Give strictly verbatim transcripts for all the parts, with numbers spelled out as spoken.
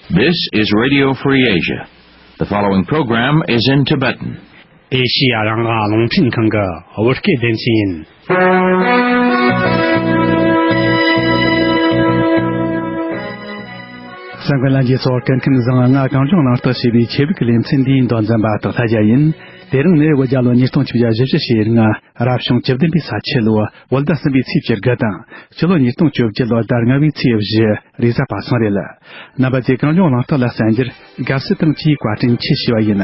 This is Radio Free Asia. The following program is in Tibetan. ཨེ་ཤི་ཡ་རང་དབང་རླུང་འཕྲིན་ཁང་གི་བོད་སྐད་སྡེ་ཚན་ཡིན། གསན་མཁན་ལྷན་རྒྱས་ཚོ། སྐུ་ཁམས་བཟང་། ང་གངས་ལྗོངས་གླེང་སྟེགས་ཞེས་པའི་ཆེད་ལས་ཀྱི་ལེ་ཚན་འདིའི་མདོ་འཛིན་པ་སྟག་ལྷ་རྒྱལ་ཡིན། དེ་རིང་ནི་བོད་རྒྱལ་ལོ་ཉིས་སྟོང་བཅུ་བཞི་ཞེ་ལྔ། རབ་བྱུང་བཅུ་བདུན་པའི་ས་ཁྱི་ལོ། བོད་ཟླ་གསུམ་པའི་ཚེས་བཅུ་དགུ་དང་། སྤྱི་ལོ་ཉིས་སྟོང་བཅོ་བརྒྱད་ལོ་ཟླ་ལྔ་པའི་ཚེས་བཞི། རེས་གཟའ་པ་སངས་རེད། རྣམ་པ་ཚོས་གངས་ལྗོངས་གླེང་སྟེགས་ལ་གསན་རྒྱུར་དགའ་བསུ་དང་བཅས་བཀའ་དྲིན་ཆེ་ཞུ་བ་ཡིན།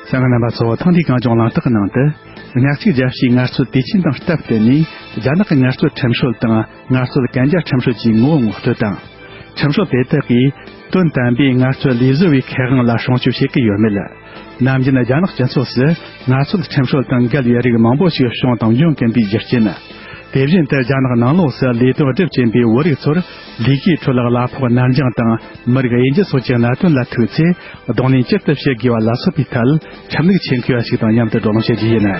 གསན་མཁན་རྣམ་པ་ཚོ། ཐེངས་འདིའི་གངས་ལྗོངས་གླེང་སྟེགས་ནང་དུ། ཉག་གཅིག་རྒྱལ་སྤྱིའི་ངལ་རྩོལ་དུས་ཆེན་དང་སྟབས་བསྟུན་ནས། རྒྱ་ནག་གི་ངལ་རྩོལ་ཁྲིམས་སྲོལ་དང་། ངལ་རྩོལ་གན་རྒྱ་ཁྲིམས་སྲོལ་གྱི་ངོ་བོ་ངོ་སྤྲོད་དང་། ཁྲིམས་སྲོལ་དེ་དག་གིས་དོན་དམ་པའི་ངལ་རྩོལ་ལས་བཟོ་བའི་ཁེ་དབང་ལ་སྲུང་སྐྱོབ་བྱེད་ཀྱི་ཡོད་མེད། ནམ་རྒྱུན་རྒྱ་ནག་སྤྱི་ཚོགས་སུ་ངལ་རྩོལ་ཁྲིམས་སྲོལ་དང་འགལ་བའི་རིགས་མང་པོ་ཞིག་བྱུང་དང་འབྱུང་གིན་པའི་རྒྱུ་རྐྱེན། དེ་བཞིན་དུ་རྒྱ་ནག་ནང་ལོགས་སུ་ལས་དོན་སྒྲུབ་ཀྱིན་པའི་བོད་རིགས་ཚོར་ལས་ཀའི་ཁྲོད་གླ་ཕོགས་ནར་འགྱངས་དང་། མི་རིགས་དབྱེ་འབྱེད་སོགས་ཀྱི་གནད་དོན་ལ་ཐུག་ཚེ། གདོང་ལེན་ཇི་ལྟར་བྱེད་དགོས་པ་ལ་སོགས་པའི་ཐད། ཁྲིམས་ལུགས་ཆེད་མཁས་པ་ཞིག་དང་མཉམ་དུ་བགྲོ་གླེང་བྱེད་རྒྱུ་ཡིན།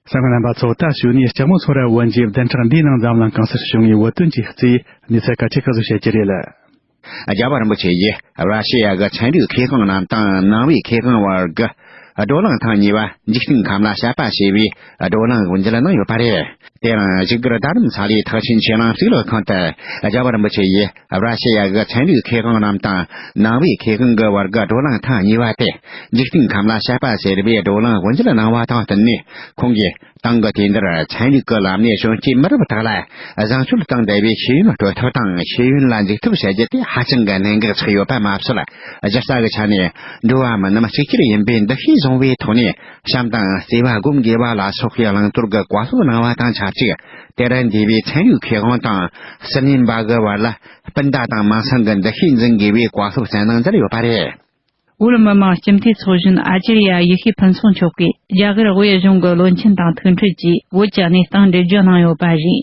གསན་མཁན་རྣམ་པ་ཚོ། ད་གཞུག་ནས་ལྕགས་མོ་ཚོ་ར་བོན་གྱི་བདུན་ཕྲག་འདིའི་ནང་འཛམ་གླིང་གང་སར་བྱུང་བའི་བོད་དོན་གྱི་རྩིས་གནས་ཚུལ་གལ་ཆེ་ཁག་ཟིག་བཤད་རྒྱུ་རེད། རྒྱལ་བ་རིན་པོ་ཆེ་ཡིས་ར་ཤི་ཡ་གི་ཚན་རིག་མཁས་དབང་རྣམས་དང་ནང་པའི་མཁས་དབང་བར་གྱི་བགྲོ་གླེང་ཐེངས་གཉིས་པ་འཇིག་རྟེན་ཁམས་ལ་བཤད་པ་ཞེས་པའི་བགྲོ་གླེང་དབུ་འབྱེད་གནང་ཡོད་པ་རེད། དེ་ཡང་བཞུགས་སྒར་རྡ་རམ་ས་ལའི་ཐེག་ཆེན་ཆོས་གླིང་གཙུག་ལག་ཁང་དུ་རྒྱལ་བ་རིན་པོ་ཆེ་ཡིས་ར་ཤི་ཡ་གི་ཚན་རིག་མཁས་དབང་རྣམས་དང་ནང་པའི་མཁས་དབང་གི་བར་གྱི་བགྲོ་གླེང་ཐེངས་གཉིས་པ་སྟེ། འཇིག་རྟེན་ཁམས་ལ་བཤད་པ་ཟེར་བའི་བགྲོ་གླེང་དབུ་འབྱེད་གནང་བ་དང་བསྟུན་ནས། ཁོང་གིས་ཏང་གི་དུས་འདིར་ཚན་རིག་གི་ལམ་ནས་གཞོན་སྐྱེས་མི་རབས་དག་ལ་བཟང་སྤྱོད་དང་ལྡན་པའི་ཤེས་ཡོན་སྤྲོད་ཐབས་དང་། ཤེས་ཡོན་ལ་འཇུག་ཐབས་བྱ་རྒྱུ་དེ་ཧ་ཅང་གི་གནད་འགག་ཆགས་ཡོད་པ་མ་ཟད། གཞི་རྩ་གི་ཆ་ནས་འགྲོ་བ་མི་རྣམས་གཅིག་གྱུར་ཡིན་པའི་འདུ་ཤེས་བཟུང་བའི་ཐོག་ནས། བྱམས་དང་བརྩེ་བ་སྒོམ་དགོས་པ་ལ་སོགས་པའི་བླང་དོར་གྱི་བཀའ་སློབ་གནང་བ་དང་ཆབས་ཅིག་དེར་འདུས་པའི་ཚན་རིག་མཁས་དབང་དང་སྲིད་བློན་པ་གི་བར་ལ་སྤུན་ཟླ་དང་མིང་སྲིང་གི་འདུ་ཤེས་འཛིན་དགོས་པའི་བཀའ་སློབ་གསན་གནང་མཛད་ཡོད་པ་རེད། བོད་མི་མང་སྤྱི་འཐུས་ཚོགས་གཞོན་ཨ་ཅར་ཡ་ཡེ་ཤེས་ཕུན་ཚོགས་མཆོག་གིས་རྒྱ་གར་དབུས་གཞུང་གི་བློན་ཆེན་དང་ཐུག་འཕྲད་ཀྱིས་བོད་ཀྱི་གནས་སྟངས་འགྲེལ་བརྗོད་གནང་ཡོད་པ་རེད།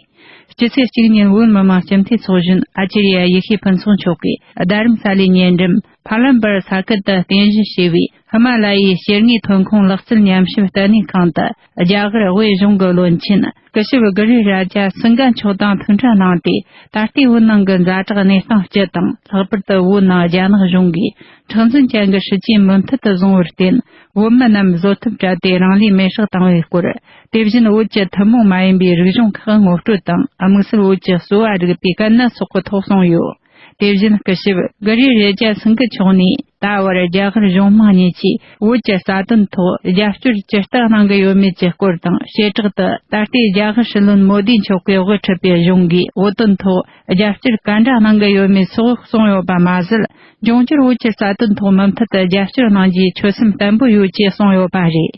སྤྱི་ཚེས་གཅིག་ཉིན་བོད་མི་མང་སྤྱི་འཐུས་ཚོགས་གཞོན་ཨ་ཅར་ཡ་ཡེ་ཤེས་ཕུན་ཚོགས་མཆོག་གིས་རྡ་རམ་ས་ལའི་ཉེ་འགྲམ་ཕ་ལམ་བར་ས་ཁུལ་དུ་རྟེན་གཞི་བྱས་པའི་ཧི་མ་ལ་ཡའི་སྐྱེ་དངོས་ཐོན་ཁུངས་ལག་རྩལ་ཉམས་ཞིབ་ལྟེ་གནས་ཁང་དུ་རྒྱ་གར་དབུས་གཞུང་གི་བློན་ཆེན་སྐུ་ཞབས་གྷི་རི་ར་ཇ་སིང་ག་མཆོག་དང་ཐུག་འཕྲད་གནང་སྟེ། ད་ལྟའི་བོད་ནང་གི་ཛ་དྲག་གནས་སྟངས་སྤྱི་དང་། ལྷག་པར་དུ་བོད་ནང་རྒྱ་ནག་གཞུང་གིས་མཁྲེགས་འཛིན་ཅན་གྱི་སྲིད་ཇུས་མུ་མཐུད་དུ་བཟུང་བར་བརྟེན། བོད་མི་རྣམས་བཟོད་ཐབས་བྲལ་ཏེ་རང་ལུས་མེར་སྲེག་བཏང་བའི་སྐོར། དེ་བཞིན་བོད་ཀྱི་ཐུན་མོང་མ་ཡིན་པའི་རིག་གཞུང་ཁག་ངོ་སྤྲོད་དང་། དམིགས་བསལ་བོད་ཀྱི་གསོ་བ་རིག་པའི་གན་ནི་སོགས་ཀྱི་ཐོག་གསུངས་ཡོད། དེ་བཞིན་སྐུ་ཞབས་གྷི་རི་རེ་ཇ་སིང་གི་མཆོག་ནས། ད་བར་རྒྱ་གར་གཞུང་དམངས་གཉིས་ཀྱིས་བོད་ཀྱི་རྩ་དོན་ཐོག་རྒྱབ་སྐྱོར་ཇི་ལྟར་གནང་གི་ཡོད་མེད་ཀྱི་སྐོར་དང་། བྱེ་བྲག་ཏུ་ད་ལྟའི་རྒྱ་གར་སྲིད་བློན་མོ་དི་མཆོག་གིས་དབུ་ཁྲིད་པའི་གཞུང་གིས་བོད་དོན་ཐོག་རྒྱབ་སྐྱོར་ག་འདྲ་གནང་གི་ཡོད་མེད་སོགས་གསུངས་ཡོད་པ་མ་ཟད། འབྱུང་འགྱུར་བོད་ཀྱི་རྩ་དོན་ཐོག་མུ་མཐུད་དུ་རྒྱབ་སྐྱོར་གནང་རྒྱུའི་ཆོད་སེམས་བརྟན་པོ་ཡོད་ཅེས་གསུངས་ཡོད་པ་རེད།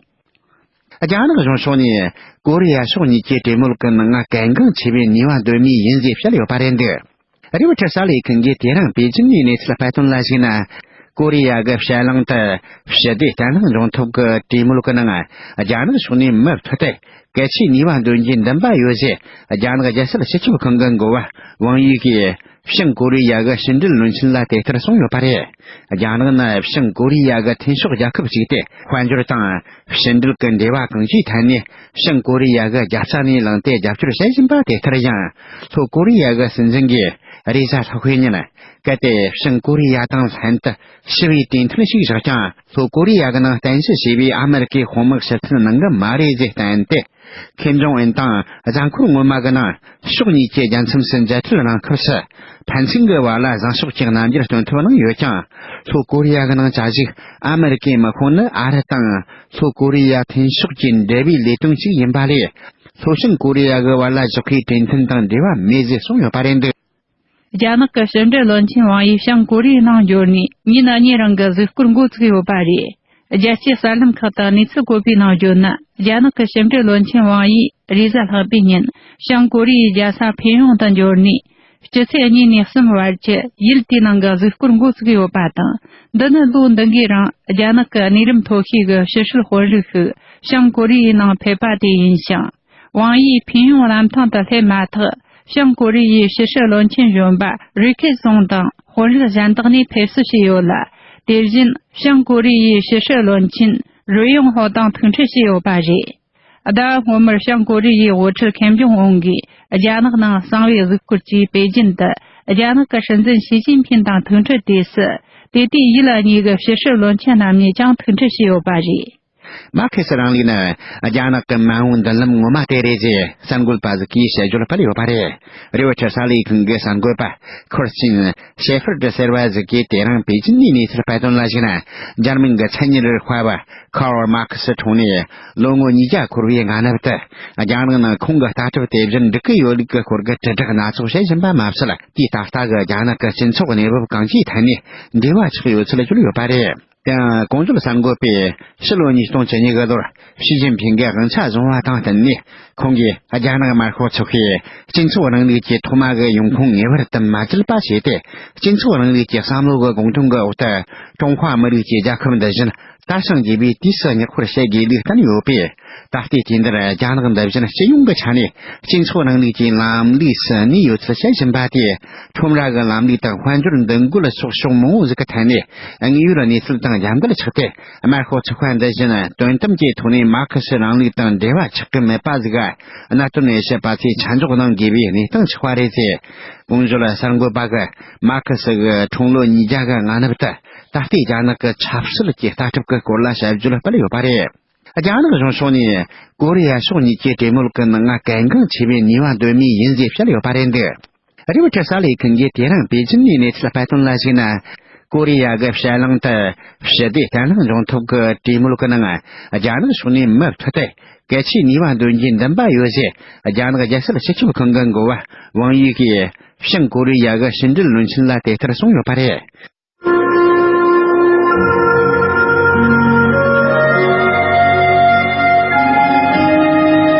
རྒྱ་ནག་གཞུང་ཕྱོགས་ནས་ཀོ་རི་ཡ་ཕྱོགས་གཉིས་ཀྱི་གྲོས་མོལ་གྱི་ནང་གལ་འགངས་ཆེ་བའི་ནུས་པ་འདོན་མུས་ཡིན་ཞེས་བཤད་ཡོད་པ་རེད་འདུག་རེའུ་ཊར་གསར་ལས་ཁང་གིས་དེ་རིང་པེ་ཅིན་ནས་གནས་ཚུལ་སྤེལ་དོན་ལ་གཞིགས་ན། ཀོ་རི་ཡ་གི་ཕྱེད་གླིང་དུ་ཞི་བདེ་བརྟན་ལྷིང་འབྱུང་ཐབས་ཀྱི་གྲོས་མོལ་གྱི་ནང་རྒྱ་ནག་ཕྱོགས་ནས་མུ་མཐུད་དེ་གལ་ཆེའི་ནུས་པ་འདོན་རྒྱུའི་འདུན་པ་ཡོད་ཅེས་རྒྱ་ནག་རྒྱལ་སྲིད་སྤྱི་ཁྱབ་ཁང་གི་འགོ་བ་ཝང་དབྱི་གིས་བྱང་ཀོ་རི་ཡ་གི་ཕྱི་འབྲེལ་བློན་ཆེན་ལ་དེ་ལྟར་གསུངས་ཡོད་པ་རེད། རྒྱ་ནག་ནི་བྱང་ཀོ་རི་ཡ་གི་མཐུན་ཕྱོགས་རྒྱལ་ཁབ་ཅིག་སྟེ། དཔལ་འབྱོར་དང་ཕྱི་འབྲེལ་གྱི་འབྲེལ་བ་གང་ཅིའི་ཐད་ནས་བྱང་ཀོ་རི་ཡ་གི་རྒྱབ་རྩ་ནས་བླངས་ཏེ་རྒྱབ་སྐྱོར་བྱེད་བཞིན་པ་དེ་ལྟར། ཡང་ལྷོ་ཀོ་རི་ཡ་གི་སྲིད་འཛིན་གྱིས་རེས་གཟའ་ལྷག་པའི་ཉིན། གལ་ཏེ་བྱང་ཀོ་རི་ཡ་དང་ལྷན་དུ་ཞི་བའི་གྲོས་མཐུན་ཞིག་བཞག་ཀྱང་། ལྷོ་ཀོ་རི་ཡ་གི་ནང་རྟེན་གཞི་བྱས་པའི་ཨ་མེ་རི་ཀའི་དཔུང་དམག་ཕྱིར་འཐེན་གནང་གི་མ་རེད་ཅེས་བསྟན་ཏེ། ཁེམ་ཇོང་ཨུན་དང་གཟའ་འཁོར་སྔོན་མ་གི་ནང་ཕྱོགས་གཉིས་ཀྱི་རྒྱལ་མཚམས་སུ་མཇལ་འཕྲད་གནང་སྐབས་སུ། ཕན་ཚུན་གྱི་བར་ལ་བཟང་ཕྱོགས་ཀྱི་རྣམ་འགྱུར་སྟོན་ཐབས་གནང་ཡོད་ཀྱང་། ལྷོ་ཀོ་རི་ཡ་གི་ནང་བཅའ་བཞུགས་ཨ་མེ་རི་ཀའི་དམག་དཔུང་ནི་ཨ་རི་དང་ལྷོ་ཀོ་རི་ཡ་མཐུན་ཕྱོགས་ཀྱི་འབྲེལ་བའི་ལས་དོན་ཞིག་ཡིན་པ་ལས། ལྷོ་བྱང་ཀོ་རི་ཡ་གི་བར་ལ་བཞག་པའི་གྲོས་མཐུན་དང་འབྲེལ་བ་མེད་ཅེས་གསུངས་ཡོད་པ་རེད་འདུག་རྒྱ་ནག་གི་ཕྱི་འབྲེལ་བློན་ཆེན་ཝང་ཡི་བྱང་ཀོ་རི་ཡའི་ནང་འབྱོར་ནས་ཉིན་གཉིས་རིང་གི་གཟིགས་སྐོར་འགོ་བཙུགས་ཡོད་པ་རེད། རྒྱལ་སྤྱིའི་གསར་ལམ་ཁག་དང་གནས་ཚུལ་བཀོད་པའི་ནང་བརྗོད་ན། རྒྱ་ནག་གི་ཕྱི་འབྲེལ་བློན་ཆེན་ཝང་ཡི་རེས་གཟའ་ལྷག་པའི་ཉིན་བྱང་ཀོ་རི་ཡའི་རྒྱལ་ས་ཕིན་ཡོང་དུ་འབྱོར་ནས། སྤྱི་ཚེས་གཉིས་ནས་གསུམ་བར་གྱི་ཡུལ་དེའི་ནང་གི་གཟིགས་སྐོར་འགོ་བཙུགས་ཡོད་པ་དང་། འདི་ནི་ལོ་འདི་འགའི་རིང་རྒྱ་ནག་གི་གནས་རིམ་མཐོ་ཤོས་ཀྱི་ཕྱི་སྲིད་དཔོན་རིགས་ཤིག་བྱང་ཀོ་རི་ཡའི་ནང་ཕེབས་པ་དེ་ཡིན་ཞིང་། ཝང་ཡིས་ཕིན་ཡོང་གནམ་ཐང་དུ་སླེབས་མ་ཐག་བྱང་ཀོ་རི་ཡའི་ཕྱི་སྲིད་བློན་ཆེན་གཞོན་པ་རི་ཁེ་སུང་དང་དཔོན་རིགས་གཞན་དག་ནས་ཕེབས་བསུ་བྱས་ཡོད་ལ། དེ་བཞིན་བྱང་ཀོ་རི་ཡའི་ཕྱི་སྲིད་བློན་ཆེན་ རོལ་དབྱངས་ཧོ་ཏང་ཐུག་འཕྲད་བྱས་ཡོད་པ་རེད། ཟླ་བ་སྔོན་མར་བྱང་ཀོ་རི་ཡའི་དབུ་ཁྲིད་ཁེམ་ཇོང་ཨུན་གྱིས་རྒྱ་ནག་ནང་གསང་བའི་གཟིགས་སྐོར་གྱིས་པེ་ཅིན་དུ་རྒྱ་ནག་གི་སྲིད་འཛིན་ཞི་ཅིན་ཕིན་དང་ཐུག་འཕྲད་དུས་སུ། དེ་དུས་ཡུལ་གཉིས་ཀྱི་ཕྱི་སྲིད་བློན་ཆེན་རྣམ་གཉིས་ཀྱང་ཐུག་འཕྲད་བྱས་ཡོད་པ་རེད། མར་ཁེ་སི་རིང་ལུགས་ནི་རྒྱ་ནག་གི་མ་འོངས་མདུན་ལམ་ངོ་མ་དེ་རེད་ཅེས་གསར་འགོད་པ་ཟིག་གིས་དཔྱད་བརྗོད་སྤེལ་ཡོད་པ་རེད། རེའུ་ཆར་གསར་ལས་ཁང་གི་གསར་འགོད་པ་ཁུར་ཆིན་ཤེ་ཧྥར་ཏི་ཟེར་བ་ཟིག་གིས་དེ་རིང་པེ་ཅིན་ནས་གནས་ཚུལ་སྤེལ་དོན་ལ་གཞིགས་ན། འཇར་མན་གྱི་མཚན་ཉིད་རིག་པ་བ་ཁར་ལ་མར་ཁེ་སི་འཁྲུངས་ནས་ལོ་ངོ་ཉིས་བརྒྱ་འཁོར་བའི་སྔ་ནུབ་ཏུ། རྒྱ་ནག་ནང་ཁོང་གི་ལྟ་གྲུབ་དེ་བཞིན་འགྲིག་གི་ཡོད་ལུགས་ཀྱི་སྐོར་གྱི་དྲིལ་བསྒྲགས་སྣ་ཚོགས་བྱེད་བཞིན་པ་མ་ཟད། དེའི་ད་ལྟ་གི་རྒྱ་ནག་གི་སྤྱི་ཚོགས་གནས་བབ་གང་ཅིའི་ཐད་ནས་འབྲེལ་བ་ཆགས་ཡོད་ཚུལ་བརྗོད་ཡོད་པ་རེད། ཡང་གོང་བརྗོད་གསར་འགོད་པས་ཕྱི་ལོ་ཉིས་སྟོང་བཅུ་གཉིས་གི་ལོར་ཞི་ཅིན་ཕིང་གིས་དབང་ཆ་བཟུང་བ་དང་བསྟུན་ནས། ཁོང་གིས་རྒྱ་ནག་དམར་ཤོག་ཚོགས་པས་སྤྱི་ཚོགས་རིང་ལུགས་ཀྱི་ཐོག་མ་གི་ཡོང་ཁུངས་ངེས་པར་དུ་མ་བརྗེད་པ་བྱས་ཏེ། སྤྱི་ཚོགས་རིང་ལུགས་ཀྱི་བསམ་བློ་གི་དགོངས་དོན་གྱི་འོག་ཏུ་ཀྲུང་ཧྭ་མི་རིགས་ཀྱི་རྒྱལ་ཁབ་འདི་བཞིན་དར་ཞིང་རྒྱས་པའི་དུས་སུ་ཉེ་སྤྱོད་བྱེད་དགོས་ལུགས་བསྟན་ཡོད་པས། ད་ལྟའི་དུས་འདིར་རྒྱ་ནག་འདི་བཞིན་སྤྱི་ཡོངས་ཀྱི་ཆ་ནས་སྤྱི་ཚོགས་རིང་ལུགས་ཀྱི་ལམ་ལུགས་སུ་གནས་ཡོད་ཚུལ་བཤད་བཞིན་པ་དེས། ཁྲོམ་ར་གི་ལམ་ལུགས་དང་དཔལ་འབྱོར་འདུ་འགོད་སོགས་ཕྱོགས་མང་བོ་ཟིག་གི་ཐད་ནས་དངོས་ཡོད་གནས་ཚུལ་དང་རྒྱབ་འགལ་ཆགས་ཏེ། དམར་ཤོག་ཚོགས་པ་འདི་བཞིན་དོན་དམ་གྱི་ཐོག་ནས་མར་ཁེ་སི་རིང་ལུགས་དང་འབྲེལ་བ་ཆགས་ཀྱི་མེད་པ་ཟིག་གནད་དོན་དབྱེ་ཞིབ་པ་ཚོས་ཆ་འཇོག་གནང་དགོས་པའི་གནས་སྟངས་ཆགས་པ་རེད་ཅེས། གོང་བརྗོད་གསར་འགོད་པ་གིས་མར་ཁེ་སི་གི་འཁྲུངས་ལོ་ཉིས་བརྒྱ་གི་སྔ་ནུབ་ཏུ་ད་ལྟའི་རྒྱ་ནག་གི་ཆབ་སྲིད་ཀྱི་ལྟ་གྲུབ་ཀྱི་སྐོར་ལ་དཔྱད་བརྗོད་སྤེལ་ཡོད་པ་རེད། རྒྱ་ནག་གཞུང་ཕྱོགས་ནས་ཀོ་རི་ཡ་ཕྱོགས་གཉིས་ཀྱི་གྲོས་མོལ་གྱི་ནང་གལ་འགངས་ཆེ་བའི་ནུས་པ་འདོན་མུས་ཡིན་ཞེས་བཤད་ཡོད་པ་རེད་འདུག་རེའུ་ཆར་གསར་ལས་ཁང་གིས་དེ་རིང་པེ་ཅིན་ནས་གནས་ཚུལ་སྤེལ་དོན་ལ་གཞིགས་ན། ཀོ་རི་ཡ་གི་ཕྱེད་གླིང་དུ་ཞི་བདེ་བརྟན་ལྷིང་འབྱུང་ཐབས་ཀྱི་གྲོས་མོལ་གྱི་ནང་རྒྱ་ནག་ཕྱོགས་ནས་མུ་མཐུད་དེ་གལ་ཆེའི་ནུས་པ་འདོན་རྒྱུའི་འདུན་པ་ཡོད་ཅེས་རྒྱ་ནག་རྒྱལ་སྲིད་སྤྱི་ཁྱབ་ཁང་གི་འགོ་བ་ཝང་ཡི་གིས་བྱང་ཀོ་རི་ཡ་གི་ཕྱི་འབྲེལ་བློན་ཆེན་ལ་དེ་ལྟར་གསུངས་ཡོད་པ་རེད།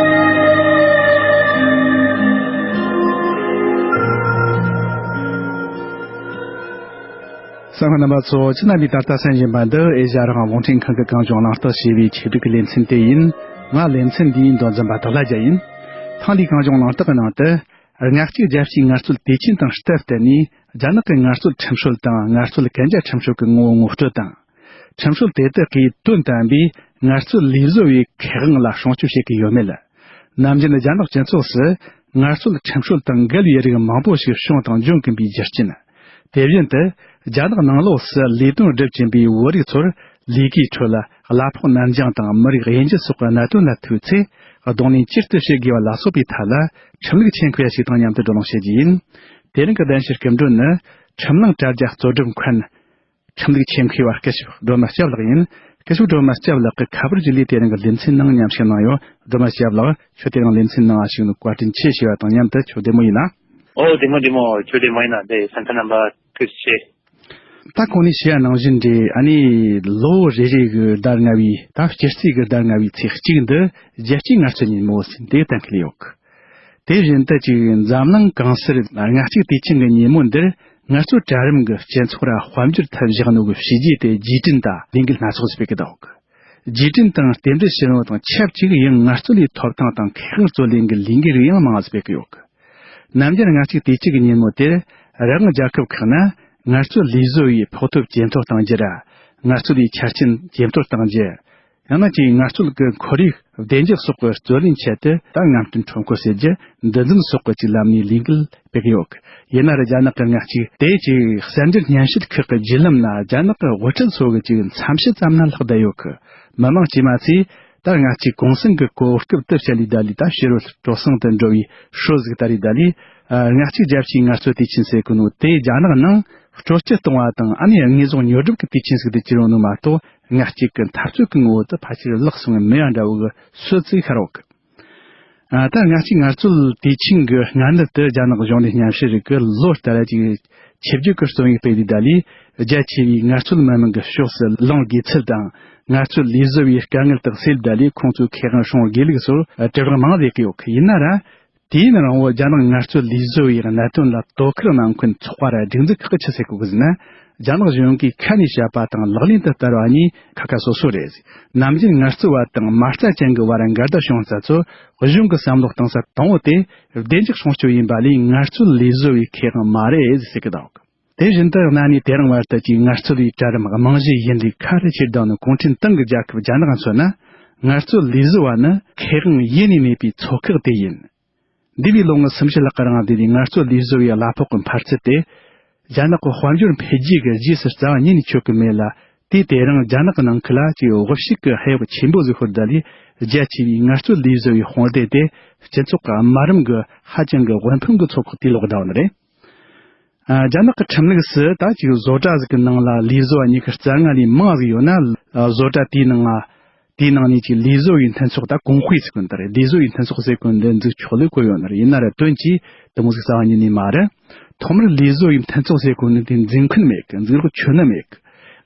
གསན་མཁན་རྣམ་པ་ཚོ། ཁྱེད་རྣམ་པས་ད་ལྟ་གསན་བཞིན་པ་འདི་ཨེ་ཤ་ཡ་རང་དབང་རླུང་འཕྲིན་ཁང་གིས་གངས་ལྗོངས་གླེང་སྟེགས་ཞེས་པའི་ཆེད་སྒྲིག་གི་ལེ་ཚན་དེ་ཡིན། ང་ལེ་ཚན་འདིའི་མདོ་འཛིན་པ་དག་ལྷ་རྒྱལ་ཡིན། ཐེངས་འདིའི་གངས་ལྗོངས་གླེང་སྟེགས་ཀྱི་ནང་དུ། ལྔ་གཅིག་རྒྱལ་སྤྱིའི་ངལ་རྩོལ་དུས་ཆེན་དང་སྟབས་བསྟུན་ནས། རྒྱ་ནག་གི་ངལ་རྩོལ་ཁྲིམས་སྲོལ་དང་ངལ་རྩོལ་གན་རྒྱ་ཁྲིམས་སྲོལ་གྱི་ངོ་བོ་ངོ་སྤྲོད་དང་། ཁྲིམས་སྲོལ་དེ་དག་གིས་དོན་དམ་པའི་ངལ་རྩོལ་ལས་བཟོ་བའི་ཁེ་དབང་ལ་སྲུང་སྐྱོབ་བྱེད་ཀྱི་ཡོད་མེད། ནམ་རྒྱུན་རྒྱ་ནག་སྤྱི་ཚོགས་སུ་ངལ་རྩོལ་ཁྲིམས་སྲོལ་དང་འགལ་བའི་རིགས་མང་པོ་ཞིག་བྱུང་དང་འབྱུང་གིན་པའི་རྒྱུ་རྐྱེན། དེ་བཞིན་དུ། རྒྱ་ནག་ནང་ལོགས་སུ་ལས་དོན་སྒྲུབ་ཀྱིན་པའི་བོད་རིགས་ཚོར་ལས་ཀའི་ཁྲོད་གླ་ཕོགས་ནར་འགྱངས་དང་མི་རིགས་དབྱེ་འབྱེད་སོགས་ཀྱི་གནད་དོན་ལ་ཐུག་ཚེ། གདོང་ལེན་ཇི་ལྟར་བྱེད་དགོས་པ་ལ་སོགས་པའི་ཐད་ལ་ཁྲིམས་ལུགས་ཆེད་མཁས་པ་ཞིག་དང་མཉམ་དུ་བགྲོ་གླེང་བྱེད་རྒྱུ་ཡིན། དེ་རིང་གི་གདན་ཞུའི་སྐུ་མགྲོན་ནི། ཁྲིམས་གླིང་དྲ་རྒྱ་གཙོ་སྒྲུབ་མཁན། ཁྲིམས་ལུགས་ཆེད་མཁས་པ་སྐུ་ཞབས་སྒྲོལ་མ་སྐྱབས་ལགས་ཡིན། སྐུ་ཞབས་སྒྲོལ་མ་སྐྱབས་ལགས་ཀྱིས་ཁ་པར་བརྒྱུད་ལས་དེ་རིང་གི་ལེ་ཚན་ནང་མཉམ་ཞུགས་གནང་ཡོད། སྒྲོལ་མ་སྐྱབས་ལགས། ཁྱོད་དེ་རིང་ལེ་ཚན་ནང་ཞུགས་ནས་བཀའ་དྲིན་ཆེ་ཞུ་བ་དང་མཉམ་དུ། ཁྱོད་བདེ་མོ་ཡིན་ན། ཨོ། བདེ་མོ་བདེ་མོ། ཁྱོད་བདེ་མོ་ཡིན་ན། དེ་གསན་མཁན་རྣམ་པ་ཐུགས་རྗེ་ཆེ། ད་གོང་ནས་ཞུས་པ་ནང་བཞིན་རེད། ཨ་ནི་ལོ་རེ་རེ་གི་ཟླ་ལྔ་བའི། ད་སྤྱི་ཟླ་གི་ཟླ་ལྔ་བའི་ཚེས་གཅིག་འདི་རྒྱལ་སྤྱིའི་ངལ་རྩོལ་ཉིན་མོ་ཟེར་འདི་གཏན་འཁེལ་ཡོད་གི། དེ་བཞིན་དུ་ཅིག་འཛམ་གླིང་གང་སར་ལྔ་གཅིག་དུས་ཆེན་གྱི་ཉིན་མོ་འདིར་ངལ་རྩོལ་གྲལ་རིམ་གྱི་སྤྱི་ཚོགས་ར་དཔལ་འབྱོར་ཐད་བཞག་ནོ་གི་བྱས་རྗེས་དེ་རྗེས་དྲན་དང་ལས་འགུལ་སྣ་ཚོགས་སྤེལ་གི་འདུག། རྗེས་དྲན་དང་རྟེན་འབྲེལ་ཞུ་ནོ་དང་ཆབས་ཅིག་ཡང་ངལ་རྩོལ་ལས་ཐོབ་ཐང་དང་ཁེ་དབང་རྩོད་ལེན་གྱི་ལས་འགུལ་རིགས་ཡང་མང་ང་སྤེལ་གི་ཡོད་གི། ནམ་རྒྱུན་ལྔ་གཅིག་དུས་གཅིག་གི་ཉིན་མོ་དེར་རང་དབང་རྒྱལ་ཁབ་ཁག་ན་ངལ་རྩོལ་ལས་བཟོ་བའི་ཕོགས་ཐོབ་ཇེ་མཐོར་གཏང་རྒྱུ་ར། ངལ་རྩོལ་བའི་ཆ་རྐྱེན་ཇེ་མཐོར་གཏང་རྒྱུ། ཡང་ན་ཅིག་ངལ་རྩོལ་གྱི་ཁོར་ཡུག་བདེ་འཇགས་སོགས་ཀྱི་རྩོད་ལེན་ཆེད་དུ་ད་ངལ་རྩོལ་ཁྲོམ་སྐོར་ཟེར་རྒྱུ་འདི་འཛིན་སོགས་ཀྱི་ཅིག་ལམ་ནས་ལས་འགུལ་སྤེལ་གི་ཡོད་གི། ཡིན་ན་ར་རྒྱ་ནག་གི་ལྔ་གཅིག་དེ་ཅིག་གསར་འགྱུར་སྙན་ཞུ་ཁག་གི་བརྒྱུད་ལམ་ན་རྒྱ་ནག་གི་དབུ་ཁྲིད་ཚོ་གི་ཅིག་འཚམས་ཞུ་ཙམ་ན་ལྷག་བསྡད་ཡོད་གི། མི་མང་དཀྱུས་མ་ཚོས་ད་ལྔ་གཅིག་གུང་སེང་གི་གོ་སྐབས་དེ་བཤད་ལས་ད་ལས་ད་ཕྱི་རོལ་སྤྲོ་གསེང་དུ་འགྲོ་བའི་ཧྲོ་ཟིག་ད་རེས་ད་ལས། ལྔ་གཅིག་རྒྱལ་སྤྱིའི་ངལ་རྩོལ་དུས་ཆེན་ཟེར་གི་ནོ་དེ་རྒྱ་ནག་ནང་སྤྲོ་སྐྱིད་གཏོང་བ་དང་ཨ་ནི་དངོས་ཟོག་ཉོ་སྒྲུབ་ཀྱི་དུས་ཆེན་ཟིག་ཏུ་གྱུར་ཡོང་ནོ་མ་གཏོགས། ལྔ་གཅིག་གི་འཐབ་རྩོད་ཀྱི་ངོ་བོ་དེ་ཕལ་ཆེར་བརླག་སོང་བའི་མེད་ཡ་འདྲ་བོ་གི་སྲོལ་ཅིག་ཤར་ཡོད་གི། ཨ། ད་ལྔ་གཅིག་ངལ་རྩོལ་དུས་ཆེན་གྱི་སྔ་ནུབ་ཏུ་རྒྱ་ནག་གཞུང་ནས་སྙན་ཞུ་རིགས་ཀྱི་ལོ་ལྟར་ཅིག་ཆིབས་བསྒྱུར་གྱི་རྩོམ་ཡིག་སྤེལ་དུས་ད་ལས། རྒྱ་ཆེ་བའི་ངལ་རྩོལ་མི་མང་གི་ཕྱོགས་སུ་ལངས་དགོས་ཚུལ་དང་། ངལ་རྩོལ་ལས་བཟོ་བའི་དཀའ་ངལ་དག་སེལ་ད་ལས་ཁོང་ཚོའི་ཁེ་དབང་སྲུང་དགོས་ལུགས་སོགས་དྲི་བ་མང་བསྡད་ཀྱི་ཡོད་གི། ཡིན་ན་ར། དུས་ཡུན་རིང་བོ་རྒྱ་ནག་ངལ་རྩོལ་ལས་བཟོ་བའི་གནད་དོན་ལ་དོ་ཁུར་གནང་མཁན་ཚོགས་པ་ར་སྒྲིག་འཛུགས་ཁག་གིས་ཆི་ཟེར་གོ་གི་ཟེར་ན། རྒྱ་ནག་གཞུང་གིས་ཁ་ནས་བཤད་པ་དང་ལག་ལེན་དུ་བསྟར་བ་གཉིས་ཁ་ཁ་སོ་སོ་རེད། ནམ་རྒྱུན་ངལ་རྩོལ་བ་དང་མ་རྩ་ཅན་གྱི་བར་འགལ་ཟླ་བྱུང་ས་ཚོ་གཞུང་གི་བསམ་བློ་གཏོང་ས་དང་བོ་དེ་བདེ་འཇགས་སྲུང་སྐྱོབ་ཡིན་པ་ལས་ངལ་རྩོལ་ལས་བཟོ་བའི་ཁེ་དབང་མ་རེད་ཟེར་གི་འདུག། དེ་བཞིན་དུ་གནའ་ནས་དེ་རིང་བར་དུ་ཀྱི་ངལ་རྩོལ་བའི་གྲལ་རིམ་རྨང་གཞི་ཡིན་ལུགས་ཁ་རི་ཁྱེར་ལྡང་ནི་གུང་ཁྲན་ཏང་གི་རྒྱལ་ཁབ་རྒྱ་ནག་མཚོན་ན། ངལ་རྩོལ་ལས་བཟོ་བ་ནི་ཁེ་དབང་ཡེ་ནས་མེད་པའི་ཚོགས་ཁག་དེ་ཡིན། འདས་པའི་ལོ་ངོ་སུམ་ཅུ་ལྷག་གི་རིང་ལ་འདས་པའི་ངལ་རྩོལ་ལས་བཟོ་བའི་གླ་ཕོགས་ཀྱི་འཕར་ཚད་དེ། རྒྱ་ནག་གི་དཔལ་འབྱོར་འཕེལ་རྒྱས་ཀྱི་རྗེས་སུ་རྩ་བ་ཉིད་ནས་ཆོད་ཀྱི་མེད་ལ། དེས་དེ་རིང་རྒྱ་ནག་གི་ནང་ཁུལ་ལ་ཅིག་དབུལ་ཕྱུག་གི་ཧེ་བག་ཆེན་པོ་ཟིག་ཤོར་ད་ལས། རྒྱ་ཆེ་བའི་ངལ་རྩོལ་ལས་བཟོ་བའི་དཔུང་སྡེ་དེ་སྤྱི་ཚོགས་ཀྱི་དམའ་རིམ་གྱི་ཧ་ཅང་གི་དབུལ་ཕོངས་ཀྱི་ཚོགས་ཁག་ཏུ་ལོག་བསྡད་ཡོད་ནི་རེད། ཨ། རྒྱ་ནག་གི་ཁྲིམས་ལུགས་སུ་ད་ཅིག་བཟོ་གྲྭ་ཟིག་གི་ནང་ལ་ལས་བཟོ་བ་ཉི་ཤུ་རྩ་ལྔ་ལས་མང་ཟིག་ཡོད་ན། ཨ། བཟོ་གྲྭ་དེའི་ནང་ལ། དེའི་ནང་ནས་ཀྱི་ལས་བཟོ་བའི་མཐུན་ཚོགས་ད་工会ཟེར་གོ་ནི་ད་རེད། ལས་བཟོ་བའི་མཐུན་ཚོགས་ཟེར་གོ་ནི་འདི་འཛུགས་ཆོག་ལེ་བཀོད་ཡོད་ནི་རེད། ཡིན་ན་ར་དོན་གྱིས་དེ་མོ་ཟིག་རྩ་བ་ཉིད་ནས་མ་རེད། ཐོག་མར་ལས་བཟོ་བའི་མཐུན་ཚོགས་ཟེར་གོ་ནི་དེ་འཛིན་མཁན་མེད་གི། འཛིན་རོགས་ཁྱོན་ནས་མེད་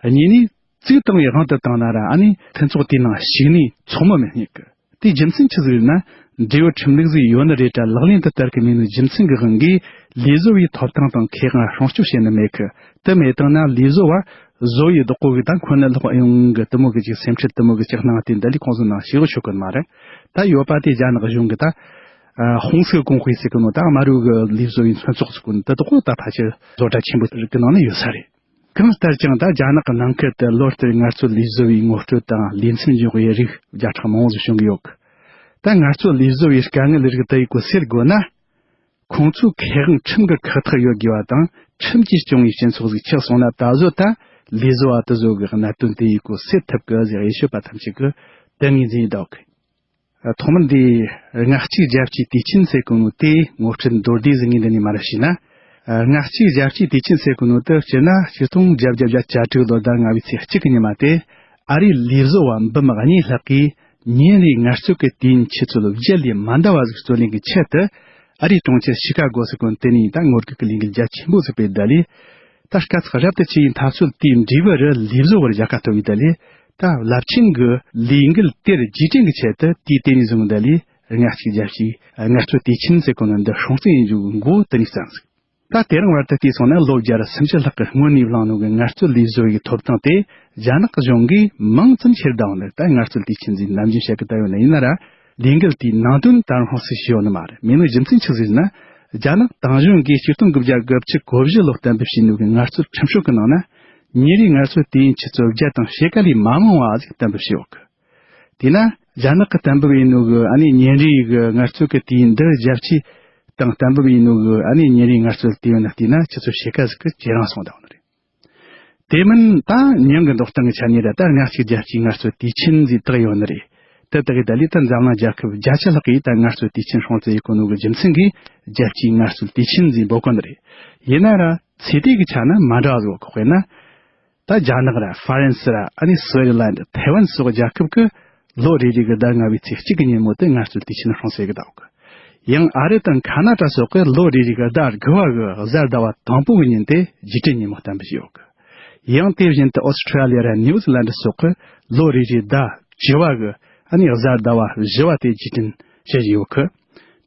གི། གཉིས་ནས་བཙུགས་བཏང་བའི་དབང་དུ་བཏང་ན་ར། ཨ་ནི་མཐུན་ཚོགས་དེའི་ནང་ཞུགས་ནས་ཚོགས་མི་མི་རྙེད་གི། དེའི་རྒྱུ་མཚན་ཆི་ཟིག་རེད་ན། འབྲེལ་ཡོད་ཁྲིམས་ལུགས་ཟིག་ཡོད་ནི་རེད་དྲ། ལག་ལེན་དུ་བསྟར་གི་མེད་ནོའི་རྒྱུ་མཚན་གྱི་དབང་གིས་ལས་བཟོ་བའི་ཐོབ་ཐང་དང་ཁེ་དབང་སྲུང་སྐྱོབ་བྱེད་ནི་མེད་གི། དེ་མེད་བཏང་ན་ལས་བཟོ་བ་བཟོ་ཡི་བདག་པོ་གི་ད་ཁོ་ནི་ལོག་ཨེ་ཡོང་གི། དེ་མོ་གི་ཅིག་སེམས་ཁྲལ་དེ་མོ་གི་ཅིག་སྣང་དེ་འདི་ལས་ཁོང་ཚོ་ནང་ཞེ་གི་ཆོད་གི་མ་རེད། ད་ཡོད་པ་དེ་རྒྱ་ནག་གཞུང་གི་ད་ཧོང་སི་ཀོང་ཧུའེ་ཟེར་གི་ནོ། ད་དམར་རུ་གི་ལས་བཟོ་བའི་མཐུན་ཚོགས་ཟེར་གི་ནོ་དེ་དག་ད་ཕལ་ཆེར་བཟོ་གྲྭ་ཆེན་པོ་རིགས་གི་ནང་ནས་ཡོད་ས་རེད། གང་ལྟར་ཀྱང་ད་རྒྱ་ནག་གི་ནང་ཁུལ་དུ་ལོ་ལྟར་ངལ་རྩོལ་ལས་བཟོ་བའི་ངོ་སྤྲོད་དང་ལས་མཚམས་འཇོག་པའི་རིགས་བརྒྱ་ཕྲག་མང་བོ་ཟིག་བྱུང་གི་ཡོད་གི། ད་ངལ་རྩོལ་ལས་བཟོ་བའི་དཀའ་ངལ་རིགས་དེ་ཡི་སྐོར་སེལ་དགོས་ན། ཁོང་ཚོའི་ཁེ་དབང་ཁྲིམས་ཀྱི་ཁག་ཐེག་ཡོད་དགོས་པ་དང་། ཁྲིམས་ཀྱིས་སྐྱོང་བའི་སྤྱི་ཚོགས་ཟིག་ཆགས་སོང་ན། ད་གཟོད་ད་ལས་བཟོ་བ་དེ་ཚོ་གི་གནད་དོན་དེ་ཡི་སྐོར་སེལ་ཐུབ་གི་ཟེར་ཡེ་ཤོད་པ་ཐམས་ཅད་ཀྱིས་དེ་ངོས་འཛིན་ཡི་འདུག། ཐོག་མར་འདི་ལྔ་གཅིག་རྒྱལ་སྤྱིའི་དུས་ཆེན་ཟེར་གོ་ནོ་དེའི་ངོ་སྤྲོད་མདོར་བསྡུས་ཟིག་ངས་འདི་ནས་མར་བྱས་ན། ལྔ་གཅིག་རྒྱལ་སྤྱིའི་དུས་ཆེན་ཟེར་གོ་ནོ་དེ་སྤྱིར་ན་ཆིག་སྟོང་བརྒྱད་བརྒྱ་བརྒྱད་ཅུ་གྱ་དྲུག་ལོ་ཟླ་ལྔ་བའི་ཚེས་གཅིག་གི་ཉི་མ་དེ། ཨ་རིའི་ལས་བཟོ་བ་འབུམ་གཉིས་ལྷག་གིས་ཉིན་རེའི་ངལ་རྩོལ་གྱི་དུས་ཡུན་ཆུ་ཚོད་བརྒྱད་ལས་མ་འདའ་བ་ཟིག་རྩོད་ལེན་གྱི་ཆེད་དུ། ཨ་རིའི་གྲོང་ཁྱེར་ཤི་ཀ་གོ་ཟེར་གོ་ནོ་དེ་ནས་ད་ངོ་རྒོལ་གྱི་ལས་འགུལ་རྒྱ་ཆེན་པོ་ཟིག་སྤེལ་ད་ལས། ད་དཀའ་ཚེགས་རབ་ཏུ་ཆེ་བའི་འཐབ་རྩོད་དེའི་འབྲས་བུ་རུ་ལས་བཟོ་བར་རྒྱལ་ཁ་ཐོབ་ཡོད་ད་ལས། ད་རླབས་ཆེན་གྱི་ལས་འགུལ་དེར་རྗེས་དྲན་གྱི་ཆེད་དུ་དུས་དེ་ནས་བཟུང་ད་ལས་ལྔ་གཅིག་རྒྱལ་སྤྱིའི་ངལ་རྩོལ་དུས་ཆེན་ཟེར་གོ་ནོ་འདི་སྲུང་བརྩི་ཡིན་རྒྱུ་གི་མགོ་བོ་དེ་ནས་བརྩམས་ཟིག། ད་དེ་རིང་བར་དུ་བལྟས་སོང་ན། ལོ་བརྒྱ་ར་སུམ་ཅུ་ལྷག་གི་སྔོན་ནས་བླངས་ནོ་གི་ངལ་རྩོལ་ལས་བཟོ་བའི་ཐོབ་ཐང་དེ་རྒྱ་ནག་གཞུང་གིས་མང་ཙམ་ཁྱེར་བསྡད་ཡོད་ནི་རེད། ད་ངལ་རྩོལ་དུས་ཆེན་ཟེར་ནམ་རྒྱུན་བཤད་གི་བསྡད་ཡོད་ནི་ཡིན་ན་ར། ལས་འགུལ་དེའི་ནང་དོན་ད་རུང་ཧོན་སི་ཞིག་ཡོད་ནི་མ་རེད། མེད་ནོ་རྒྱུ་མཚན་ཆི་ཟིག་ཟེར་ན། རྒྱ་ནག་དེང་གཞུང་གིས་ཆིག་སྟོང་དགུ་བརྒྱ་དགུ་བཅུ་གོ་བཞི་ལོར་གཏན་འབེབས་བྱས་ནོ་གི་ངལ་རྩོལ་ཁྲིམས་སྲོལ་གི་ནང་ན། ཉིན་རེའི་ངལ་རྩོལ་དུས་ཡུན་ཆུ་ཚོད་བརྒྱ་དང་ཕྱེད་ཀ་ལས་མ་མང་བ་ཟིག་གཏན་འབེབས་བྱས་ཡོད་གི། དེས་ན་རྒྱ་ནག་གིས་གཏན་འབེབས་ཡིན་ནོ་གི་ཨ་ནི་ཉིན་རེའི་གི་ངལ་རྩོལ་གི་དུས་ཡུན་འདི་རྒྱལ་སྤྱིའི་སྟེང་གཏན་འབེབས་ཡིན་ནོ་གི་ཨ་ནི་ཉིན་རེའི་ངལ་རྩོལ་དུས་ཡུན་ལ་བལྟས་ན་ཆུ་ཚོད་ཕྱེད་ཀ་ཟིག་གི་ཇེ་རིང་སོང་བསྡད་ཡོད་ནི་རེད། དེ་མིན་ད་ཉིན་གྱི་འགྲོ་སྟངས་ཀྱི་ཆ་ནས་ར། ད་ལྔ་གཅིག་རྒྱལ་སྤྱིའི་ངལ་རྩོལ་དུས་ཆེན་ཟེར་བཏགས་ཡོད་ནི་རེད། དེ་དག་གི་ད་ལས་ད་འཛམ་གླིང་རྒྱལ་ཁབ་བརྒྱད་ཅུ་ལྷག་གིས་ད་ངལ་རྩོལ་དུས་ཆེན་སྲུང་བརྩི་ཡེད་གོ་ནོ་གི་རྒྱུ་མཚན་གྱིས་རྒྱལ་སྤྱིའི་ངལ་རྩོལ་དུས་ཆེན་ཟེར་འབོད་གོ་ནི་རེད། ཡིན་ན་ར་ཚེས་དེ་གི་ཆ་ན་མ་འདྲ་བ་ཟིག་ཡོད་གི། དཔེར་ན། ད་རྒྱ་ནག་ར་ཧྥ་རན་སི་ར། ཨ་ནི་སི་ཝི་ཛར་ལན་ཌི། ཐའེ་ཝན་སོགས་རྒྱལ་ཁབ་ཀྱིས་ལོ་རེ་རེ་གི་ཟླ་ལྔ་བའི་ཚེས་གཅིག་གི་ཉིན་མོ་དེ་ངལ་རྩོལ་དུས་ཆེན་སྲུང་བརྩི་གི་འདུག། ཡང་ཨ་རི་དང་ཁ་ན་ཌ་སོགས་ཀྱིས་ལོ་རེ་རེ་གི་ཟླ་དགུ་བ་གི་གཟའ་ཟླ་བ་དང་པོ་གི་ཉིན་དེ་རྒྱལ་སྤྱིའི་ཉིན་མོ་གཏན་འབེབས་བྱས་ཡོད་གི། ཡང་དེ་བཞིན་དུ་ཨོ་སི་ཁྲ་ལི་ཡ་ར་ནིའུ་ཛི་ལན་ཌི་སོགས་ཀྱིས་ལོ་རེ་རེའི་ཟླ་བཅུ་བ་གི་ཨ་ནི་གཟའ་ཟླ་བ་བཞི་བ་དེ་རྒྱལ་སྤྱི་བྱེད་བཞིན་ཡོད་གི།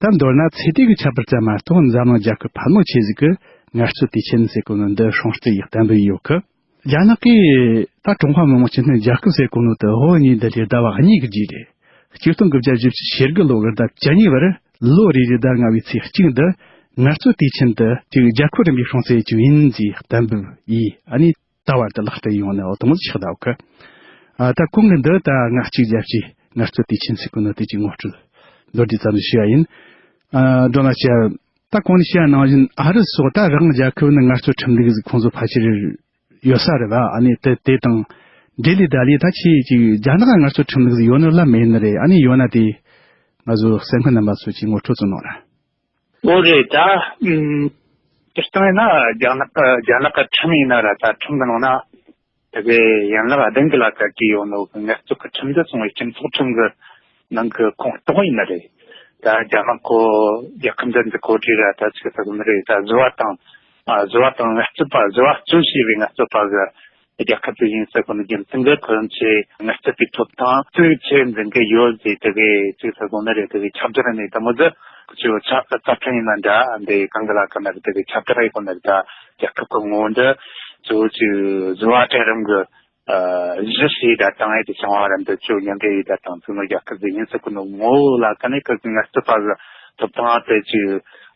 ད་མདོར་ན་ཚེས་དེ་གི་ཁྱད་པར་ཙམ་མ་གཏོགས་འཛམ་གླིང་རྒྱལ་ཁབ་ཕལ་མོ་ཆེ་ཟིག་གིས་ངལ་རྩོལ་དུས་ཆེན་ཟེར་གོ་ནོ་འདི་སྲུང་བརྩི་ཡེད་གཏན་འབེབས་ཡོད་གི། རྒྱ་ནག་གིས་ད་ཀྲུང་ཧྭ་མི་དམངས་སྤྱི་མཐུན་རྒྱལ་ཁབ་ཟེར་གོ་ནོ་དེ་ཕོ་བོད་གཉིས་འདི་ལས་ཟླ་བ་གཉིས་ཀྱི་རྗེས་རེད། ཆིག་སྟོང་དགུ་བརྒྱ་བཞི་བཅུ་ཞེ་དགུ་ལོ་གི་ཟླ་བཅུ་གཉིས་པར་ལོ་རེ་རེའི་ཟླ་ལྔ་བའི་ཚེས་གཅིག་འདི་ངལ་རྩོལ་དུས་ཆེན་དུ་ཅིག་རྒྱལ་ཁབ་རིམ་པས་སྲུང་བརྩི་ཡེད་རྒྱུ་ཡིན་ཟེར་གཏན་འབེབས་ཡེད། ཨ་ནི་ད་བར་དུ་ལག་བསྟར་ཡོང་ནི་འོ་དེ་མོ་ཆགས་བསྡད་ཡོད་གི། ཨ། ད་གོང་གི་འདི་ད་ལྔ་གཅིག་རྒྱལ་སྤྱིའི་ངལ་རྩོལ་དུས་ཆེན་ཟེར་གོ་ནོ་དེ་ཅིག་ངོ་སྤྲོད་མདོར་བསྡུས་ཙམ་ཞུས་པ་ཡིན། ཨ། སྒྲོལ་མ་ཆེ། ད་གོང་ནས་བཤད་པ་ནང་བཞིན་ཨ་རི་སོགས་ད་རང་རྒྱལ་ཁབ་ནི་ངལ་རྩོལ་ཁྲིམས་ལུགས་ཟིག་ཁོང་ཚོ་ཕལ་ཆེར་ཡོད་ས་རེད་བ། ཨ་ནི་དེ་དེ་དང་འབྲེལ་ལས་ད་ལས་ད་ཆེ་ཅིག་རྒྱ་ནག་ངལ་རྩོལ་ཁྲིམས་ལུགས་ཟིག་ཡོད་ནི་ལ་མེད་ནི་རེད། ཨ་ནི་ཡོད་ན་དེ་ང་ཚོ་གསན་མཁན་རྣམ་པ་ཚོ་ཅིག་ངོ་སྤྲོད་ཙམ་གནང་ར། འོ་རེད་ད། ཨུམ། སྤྱིར་བཏང་ཡིན་ན་རྒྱ་ནག་གི་རྒྱ་ནག་གི་ཁྲིམས་ཡིན་ན་ར། ད་ཁྲིམས་གི་ནང་ན་དེ་གའི་ཡན་ལག་བདུན་གི་ལ་བཀལ་གི་ཡོད་ནོ་གི་ངལ་རྩོལ་གི་ཁྲིམས་འདི་སོང་བའི་སྤྱི་ཚོགས་ཁྲིམས་གི་ནང་གི་ཁོངས་གཏོགས་ཡིན་ནི་རེད། ད་རྒྱ་ནག་ཁོ་རྒྱལ་ཁབ་འདི་འདི་གོ་སྒྲིག་ར་ད་ཅིག་ས་གོ་ནི་རེད། ད་བཟོ་བ་དང་ཨ་བཟོ་བ་དང་ངལ་རྩོལ་པ། བཟོ་བ་བརྩོན་བྱས་པའི་ངལ་རྩོལ་པ་གི་རྒྱལ་ཁབ་ཅིག་ཡིན་ས་གོ་ནི་རྒྱུ་མཚན་གྱིས་ཁོ་རང་ཚོས་ངལ་རྩོལ་པའི་ཐོབ་ཐང་ཚུལ་ཆེ་འཛིན་གི་ཡོད་ཟེར་དེ་གའི་ཅིག་ས་གོ་ནི་རེད། དེ་གའི་ཁྱབ་བསྒྲགས་ནས་དེ་མོ་ཟིག་ཁོ་ཚོས་རྩ་ཁྲིམས་ཡིན་ན་འདྲ་འདི་གང་གི་ལ་ག་ན་རེད། དེ་གའི་ཁྱབ་བསྒྲགས་ཡེད་གོ་ནི་རེད། ད་རྒྱལ་ཁབ་ཀྱི་ངོ་བོ་འདི་གཙོ་བོ་ཅིག་བཟོ་བ་གྲལ་རིམ་གི་ཨ་གཞི་བྱས་ད་བཏང་ཡས་དེ་བྱུང་བ་ར། འདི་ཚོ་མཉམ་འབྲེལ་ཡེད་ད་བཏང་ཚུགས་ནོ་རྒྱལ་ཁབ་ཟིག་ཡིན་ཟེར་གོ་ནོ་ངོ་བོ་ལ་ཀ་ནས་ཁོ་ཚོས་ངལ་རྩོལ་པ་གི་ཐོབ་ཐང་དེ་ཅིག་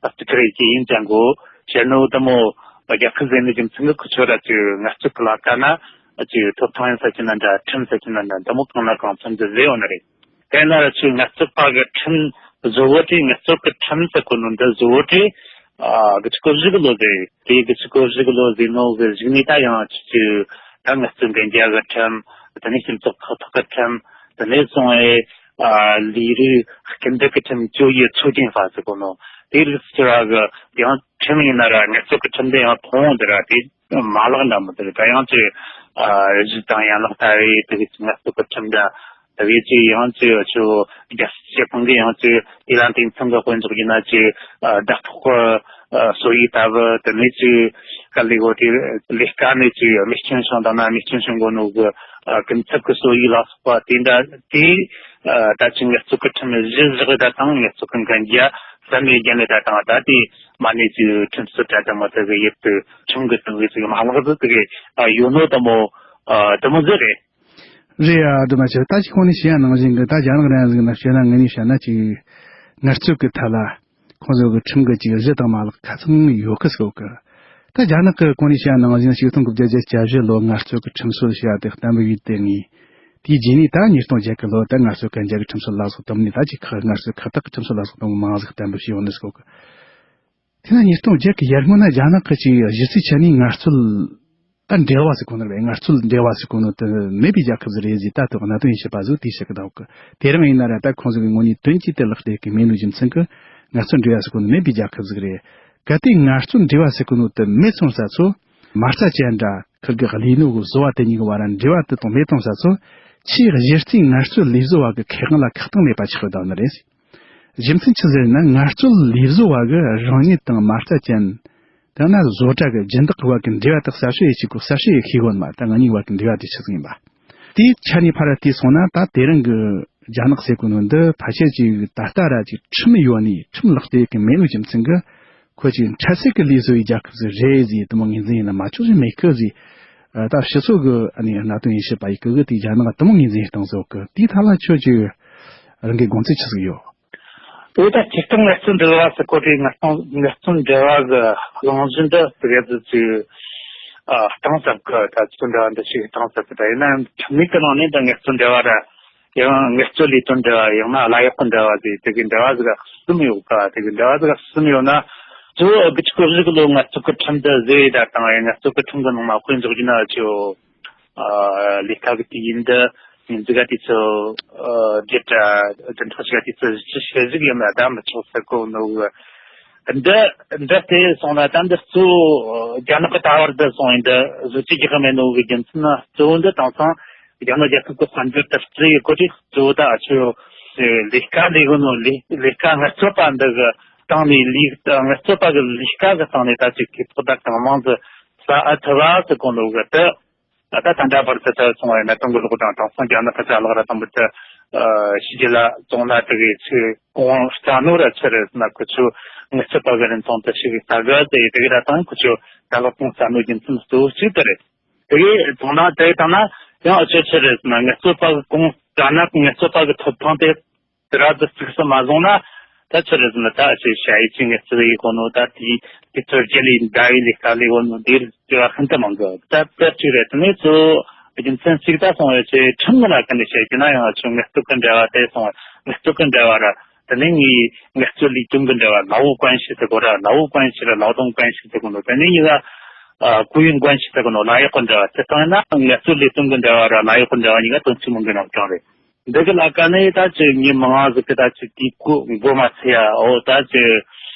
ཨ་ཏི་ཀ་རེ་ཅིག་ཡིན་ཀྱང་གོ་བཤད་ནོ་དེ་མོ། རྒྱལ་ཁབ་ཟེར་ནི་རྒྱུ་མཚན་གྱིས་ཁོ་ཚོ་ར་ཅིག་ངལ་རྩོལ་གྱི་ལས་ཀ་ན་ཅིག་ཐོབ་ཐང་ཡིན་ས་ཅིག་ན་འདྲ། ཁྲིམས་ཟེར་གྱི་ན་འདྲ། འདི་མོ་གང་ན་གང་འཚམ་ཅིག་བཟོས་ཡོད་ནི་རེད། དེ་ན་ར་ཅིག་ངལ་རྩོལ་པ་གི་ཁྲིམས་བཟོ་བོ་དེ། ངལ་རྩོལ་གྱི་ཁྲིམས་ཟེར་གོ་ནོ་འདི་བཟོ་བོ་དེ། ཨ། དགུ་བཅུ་གོ་བཞི་གི་ལོ་ཟེར། དེ་དགུ་བཅུ་གོ་བཞི་གི་ལོ་ཟེར་ནོ་གི་གཞུག་ནས་ད་ཡང་ཅིག་ཅིག་ད་ངལ་རྩོལ་གན་རྒྱ་གི་ཁྲིམས། དེ་ནས་སྤྱི་ཚོགས་ཁག་ཐེག་གི་ཁྲིམས། དེ་ནས་སོང་བའི། ཨ། ལས་རིགས་སྐུལ་འདེད་ཀྱི་ཁྲིམས། 就业促进法 ཟེར་གོ་ནོ། དེ་རིགས་སུ་གྱུར་བ་གི་ཡང་ཁྲིམས་ཡིན་ན་ར་ངལ་རྩོལ་གྱི་ཁྲིམས་དེ་ཡང་ཐོང་འདི་ར་དེ་མ་ལག་འདྲ་མོ་དེ་རེད། ད་ཡང་ཅིག་ཨ། གཞི་དང་ཡན་ལག་ལྟ་བུའི་དེ་གི་ངལ་རྩོལ་གྱི་ཁྲིམས་འདྲ། དེ་གི་ཅིག་ཡང་ཅིག་ཆུ་རྒྱལ་སྤྱི་སྤྱི་ཁང་གི་ཡང་ཅིག་དེ་ལ་དེང་སང་གི་དཔེ་འཇོག་རྒྱུ་ན་ཅིག་ཨ། ཟླ་ཕོགས་ཨ། སྲོལ་ཡིག་ལྟ་བུ། དེ་ནས་ཅིག་དཀའ་ལས་གོ་དེ་ལས་ཀ་ནས་ཅིག་མི་སྐྱོན་བྱུང་དང་ན་མི་སྐྱོན་བྱུང་གོ་ནོ་གི་ཨ། ཀུན་ཚབ་ཀྱི་སྲོལ་ཡིག་ལ་སོགས་པ་དེ་འདྲ་དེ་ཨ། ད་ཅིག་ངལ་རྩོལ་གྱི་ཁྲིམས་གཞི་བཞག་ད་དང་ངལ་རྩོལ་གྱི་གན་རྒྱ་ཟམ་མི་རྒྱ་ནས་ད་དང་ད་དེ་མ་ནས་ཅིག་ཁྲིམས་སྲོལ་གྲ་དེ་མོ་དེ་གི་ཡིད་དུ་ཁྲིམས་གི་དུ་གི་ཅིག་མ་ལག་ཟིག་དེ་གི་ཨ། ཡོད་ནོ་དེ་མོ་ཨ། དེ་མོ་ཟིག་རེད། རེད་ཡ། སྒྲོལ་མ་ཆེ། ད་ཅིག་གོང་ནས་བཤད་ཡ་ནང་བཞིན་གི་ད་རྒྱ་ནག་རང་ཟིག་ན་བཤད་ན། ངས་ནས་བཤད་ན་ཅིག་ངལ་རྩོལ་གི་ཐད་ལ་ཁོང་ཚོ་གི་ཁྲིམས་གི་ཅིག་གཞི་དང་མ་ལག་ཁ་ཚང་ཡོད་གི་ཟེར་གི། ད་རྒྱ་ནག་གི་གོང་ནས་བཤད་ཡ་ནང་བཞིན་ཆིག་སྟོང་དགུ་བརྒྱ་བརྒྱད་ཅུ་གྱ་བཞི་ལོ་ངལ་རྩོལ་གི་ཁྲིམས་སྲོལ་བཤད་ཡ་དེ་གཏན་འབེབས་ཡིན་དེ་ངས། དེའི་རྗེས་ནས་ད་ཉིས་སྟོང་བརྒྱད་གི་ལོ་ད་ངལ་རྩོལ་གན་རྒྱ་གི་ཁྲིམས་སྲོལ་ལ་སོགས་དུམ་ནས་ད་ཅིག་ཁག་ངལ་རྩོལ་ཁག་ཐེག་གི་ཁྲིམས་སྲོལ་ལ་སོགས་དུམ་མང་ཟིག་གཏན་འབེབས་བྱས་ཡོད་ནི་ཟེར་གི། དེ་ན་ཉིས་སྟོང་བརྒྱད་གི་ཡར་སྔོན་ན་རྒྱ་ནག་གི་ཅིག་གཞི་རྩའི་ཆ་ནས་ངལ་རྩོལ་ད་འབྲེལ་བ་ཟེར་གོ་ནོ་རེད། ངལ་རྩོལ་འབྲེལ་བ་ཟེར་གོ་ནོ་དེ་མེད་པའི་རྒྱལ་ཁབ་ཟིག་རེད་ཟེར། ད་དུང་གནད་དོན་ཡིན་ཤེས་པ་ཟིག་དེ་བཤད་གི་འདུག་གི། དེ་རིང་ཡིན་ན་ར་ད་ཁོང་ཚོ་གི་ངོས་ནས་དོན་གྱིས་དེ་ལག་བསྟར་གི་མེད་ནོ་རྒྱུ་མཚན་གི་ངལ་རྩོལ་འབྲེལ་བ་ཟེར་གོ་ནོ་མེད་པའི་རྒྱལ་ཁབ་ཟིག་རེད། གལ་ཏེ་ངལ་རྩོལ་འབྲེལ་བ་ཟེར་གོ་ནོ་དེ་མེད་སོང་ས་ཚོ། མ་རྩ་ཅན་འདྲ་ཁུལ་གི་ལས་ནོ་གི་བཟོ་བ་དེ་གཉིས་གི་བར་འབྲེལ་བ་དེ་དང་མེད་སོང་ས་ཚོ། ཆེས་གཞི་རྩའི་ངལ་རྩོལ་ལས་བཟོ་བ་གི་ཁེ་དབང་ལ་ཁེ་གཏོང་མེད་པ་ཆགས་གི་འདུག་ནི་རེད། རྒྱུ་མཚན་ཆི་ཟིག་ཡིན་ན། ངལ་རྩོལ་ལས་བཟོ་བ་གི་རང་ཉིད་དང་མ་རྩ་ཅན། དེ་ན་བཟོ་གྲྭ་གི་སྦྱིན་བདག་གི་བར་གྱི་འབྲེལ་བ་དེ་གསལ་བཤད་ཡེ་ཅིག་གོ། གསལ་བཤད་ཡེ་ཤེས་གོ་ནི་མ། ད་ང་གཉིས་བར་གྱི་འབྲེལ་བ་དེ་ཆི་ཟིག་ཡིན་པ། དེའི་ཆ་ནས་ཕར་ར་དེ་སོང་ན། ད་དེ་རིང་གི་རྒྱ་ནག་ཟེར་གོ་ནོ་འདི་ཕལ་ཆེར་ཅིག་ད་ལྟ་ར་ཅིག་ཁྲིམས་ཡོད་ནི་ཁྲིམས་ལག་དེབ་ཀྱི་མེད་ནོ་རྒྱུ་མཚན་གི། ཁོ་ཅིག་འཕྲལ་སེལ་གི་ལས་བཟོ་བའི་རྒྱལ་ཁབ་ཟིག་རེད་ཟེར། དེ་མོ་ངོས་འཛིན་ཡེ་ན་མ་ཆོག་ཟིག་མེད་གི་ཟེར། ད་སྤྱི་ཚོགས་གི་ཨ་ནི་གནད་དོན་ཡིན་ཤེས་པ་ཡིན་གི་གི། དེ་རྒྱ་ནག་དེ་མོ་ངོས་འཛིན་བཏང་ཟེར་གི། དེའི་ཐད་ལ་ཁྱོད་ཀྱི་རང་གི་དགོངས་ཚུལ་ཆི་ཟིག་ཡོད། དེ་ད་སྤྱིར་བཏང་ངལ་རྩོལ་འབྲེལ་བ་ཟེར་གོ་དེ། ངལ་རྩོལ་ངལ་རྩོལ་འབྲེལ་བ་གི་གླེང་གཞི་འདི་དེ་ག་ཟིག་ཅིག་ཨ། གཏིང་ཟབ་གི། ད་ངལ་རྩོལ་འབྲེལ་བ་འདི་ཞིག་གཏིང་ཟབ་གི། ད་ཡིན་ན་ཁྲིམས་ལུགས་ཀྱི་ནང་ནས་ད་ངལ་རྩོལ་འབྲེལ་བ་ར། ཡང་ངལ་རྩོལ་ལས་དོན་འབྲེལ་བ། ཡང་ན་གླ་གཡོག་གི་འབྲེལ་བ་ཟེར། དེ་གི་འབྲེལ་བ་ཟིག་གསུམ་ཡོད་ག། དེ་གི་འབྲེལ་བ་ཟིག་གསུམ་ཡོད་ན། གཙོ་བོ་དགུ་བཅུ་གོ་བཞི་གི་ལོ་ངལ་རྩོལ་གི་ཁྲིམས་དེ་བཟོས་ཡེ་ད་དང་། ཡང་ངལ་རྩོལ་གི་ཁྲིམས་གི་ནང་ན་དཔེ་འཇོག་རྒྱུ་ན་ཆོ། ཨ། ལས་ཀ་གི་དུས་ཡུན་འདི། ཉིན་གཅིག་ག་དུས་ཚོད་ཨ། བརྒྱད་ར་བདུན་ཕྲག་གཅིག་ག་དུས་ཚོད་བཞི་བཅུ་ཞེ་གཅིག་ཡིན་ན་ད་མི་ཆོག་ཟེར་གོ་ནོ་གི། འདི་འདི་དེ་སོང་ན་ད་འདི་གཙོ་བོ་རྒྱ་ནག་གི་ད་བར་དུ་སོང་ཡིན་འདི་བཟོ་བཅོས་རྒྱག་གི་མེད་ནོ་གི་རྒྱུ་མཚན་ན། གཙོ་བོ་འདི་དེང་སང་རྒྱ་ནག་རྒྱལ་ཁབ་ཀྱི་དཔལ་འབྱོར་དར་སྤེལ་ཡེ་གོ་དེ་གཙོ་བོ་ད་ཨ་ཆོ་ལས་ཀ་ལས་གོ་ནོ། ལས་ལས་ཀ་ངལ་རྩོལ་པ་འདི་གི་སྟེང་ནས། ལས་ངལ་རྩོལ་པ་གི་ལས་ཀ་གི་སྟེང་ནས་ད་ཅིག་གི་ཕོགས་ད་གང་མང་ཟིག་ཟ་ཨ་ཐུབ་བ་ཟེར་གོ་ནོ་གི་དེ། ད་ད་ད་འདྲ་བར་དུ་ད་སོང་བའི་གནད་དོན་གི་ལོག་དང་། དེང་སང་རྒྱ་ནག་གི་ཅ་ལག་ར་དང་པོ་དེ་ཨ་ཕྱི་རྒྱལ་ལ་བཙོང་ན་དེ་གི་ཚུར་གོང་སྤྲད་ནོ་ར་ཆི་རེད་ཟེར་ན། ཁོ་ཚོ་ངལ་རྩོལ་པ་གི་རིན་ཐང་དེ་ཞིག་ལྟ་གི་ཟེར། དེ་གི་ར་དང་ཁོ་ཚོ་ཅ་ལག་གོང་སྤྲད་ནོ་རྒྱུ་མཚན་གཙོ་བོ་གཅིག་དེ་རེད། དེ་གི་ཐོག་ན་དེ་ཐོག་ན་ཡང་ཨ་ཆོ་ཆི་རེད་ཟེར་ན། ངལ་རྩོལ་པ་གི་གོང་སྤྲད་ན་ངལ་རྩོལ་པ་གི་ཐོབ་ཐང་དེ་དེ་ར་དུ་གཙིགས་སུ་མ་བཟུང་ན། ད་ཆི་རེད་ཟེར་ན། ད་ཅིག་ཞ་ཡི་ཅིག་ངལ་རྩོལ་ཡེ་གོ་ནོ། ད་དེའི་དུས་ཚོད་རྒྱལ་ལ་འདའ་བའི་ལས་ཀ་ལས་གོ་ནོ་འདིར་དེ་བ་ཤིན་ཏུ་མང་གི། ད་དེ་གཅིག་རེད། དེ་ནས་གཙོ་བོ་རྒྱུ་མཚན་གཅིག་ད་སོང་བའི་ཆེ་ཁྲིམས་ཀྱི་ལ་ཀ་ནས་བཤད་རྒྱུ་ན་ཡང་ཨ་ཆོ་ངལ་རྩོལ་གྱི་འབྲེལ་བ་དེ་སོང་བའི་ངལ་རྩོལ་གྱི་འབྲེལ་བ་ར། དེ་ནས་ངའི་ངལ་རྩོལ་ལས་དོན་གྱི་འབྲེལ་བ། 劳务关系 ཟེར་གོ་ར། 劳务关系 ར་劳动关系 ཟེར་གོ་ནོ། དེ་ནས་ཡིན་ལ་ཨ་雇佣关系 ཟེར་གོ་ནོ། གླ་གཡོག་གི་འབྲེལ་བ། དེ་ལྟ་ཡིན་ན་ངལ་རྩོལ་ལས་དོན་གྱི་འབྲེལ་བ་ར་གླ་གཡོག་གི་འབྲེལ་བ་གཉིས་ཀ་དོན་ཆེན་མོ་གི་རྣམ་གྲངས་རེད། འདི་གི་ལ་ཀ་ནས་ད་ཅིག་མི་མང་ང་ཟིག་གི་ད་ཅིག་དེའི་གོ་མགོ་མ་ཚོས་ཡ། འོ་ད་ཅིག་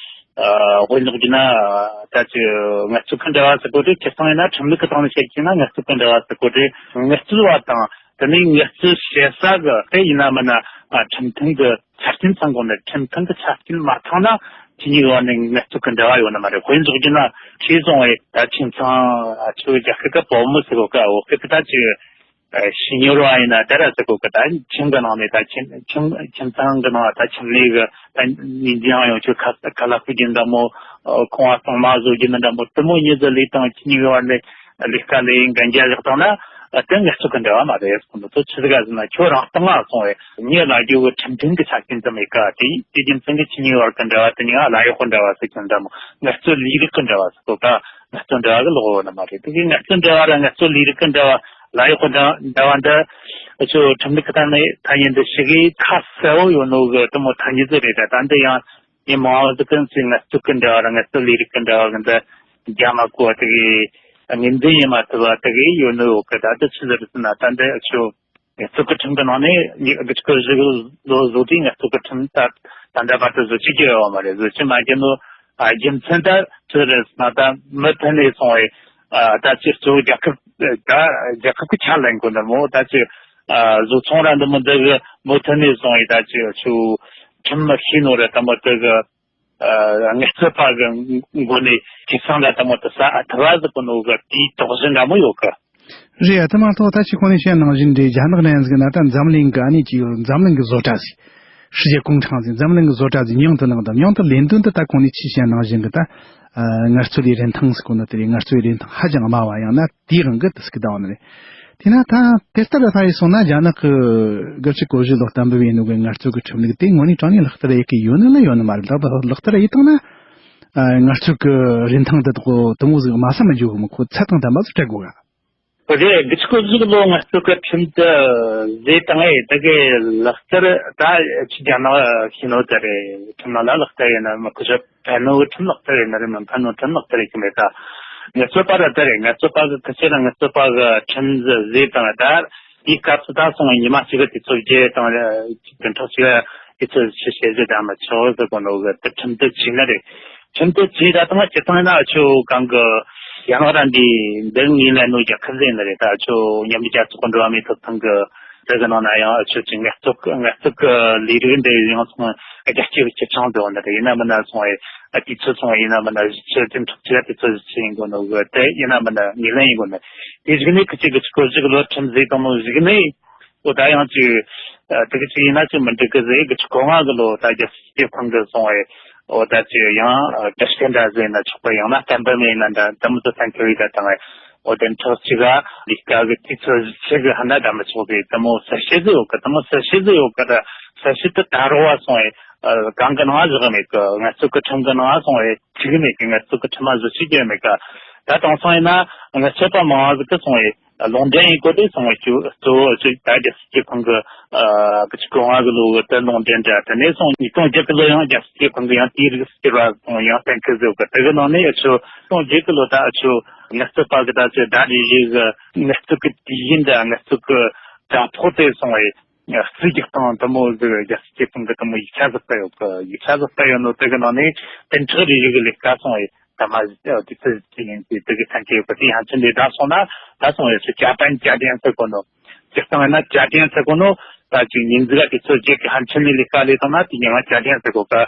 ཨ་དཔེ་འཇོག་རྒྱུ་ན། ད་ཅིག་ངལ་རྩོལ་གི་འབྲེལ་བ་ཟེར་གོ་དེ་སྤྱིར་བཏང་ཡིན་ན་ཁྲིམས་ལུགས་གི་སྟེང་ནས་བཤད་རྒྱུ་ན། ངལ་རྩོལ་གི་འབྲེལ་བ་ཟེར་གོ་དེ་ངལ་རྩོལ་བ་དང་། དེ་ནས་ངལ་རྩོལ་བྱེད་ས་གི་དེ་ཡིན་ན་མིན་ན་ཨ་ཁྲིམས་མཐུན་གི་ཆ་རྐྱེན་ཚང་དགོས་ནི། ཁྲིམས་མཐུན་གི་ཆ་རྐྱེན་མ་ཚང་ན་ཁྱེད་གཉིས་བར་ནས་ངལ་རྩོལ་གི་འབྲེལ་བ་ཡོད་ནི་མ་རེད། དཔེ་འཇོག་རྒྱུ་ན་ཁྱེད་སོང་བས་ད་ཁྱིམ་ཚང་ཨ་ཆོ་རྒྱལ་ཁབ་གི་བུ་མོ་ཟེར་གོ་ག། འོ་ཁེ་ད་ཅིག་ཨ་ཕྱི་ཉོ་ར་ཡིན་ན་དེ་ར་ཟེར་གོ་གི། ད་ཁྱིམ་གི་ནང་ནས་ད་ཁྱིམ་ཁྱིམ་ཁྱིམ་ཚང་གི་ནང་ད་ཁྱིམ་ལས་གི་ད་ཉིན་རྒྱང་ཡོང་ཆོག་ཁ་ཁ་ལག་ཕུལ་རྒྱུ་འདྲ་མོ། ཁང་བ་གཙང་མ་བཟོ་རྒྱུ་འདྲ་མོ། དེ་མོ་གཉིས་ཀྱི་ལས་དང་ཁྱེད་གཉིས་ཀྱི་བར་ནས་ལས་ཀ་ལས་འགན་རྒྱ་བཞག་བཏང་ན། ཨ་དེ་ངལ་རྩོལ་གི་འབྲེལ་བ་མ་རེད་ཟེར་གོ་ནོ། དེ་ཆི་ཟིག་ག་ཟེར་ན། ཁྱོད་རང་སྟེང་ང་སོང་བས་ངས་ལབ་རྒྱུ་གི་ཁྲིམས་མཐུན་གི་ཆ་རྐྱེན་ཙམ་མེད་ཀ། དེ་དེ་རྒྱུ་མཚན་གྱིས་ཁྱེད་གཉིས་བར་གི་འབྲེལ་བ་དེ་གཉིས་ཀ་གླ་གཡོག་གི་འབྲེལ་བ་ཟེར་གྱི་འདྲ་མོ། ངལ་རྩོལ་ལས་རིགས་གི་འབྲེལ་བ་ཟེར་གོ་ཀ། ངལ་རྩོལ་འབྲེལ་བ་གི་ལོག་ཡོད་ནི་མ་རེད། དེ་གི་ངལ་རྩོལ་འབྲེལ་བ་ར་ངལ་རྩོལ་ལས་རིགས་གི་འབྲེལ་བ་ལ་ཡོད་གི་འབྲེལ་བ་འདི་ཨ་ཆོ་ཁྲིམས་ལུགས་ཀྱི་ཐད་ནས་ཐ་སྙད་འདི་ཞིག་གི་ཁ་གསལ་བོ་ཡོད་ནོ་གི་དེ་མོ་ཐ་སྙད་ཟིག་རེད། ད་ད་འདི་ཡང་མི་མང་བོ་ཟིག་གི་ངལ་རྩོལ་གི་འབྲེལ་བ་ར་ངལ་རྩོལ་ལས་རིགས་གི་འབྲེལ་བ་གི་འདི་རྒྱ་མ་གོ་བ་དེ་གི་ངོས་འཛིན་ཡེད་མ་ཐུབ་པ་དེ་གི་ཡོད་ནོ་ཡོད་གི། ད་འདི་ཆི་ཟིག་རེད་ཟེར་ན་ད་འདི་ཨ་ཆོ་ངལ་རྩོལ་གྱི་ཁྲིམས་ཀྱི་ནང་ནས་ཡི་གེ་སྐོར་ཞིག་ལོ་བཟོ་དུས་ངལ་རྩོལ་གྱི་ཁྲིམས་ད་ད་ལྟ་བར་དུ་བཟོ་བཅོས་བགྱི་ཡོད་མ་རེད། བཟོ་བཅོས་མ་བགྱིས་ནོ་ཨ་རྒྱུ་མཚན་ད་ཆི་རེད་ཟེར་ན། ད་མུ་མཐུད་ནས་སོང་བས་ཨ་ད་ཅི་གཙོ་བོ་རྒྱལ་ཁབ་ད་རྒྱལ་ཁབ་ཀྱི་ཆ་ལེན་དགོས་ནི་མོ། ད་ཅི་ཨ་བཟོ་ཚོང་ར་འདི་མོ་འདི་གི་མུ་མཐུད་ནས་སོང་བས་ད་ཅི་ཆུ་ཁྲིམས་མི་ཤེས་ནོ་རེད། ད་མོ་འདི་གི་ཨ་ངལ་རྩོལ་པ་གི་མགོ་ནས་ཁེ་བཟང་འདྲ་དེ་མོ་དེ་ཟ་ཨ་ཐུབ་པ་ཟིག་གི་ནོ་གི་དེའི་དོགས་གཞི་འདྲ་མོ་ཡོད་གི། རེད་ཡ། དེ་མ་གཏོགས་ད་ཅི་གོང་ནས་བཤད་ནང་བཞིན་རེད། རྒྱ་ནག་ནང་ཟིག་ན་ད་འཛམ་གླིང་གི་ཨ་ནི་ཅིག་འཛམ་གླིང་གི་བཟོ་གྲྭ་ཟིག 世界工厂 ཟིག་འཛམ་གླིང་གི་བཟོ་གྲྭ་ཟིག་མྱིང་དུ་བླངས་དང་། མྱིང་དུ་ལེན་དོན་དུ་ད་གོང་ནས་ཅི་བཤད་ནང་བཞིན་གི་ད་ཨ་ངལ་རྩོལ་ལས་རིན་ཐང་ཟེར་གོ་ནོ་དེ་རེད། ངལ་རྩོལ་ལས་རིན་ཐང་ཧ་ཅང་དམའ་བ་ཡང་ན་དེའི་དབང་གིས་དེ་ཟིག་གི་ད་བ་ནི་རེད། དེས་ན་ད་དེ་ལྟར་ལ་ལྟ་ཡི་སོང་ན་རྒྱ་ནག་གི་དགུ་བཅུ་གོ་བཞི་ལོ་གཏན་འབེབས་ཡིན་ནོ་གི་ངལ་རྩོལ་གྱི་ཁྲིམས་ལུགས་དེ་དངོས་གནས་དྲང་གནས་ལག་བསྟར་ཡེད་གི་ཡོད་ནི་ལ་ཡོད་ནི་མ་རེད། ལག་ལག་བསྟར་ཡེད་བཏང་ན་ཨ་ངལ་རྩོལ་གྱི་རིན་ཐང་དེ་དག་དེ་མོ་ཟིག་དམའ་ས་མི་འཇུག་གི་མོ། ཁོ་ཚད་དང་ལྡན་པ་ཟིག་སྤྲད་དགོས་ག། དེ་དགུ་བཅུ་གོ་བཞི་ལོ་ངལ་རྩོལ་གྱི་ཁྲིམས་དེ་བཟོས་བཏང་ངས་དེ་གི་ལག་བསྟར་ད་ཆི་རྒྱ་ནག་ཤེས་ནོ་དེ་རེད། ཁྲིམས་ནང་ལ་ལག་བསྟར་ཡེད་ན་མི་ཁུ་ཞབས་ཕན་ནོ་ཁྲིམས་ལག་བསྟར་ཡེད་ན་རེད། མི་ཕན་ནོ་ཁྲིམས་ལག་བསྟར་ཡེད་གི་མེད། ད་ངལ་རྩོལ་པ་ར་དེ་རེད། ངལ་རྩོལ་པ་གི་ཁ་ཆེ་ལ་ངལ་རྩོལ་པ་གི་ཁྲིམས་བཟོས་བཏང་ད་དེའི་སྐབས་སུ་ད་སོང་བའི་ཉི་མ་གཅིག་གི་དུས་ཚོད་བརྗེད་བཏང་། དེ་འཕྲོ་གཅིག་དུས་ཚོད་ཆུ་བཤད་རྒྱུ་ད་མི་ཆོག་ཟེར་གོ་ནོ་གི་དེ་ཁྲིམས་དེ་བྱས་ནི་རེད། ཁྲིམས་དེ་བྱས་ད་ད་སྤྱིར་བཏང་ཡིན་ན་ཨ་ཆོ་གང་གི་ཡང་རང་འདི་འདི་ངོས་ལེན་ནོ་རྒྱལ་ཁབ་ཟིག་ཡིན་ནི་རེད། ད་ཨ་ཆོ་མཉམ་འབྲེལ་རྒྱལ་ཚོགས་ཀྱི་འགྲོ་བ་མིའི་ཐོབ་ཐང་གི་དེ་གི་ནང་ན་ཡང་ཨ་ཆོ་ཅིག་ངལ་རྩོལ་ངལ་རྩོལ་གི་ལས་རིགས་འདི་ཡང་སོང་རྒྱ་སྐྱེད་ཀྱི་ཆང་དུ་འོང་ནི་རེད། ཡིན་ན་མིན་ན་སོང་བའི་ཨ་དུས་ཚོད་སོང་བ་ཡིན་ན་མིན་ན་གཞི་ཆེ་དེ་འཕྲོག་ཆེ་དུས་ཚོད་གཞི་ཆེ་ཡིན་དགོས་ནོ་གི་དེ་ཡིན་ན་མིན་ན་ངོས་ལེན་ཡིན་དགོས་ནི། དེ་གཞུག་ནས་ཁི་ཆོ་གི་ཆི་གོ་གཞུག་ལོ་ཁྲིམས་བཟོས་བཏང་ནོ་གཞུག་ནས་འོ་ད་ཡང་ཅིག་ཨ་དེ་གི་ཅིག་ཡིན་ན་ཅིག་མི་འགྲིག་གི་ཟེར་གི་ཆི་གོ་ང་གི་ལོ་ད་རྒྱལ་སྤྱི་ཁང་གི་སོང་བའི་འོ་ད་ཅིག་ཡང་ཨ་དྲི་རྐྱེན་འདྲ་ཟེར་ན་ཆོག་པ་ཡང་ན་གཏན་འབེབས་མེད་ན་འདྲ་དེ་མོ་ཚོ་གཏན་འཁེལ་བའི་ད་དང་བའི་འོ་དེ་འཕྲོ་གཅིག་ག་ལས་ཀ་གི་དུས་ཚོད་གཞི་ཆེ་གི་ཧ་ན་ད་མི་ཆོག་གི་དེ་མོ་གསལ་བཤད་ཟིག་ཡོད་གི། དེ་མོ་གསལ་བཤད་ཟིག་ཡོད་གི། ད་གསལ་བཤད་དེ་ད་རོགས་བ་སོང་བའི་ཨ་གང་གི་ནང་བཞག་མེད་གི། ངལ་རྩོལ་གི་ཁྲིམས་གི་ནང་སོང་བའི་ཅིག་མེད་གི། ངལ་རྩོལ་གི་ཁྲིམས་མ་བཟོ་ཅིག་ཡོད་མེད་གི། ད་དེང་སང་ཡིན་ན་ངལ་རྩོལ་པ་མང་བ་ཟིག་གི་སོང་བའི་ལུང་འདྲེན་ཡེད་གོ་དེ་སོང་བའི་གཙོ་བོ་གཙོ་བོ་ད་རྒྱལ་སྤྱི་ཁང་གི་ཨ་གི་ཆི་གོ་ང་གི་ལོ་གི་དེ་ལུང་འདྲེན་འདྲ། དེ་ནས་སོང་ཉིས་སྟོང་བརྒྱད་གི་ལོ་ཡང་རྒྱལ་སྤྱི་ཁང་གི་ཡང་དེའི་རིགས་སྐྱེ་བ་སོང་ཡང་གཏན་འཁེལ་ཟེར་གི། དེ་གི་ནང་ནས་ཨ་ཆོ་ཉིས་སྟོང་བརྒྱད་གི་ལོ་ད་ཨ་ཆོ་ངལ་རྩོལ་པ་གི་ད་ཆོ་ཟླ་རེ་རེ་གི་ངལ་རྩོལ་གི་དུས་ཡུན་འདྲ་ངལ་རྩོལ་གི་ཟླ་ཕོགས་དེ་སོང་བའི་རྩིས་རྒྱག་སྟངས་དེ་མོ་ཟིག་རྒྱལ་སྤྱི་ཁང་གི་དེ་མོ་ཡིག་ཆ་ཟིག་ད་ཡོད་གི། ཡིག་ཆ་ཟིག་ད་ཡོད་ནོ་དེ་གི་ནང་ནས་བདུན་ཕྲག་རེ་རེ་གི་ལས་ཀ་སོང་བའི་ད་མ་དུས་ཚོད་ཅིག་ཡིན་ཏེ་དེ་གི་ཐན་ཅེ་ཡོད་གི། དེ་ཡང་ཕྱིན་ལས་ད་སོང་ན་ད་སོང་བའི་སུ་ཇ་པན་ཇ་དན་ཟེར་གོ་ནོ། སྤྱིར་བཏང་ཡིན་ན་ཇ་དན་ཟེར་གོ་ནོ་ད་ཅིག་ཉིན་ཟིག་ག་དུས་ཚོད་བརྗེད་གི་ཧན་ཆེན་ནས་ལས་ཀ་ལས་བཏང་ན་དེ་ཉིན་ང་ཇ་དན་ཟེར་གོ་གི།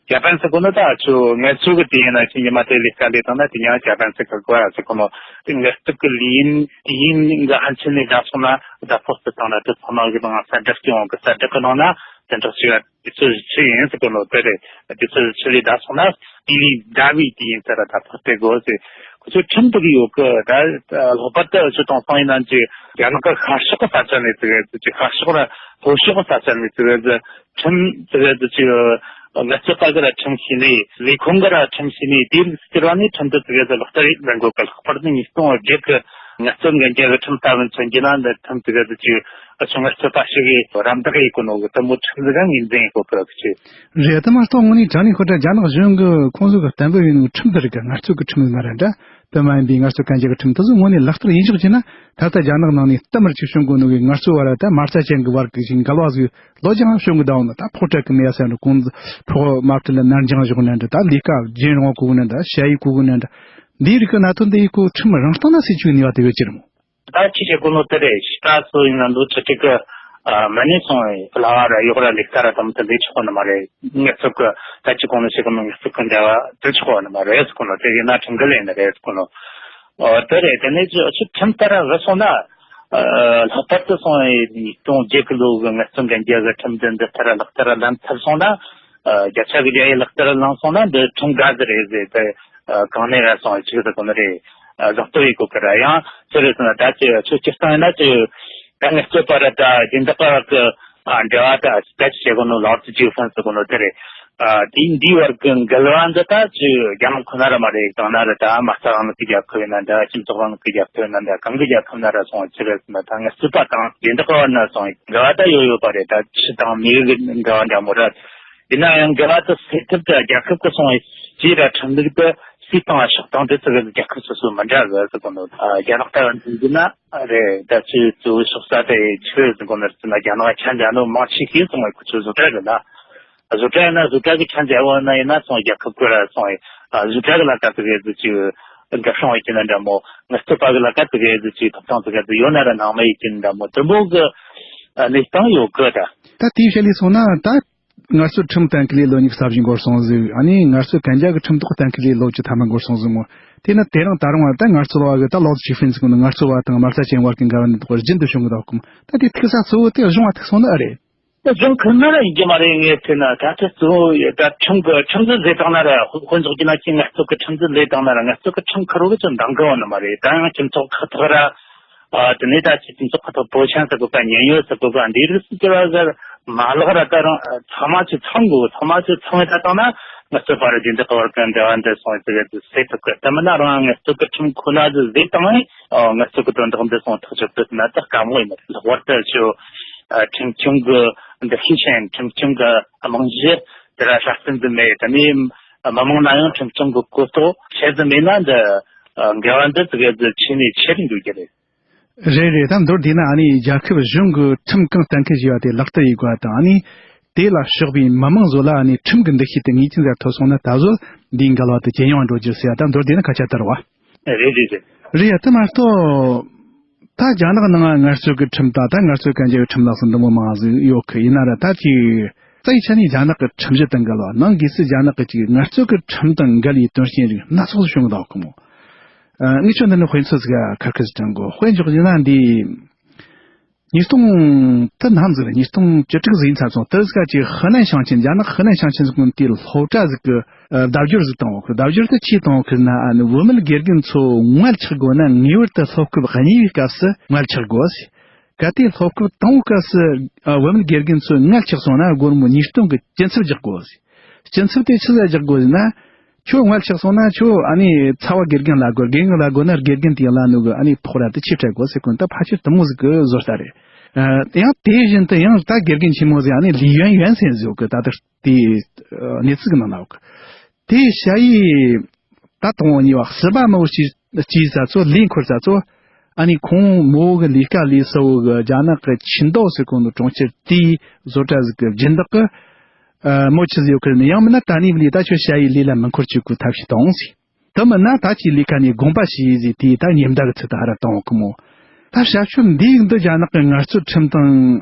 ཇ་པན་ཟེར་གོ་ནོ་ད་ཨ་ཆོ་ངལ་རྩོལ་གི་དུས་ཡུན་ན་ཅིག་ཉི་མ་དེ་ལས་ཀ་ལས་བཏང་ན་དེ་ཉིན་ང་ཇ་པན་ཟེར་གི་གོ་ར་ཟེར་གོ་ནོ། དེ་ངལ་རྩོལ་གི་ལས་ཡུན་དུས་ཡུན་གི་ཧན་ཆེན་ནས་ད་སོང་ན་ད་ཕོགས་སུ་བཏང་ན་དེ་ཚང་མ་གི་ནང་གསལ་བསྒྲགས་ཀྱི་འོང་གི། གསལ་བསྒྲགས་གི་ནང་ན་དེ་འདྲ་ཅིག་དུས་ཚོད་བཞི་ཆུ་ཡིན་ཟེར་གོ་ནོ་དེ་རེད། དུས་ཚོད་བཞི་ཆུ་ལས་ད་སོང་ན་དེ་ལས་ཟླ་བའི་དུས་ཡུན་ཟེར་ར་ད་ཕོགས་སྤྲད་དགོས་ཟེར། ཁོ་ཚོས་ཁྲིམས་བསྒྲིགས་ཡོད་གི། ད་ལྷག་པར་དུ་ཆུ་དྭངས་སང་ཡིན་ན་ཅིག་རྒྱ་ནག་གི་ཤར་ཕྱོགས་གི་ས་ཆ་ནས་ཟེར་གི་ཟེར། ཅིག་ཤར་ཕྱོགས་ར་ལྷོ་ཕྱོགས་གི་ས་ཆ་ནས་ཟེར་གི་ཟེར། ཁྲིམས་ཟེར་གི་ཟེར། ཅིག་ངལ་རྩོལ་པ་གི་ར་ཁྲིམས་ཤེས་ནས་ལས་ཁུངས་གི་ར་ཁྲིམས་ཤེས་ནས་དེ་རིགས་ཟེར་བ་ནས་ཁྲིམས་དེ་ཟེར་གི་ཟེར་ལག་བསྟར་ཡེད་ལེན་དགོས་གི། ལྷག་པར་དུ་ཉིས་སྟོང་བརྒྱད་གི་ངལ་རྩོལ་འགན་འཁྱེར་གི་ཁྲིམས་ལྟ་བུ་མཚོན་རྒྱུ་ན་འདི་ཁྲིམས་ཟེར་གི་ཟེར། ཅིག་ཨ་ཆུ་ངལ་རྩོལ་པ་ཞིག་གིས་རམ་འདེགས་ཡེད་གོ་ནོ་གི་དེ་མོ་ཁྲིམས་ཟིག་ག་ངོས་འཛིན་ཡེད་དགོས་གི་ར་གི་ཆེ། རེད། དེ་མ་གཏོགས་དངོས་གནས་དྲང་གནས་ཁོ་ད་རྒྱ་ནག་གཞུང་གི་ཁོང་ཚོ་གི་གཏན་འབེབས་ཡིན་ནོ་ཁྲིམས་དེ་རིགས་གི་ངལ་རྩོལ་གི་ཁྲིམས་ཟིག་མ་རེད་འདྲ། དེ་མ་ཡིན་པའི་ངལ་རྩོལ་གན་རྒྱ་གི་ཁྲིམས་དེ་ཚོ་དངོས་གནས་ལག་བསྟར་ཡེད་འཇོག་བྱས་ན་ད་ལྟ་རྒྱ་ནག་ནང་ནས་གཏའ་མར་ཅིག་བྱུང་དགོས་ནོ་གི་ངལ་རྩོལ་བ་ར་ད་མ་རྩ་ཅན་གི་བར་གི་ཞིག་འགལ་བ་ཟིག་ལོ་རྒྱང་བྱུང་གི་ད་འོ་ན་ད་ཕོགས་སྤྲད་གི་མེད་ཟེར་ནོ། ཁོང་ཚོ་ཕོགས་མ་སྤྲད་ལ་ནར་འགྱངས་བཞག་ནི་འདྲ། ད་ལས་ཀ་རྒྱུན་རིང་བ་དགོས་གི་ནི་འདྲ། ཞ་ཡི་དགོས་གི་ནི་འདྲ། འདིའི་རིགས་གི་གནད་དོན་འདི་ཡི་གོ་ཁྲིམས་རང་སྟེང་ན་སྲིད་ཇུས་ནུས་པ་དེ་ཡོད་ཀྱི་རེད་མོ། ད་ཅི་བྱེད་དགོས་ནོ་དེ་རེད། ཤི་ད་སོ་ཡིན་ན་ལོ་བཅུ་དྲུག་གི་ཨ་མ་ནས་སོང་བའི་ཕ་ལ་བ་ར་གཡོག་ར་ལས་ཀ་ར་དམ་དུ་འདི་ཆོག་གོ་ནི་མ་རེད། ངལ་རྩོལ་གི་ད་ཅི་གོང་ནས་བཤད་གི་མི་ངལ་རྩོལ་གི་འབྲེལ་བ་དེ་ཆོག་གོ་ནི་མ་རེད་ཟེར་གོ་ནོ། དེ་ཡིན་ན་ཁྲིམས་འགལ་ཡིན་ནི་རེད་ཟེར་གོ་ནོ། ཨོ་དེ་རེད། དེ་ནས་ཅི་ཨ་ཅི་ཁྲིམས་ལྟར་ར་བཟོ་སོང་ན་ཨ་ལྷག་པར་དུ་སོང་བའི་ཉིས་སྟོང་བརྒྱད་གི་ལོ་གི་ངལ་རྩོལ་འགན་རྒྱལ་གི་ཁྲིམས་འདི་འདི་ལྟར་ལག་བསྟར་ལམ་ཐབས་སོང་ན། ཨ་བརྒྱ་ཆ་གི་བརྒྱ་ཡི་ལག་བསྟར་བླངས་སོང་ན་འདི་ཁྲིམས་འགལ་ཟིག་རེད་ཟེར་ཏེ། ཨ་གང་ནས་ར་སོང་ཅིག་ཟེར་གོ་ནི་རེད། ཨ་གཟེངས་བསྟོད་ཡེད་དགོས་གི་ར། ཡང་ཅི་རེད་ཟེར་ན་ད་ཅི་ཆོས་སྤྱིར་བཏང་ཡིན་ན་ཅི་ད་ངལ་རྩོལ་པ་ར་ད་སྦྱིན་བདག་པ་ར་གི་ཨ་འབྲེལ་བ་ད་ད་ཅི་བྱེད་གོ་ནོ་ལག་ཏུ་ཅིག་སོང་ཟེར་གོ་ནོ་དེ་རེད། ཨ་དེ་འདིའི་བར་གྱི་འགལ་བ་འདི་ད་ཅི་རྒྱ་ནག་ཁོ་ན་ར་མ་རེད། གང་ན་ར་ད་མ་རྩ་རིང་ལུགས་ཀྱི་རྒྱལ་ཁབ་ཡིན་ན་འདྲ། སྤྱི་ཚོགས་རིང་ལུགས་ཀྱི་རྒྱལ་ཁབ་ཡིན་ན་འདྲ། གང་གི་རྒྱལ་ཁབ་ན་ར་སོང་ཅི་རེད་ཟེར་ན། ད་ངལ་རྩོལ་པ་དང་སྦྱིན་བདག་གི་བར་ན་སོང་འགལ་བ་ད་ཡོད་ཡོད་པ་རེད། ད་ཆུ་དང་མེ་གི་འགལ་བ་འདྲ་མོ་ར། ཡིན་ན་ཡང་འགལ་བ་དེ་སེལ་ཐབས་དེ་རྒྱལ་ཁབ་ཀྱི་སོང་བའི་སྤྱིའི་ར་ཁྲིམས་ལུགས་དེ་སུས་བཏང་བ་ཕྱོགས་བཏང་དེ་ཚོ་གི་རྒྱལ་ཁབ་སོ་སོ་མི་འདྲ་གི་ཟེར་གོ་ནོ། ཨ་རྒྱ་ནག་ལྟ་བུ་འཛིན་རྒྱུ་ན་རེད། ད་ཅི་གཙོ་བོ་ཕྱོགས་ས་དེ་ཆི་རེད་ཟེར་གོ་ནོ་རེད་ཟེར་ན། རྒྱ་ནག་ཆ་འཇའ་ནོ་མང་ཆེ་ཤོས་སོང་བའི་ཁོ་ཚོ་བཟོ་གྲྭ་རེད་ལ། བཟོ་གྲྭ་ཡིན་ན་བཟོ་གྲྭ་གི་ཆ་འཇའ་བོ་ན་ཡིན་ན་སོང་རྒྱལ་ཁབ་ཀྱི་ར་སོང་བའི་ཨ་བཟོ་གྲྭ་གི་ལ་ཀ་ཙི་གི་ཟི་ཅི་འགབ་སྲུང་བའི་ཀྱི་ན་འདྲ་མོ། ངལ་རྩོལ་པ་གི་ལ་ཀ་ཙི་གི་ཟི་ཅི་ཐོབ་ཐང་ཙི་གི་ཟི་ཡོད་ན་ར་ནང་མི་ཡི་ཀྱི་ན་འདྲ་མོ། དུ་མོ་གི་ཨ་གནས་སྟངས་ཡོད་གི་ད། ད་དེའི་བཤད་ལས་སོང་ན་ད། ངལ་རྩོལ་ཁྲིམས་གཏན་འཁེལ་ལས་ལོ་ཉི་ཤུ་རྩ་བཞི་འགོར་སོང་ཟིག་ཨ་ནི་ངལ་རྩོལ་གན་རྒྱ་གི་ཁྲིམས་ཐོག་གཏན་འཁེལ་ལས་ལོ་བཅུ་ཐམ་པ་འགོར་སོང་ཟིག་མོ། དེ་ནི་དེ་རིང་ད་རུང་བ་ད་ངལ་རྩོལ་བ་གི་ད་ལོག་ཅིག་ཧྥིན་ཟིག་ནི་ངལ་རྩོལ་བ་དང་མ་རྩ་ཅན་བར་གྱི་འགལ་བ་འདི་ཐོག་རྒྱུན་དུ་བྱུང་གི་འདུག་གམ། ད་དེ་ཐུག་ས་གཙོ་བོ་དེ་གཞུང་བ་ཐུག་སོང་ནི་ཨེ་རེད། ད་གཞུང་ཁུར་ན་ར་ཡིན་གྱི་མ་རེད། ངས་བལྟས་ན་ད་ལྟ་གཙོ་བོ་ད་ཁྲིམས་གི་ཁྲིམས་འཛིན་ལས་དང་ན་ར་དཔེ་འཇོག་རྒྱུ་ན་ཁྱེད་ངལ་རྩོལ་གི་ཁྲིམས་འཛིན་ལས་དང་ན་ར་ངལ་རྩོལ་གི་ཁྲིམས་ཁུར་བོ་ཅི་འདང་གི་བ་ནི་མ་རེད། ད་ཡང་སྤྱི་ཚོགས་ཁག་ཐག་ར། ཨ་དེ་ནས་ད་ཅི་སྤྱི་ཚོགས་ཁག་ཐོག་པོ་ཆན་ཟེར་གོ་ག་ཉེན་གཡོལ་ཟེར་གོ་ག་འདི་རིགས་སུ་གྱུར་བ་ཟེར་མ་ལག་ར་ད་རང་ཚང་མ་ཅི་ཚང་དགོས། ཚང་མ་ཅི་ཚང་བའི་ད་བཏང་ན་ངལ་རྩོལ་པ་ར་སྦྱིན་བདག་གི་བར་གྱི་འབྲེལ་བ་འདི་སོང་ཟེར་གི་སེལ་ཐུབ་གི། ད་མིན་ན་རང་ངལ་རྩོལ་གི་ཁྲིམས་ཁོ་ན་ཟིག་བཟོས་བཏང་ངས་ངལ་རྩོལ་གི་དོན་དག་འདི་སོང་ཐག་གཅོད་ཐུབ་ན་ད་དཀའ་མོ་ཡིན། ལྷག་པར་དུ་ཅི་ཁྲིམས་སྐྱོང་གི་འདུ་ཤེས་ཅན། ཁྲིམས་སྐྱོང་གི་རྨང་གཞི་དེ་ར་སྲ་བརྟན་ཟིག་མེད། དེ་ནས་མི་མང་ན་ཡང་ཁྲིམས་སྐྱོང་གི་གོ་རྟོགས་ཆེ་ཟིག་མེད་ན་འདི་འགལ་བ་འདི་ཙི་གེ་ཟིག་ཆེ་ནས་ཆེ་རུ་འགྲོ་རྒྱུ་རེད། རེད་རེད། ད་མདོར་བསྡུས་ན་ཨ་ནི་རྒྱལ་ཁབ་གཞུང་གི་ཁྲིམས་གང་གཏན་འཁེལ་བྱས་པ་དེ་ལག་བསྟར་ཡེད་དགོས་པ་དང་། ཨ་ནི་དེ་ལ་ཕྱོགས་པའི་མི་མང་ཚོ་ལ་ཨ་ནི་ཁྲིམས་ཀྱི་འདུ་ཤེས་དེ་ངེས་ཅན་ཟིག་ཐོབ་སོང་ན་ད་གཟོད་འདིའི་འགལ་བ་དེ་ཇེ་ཉུང་བ་འགྲོ་རྒྱུ་ཟེར་ཡ། ད་མདོར་བསྡུས་ན་སྐད་ཆ་དེ་རེད་བ། རེད་རེད་རེད། རེད་ཡ། དེ་མ་གཏོགས་ད་རྒྱ་ནག་ནང་ང་ངལ་རྩོལ་གྱི་ཁྲིམས་དང་ད་ངལ་རྩོལ་གན་རྒྱ་གི་ཁྲིམས་ལ་སོགས་འདི་མོ་མང་ཟིག་ཡོད་གི། ཡིན་ན་ར་ད་ཅིག་རྩ་བའི་ཆ་ནས་རྒྱ་ནག་གི་ཁྲིམས་གཞི་དང་འགལ་བ། ནང་སྒོས་སུ་རྒྱ་ནག་གི་ཅིག་ངལ་རྩོལ་གྱི་ཁྲིམས་དང་འགལ་བའི་དོན་རྐྱེན་རིགས་སྣ་ཚོགས་སུ་བྱུང་གི་འདུག་གི་མོ། ཨ། ངས་ཁྱོད་འདི་ནས་དཔེ་མཚོན་ཟིག་ཁ་ཁ་ཟིག་དྲངས་གོ། དཔེ་འཇོག་རྒྱུ་ན་འདི། ཉིས་སྟོང་དུ་ནམ་ཟིག་རེད། ཉིས་སྟོང་བཅུ་དྲུག་ཟིག་ཡིན་ཚ་སོང་། དེ་ཟིག་ཅིག་ཧི་ནན་ཞིང་ཆེན། རྒྱ་ནག་ཧི་ནན་ཞིང་ཆེན་ཟིག་གི་དེའི་སློབ་གྲྭ་ཟིག་གི་ཨ་ལྡབ་སྦྱོར་ཟིག་བཏང་བ་གི། ལྡབ་སྦྱོར་དེ་ཅི་བཏང་བ་གི་ན། ཨ་ནི་བུད་མེད་དགེ་རྒན་ཚོ་མངལ་ཆགས་དགོས་ན་ངེས་པར་དུ་སློབ་སྐབས་གཉིས་པའི་སྐབས་སུ་མངལ་ཆགས་དགོས་ཟེར། གལ་ཏེ་སློབ་སྐབས་དང་པོའི་སྐབས་སུ་ཨ་བུད་མེད་དགེ་རྒན་ཚོས་མངལ་ཆགས་སོང་ན་སྒོར་མོ་ཉིས་སྟོང་གི་སྐྱིན་ཚབ་རྒྱག་དགོས་ཟེར། སྐྱིན་ཚབ་དེ་ཆི་ཟིག་རྒྱག་དགོས་ཟེར་ན། ཁྱོད་མངལ་ཆགས་སོང་ན་ཁྱོད་ཨ་ནི་ཚ་བ་དགེ་རྒན་ལ་དགོས། དགེ་རྒན་ལ་དགོས་ན་དགེ་རྒན་དེའི་ལ་ནུ་གི་ཨ་ནི་ཕོགས་ར་དེ་ཆེ་སྤྲད་དགོས་ཟེར་གོ་ནོ། ད་ཕལ་ཆེར་དེ་མོ་ཟིག་གི་བཟོ་ལྟ་རེད། ཨ་ཡང་དེ་བཞིན་དུ་ཡང་ད་དགེ་རྒན་ཆེན་མོ་ཟིག་ཨ་ནི་ལི་ཡོན་ཡོན་ཟེར་ཟིག་ཡོད་གི། ད་ལྟ་དེའི་གནས་ཚུལ་གི་ནང་ན་ཡོད་གི། དེའི་ཞ་ཡི་ད་དང་པོ་གཉིས་པ་སྲིད་པ་མི་བོ་སྐྱེས་སྐྱེས་ས་ཚོ་ལས་འཁོར་ས་ཚོ། ཨ་ནི་ཁོང་མོ་གི་ལས་ཀ་ལས་ས་བོ་གི་རྒྱ་ནག་གི་ཆིན་ཏའོ་ཟེར་གོ་ནོ་གྲོང་ཁྱེར་དེའི་བཟོ་གྲྭ་ཟིག་གི་སྦྱིན་བདག་གི་ཨ་མོ་ཆི་ཟིག་ཡོད་གི་ནི། ཡང་མིན་ན་ད་ནི་བ་ལི་ད་ཁྱོད་ཞ་ཡི་ལས་ལ་མི་འཁོར་བཅུག་གི་ཐབས་ཤེས་དང་ཟིག་དེ་མིན་ན་ད་ཁྱོད་ལས་ཀ་ནས་དགོངས་པ་ཞུས་ཟིག་དེ་ད་ཉེན་བརྡ་གི་ཚུལ་དུ་ཧ་ར་བཏང་བ་གི་མོ། ད་བྱ་སྤྱོད་འདི་ཡིག་འདི་རྒྱ་ནག་གི་ངལ་རྩོལ་ཁྲིམས་དང་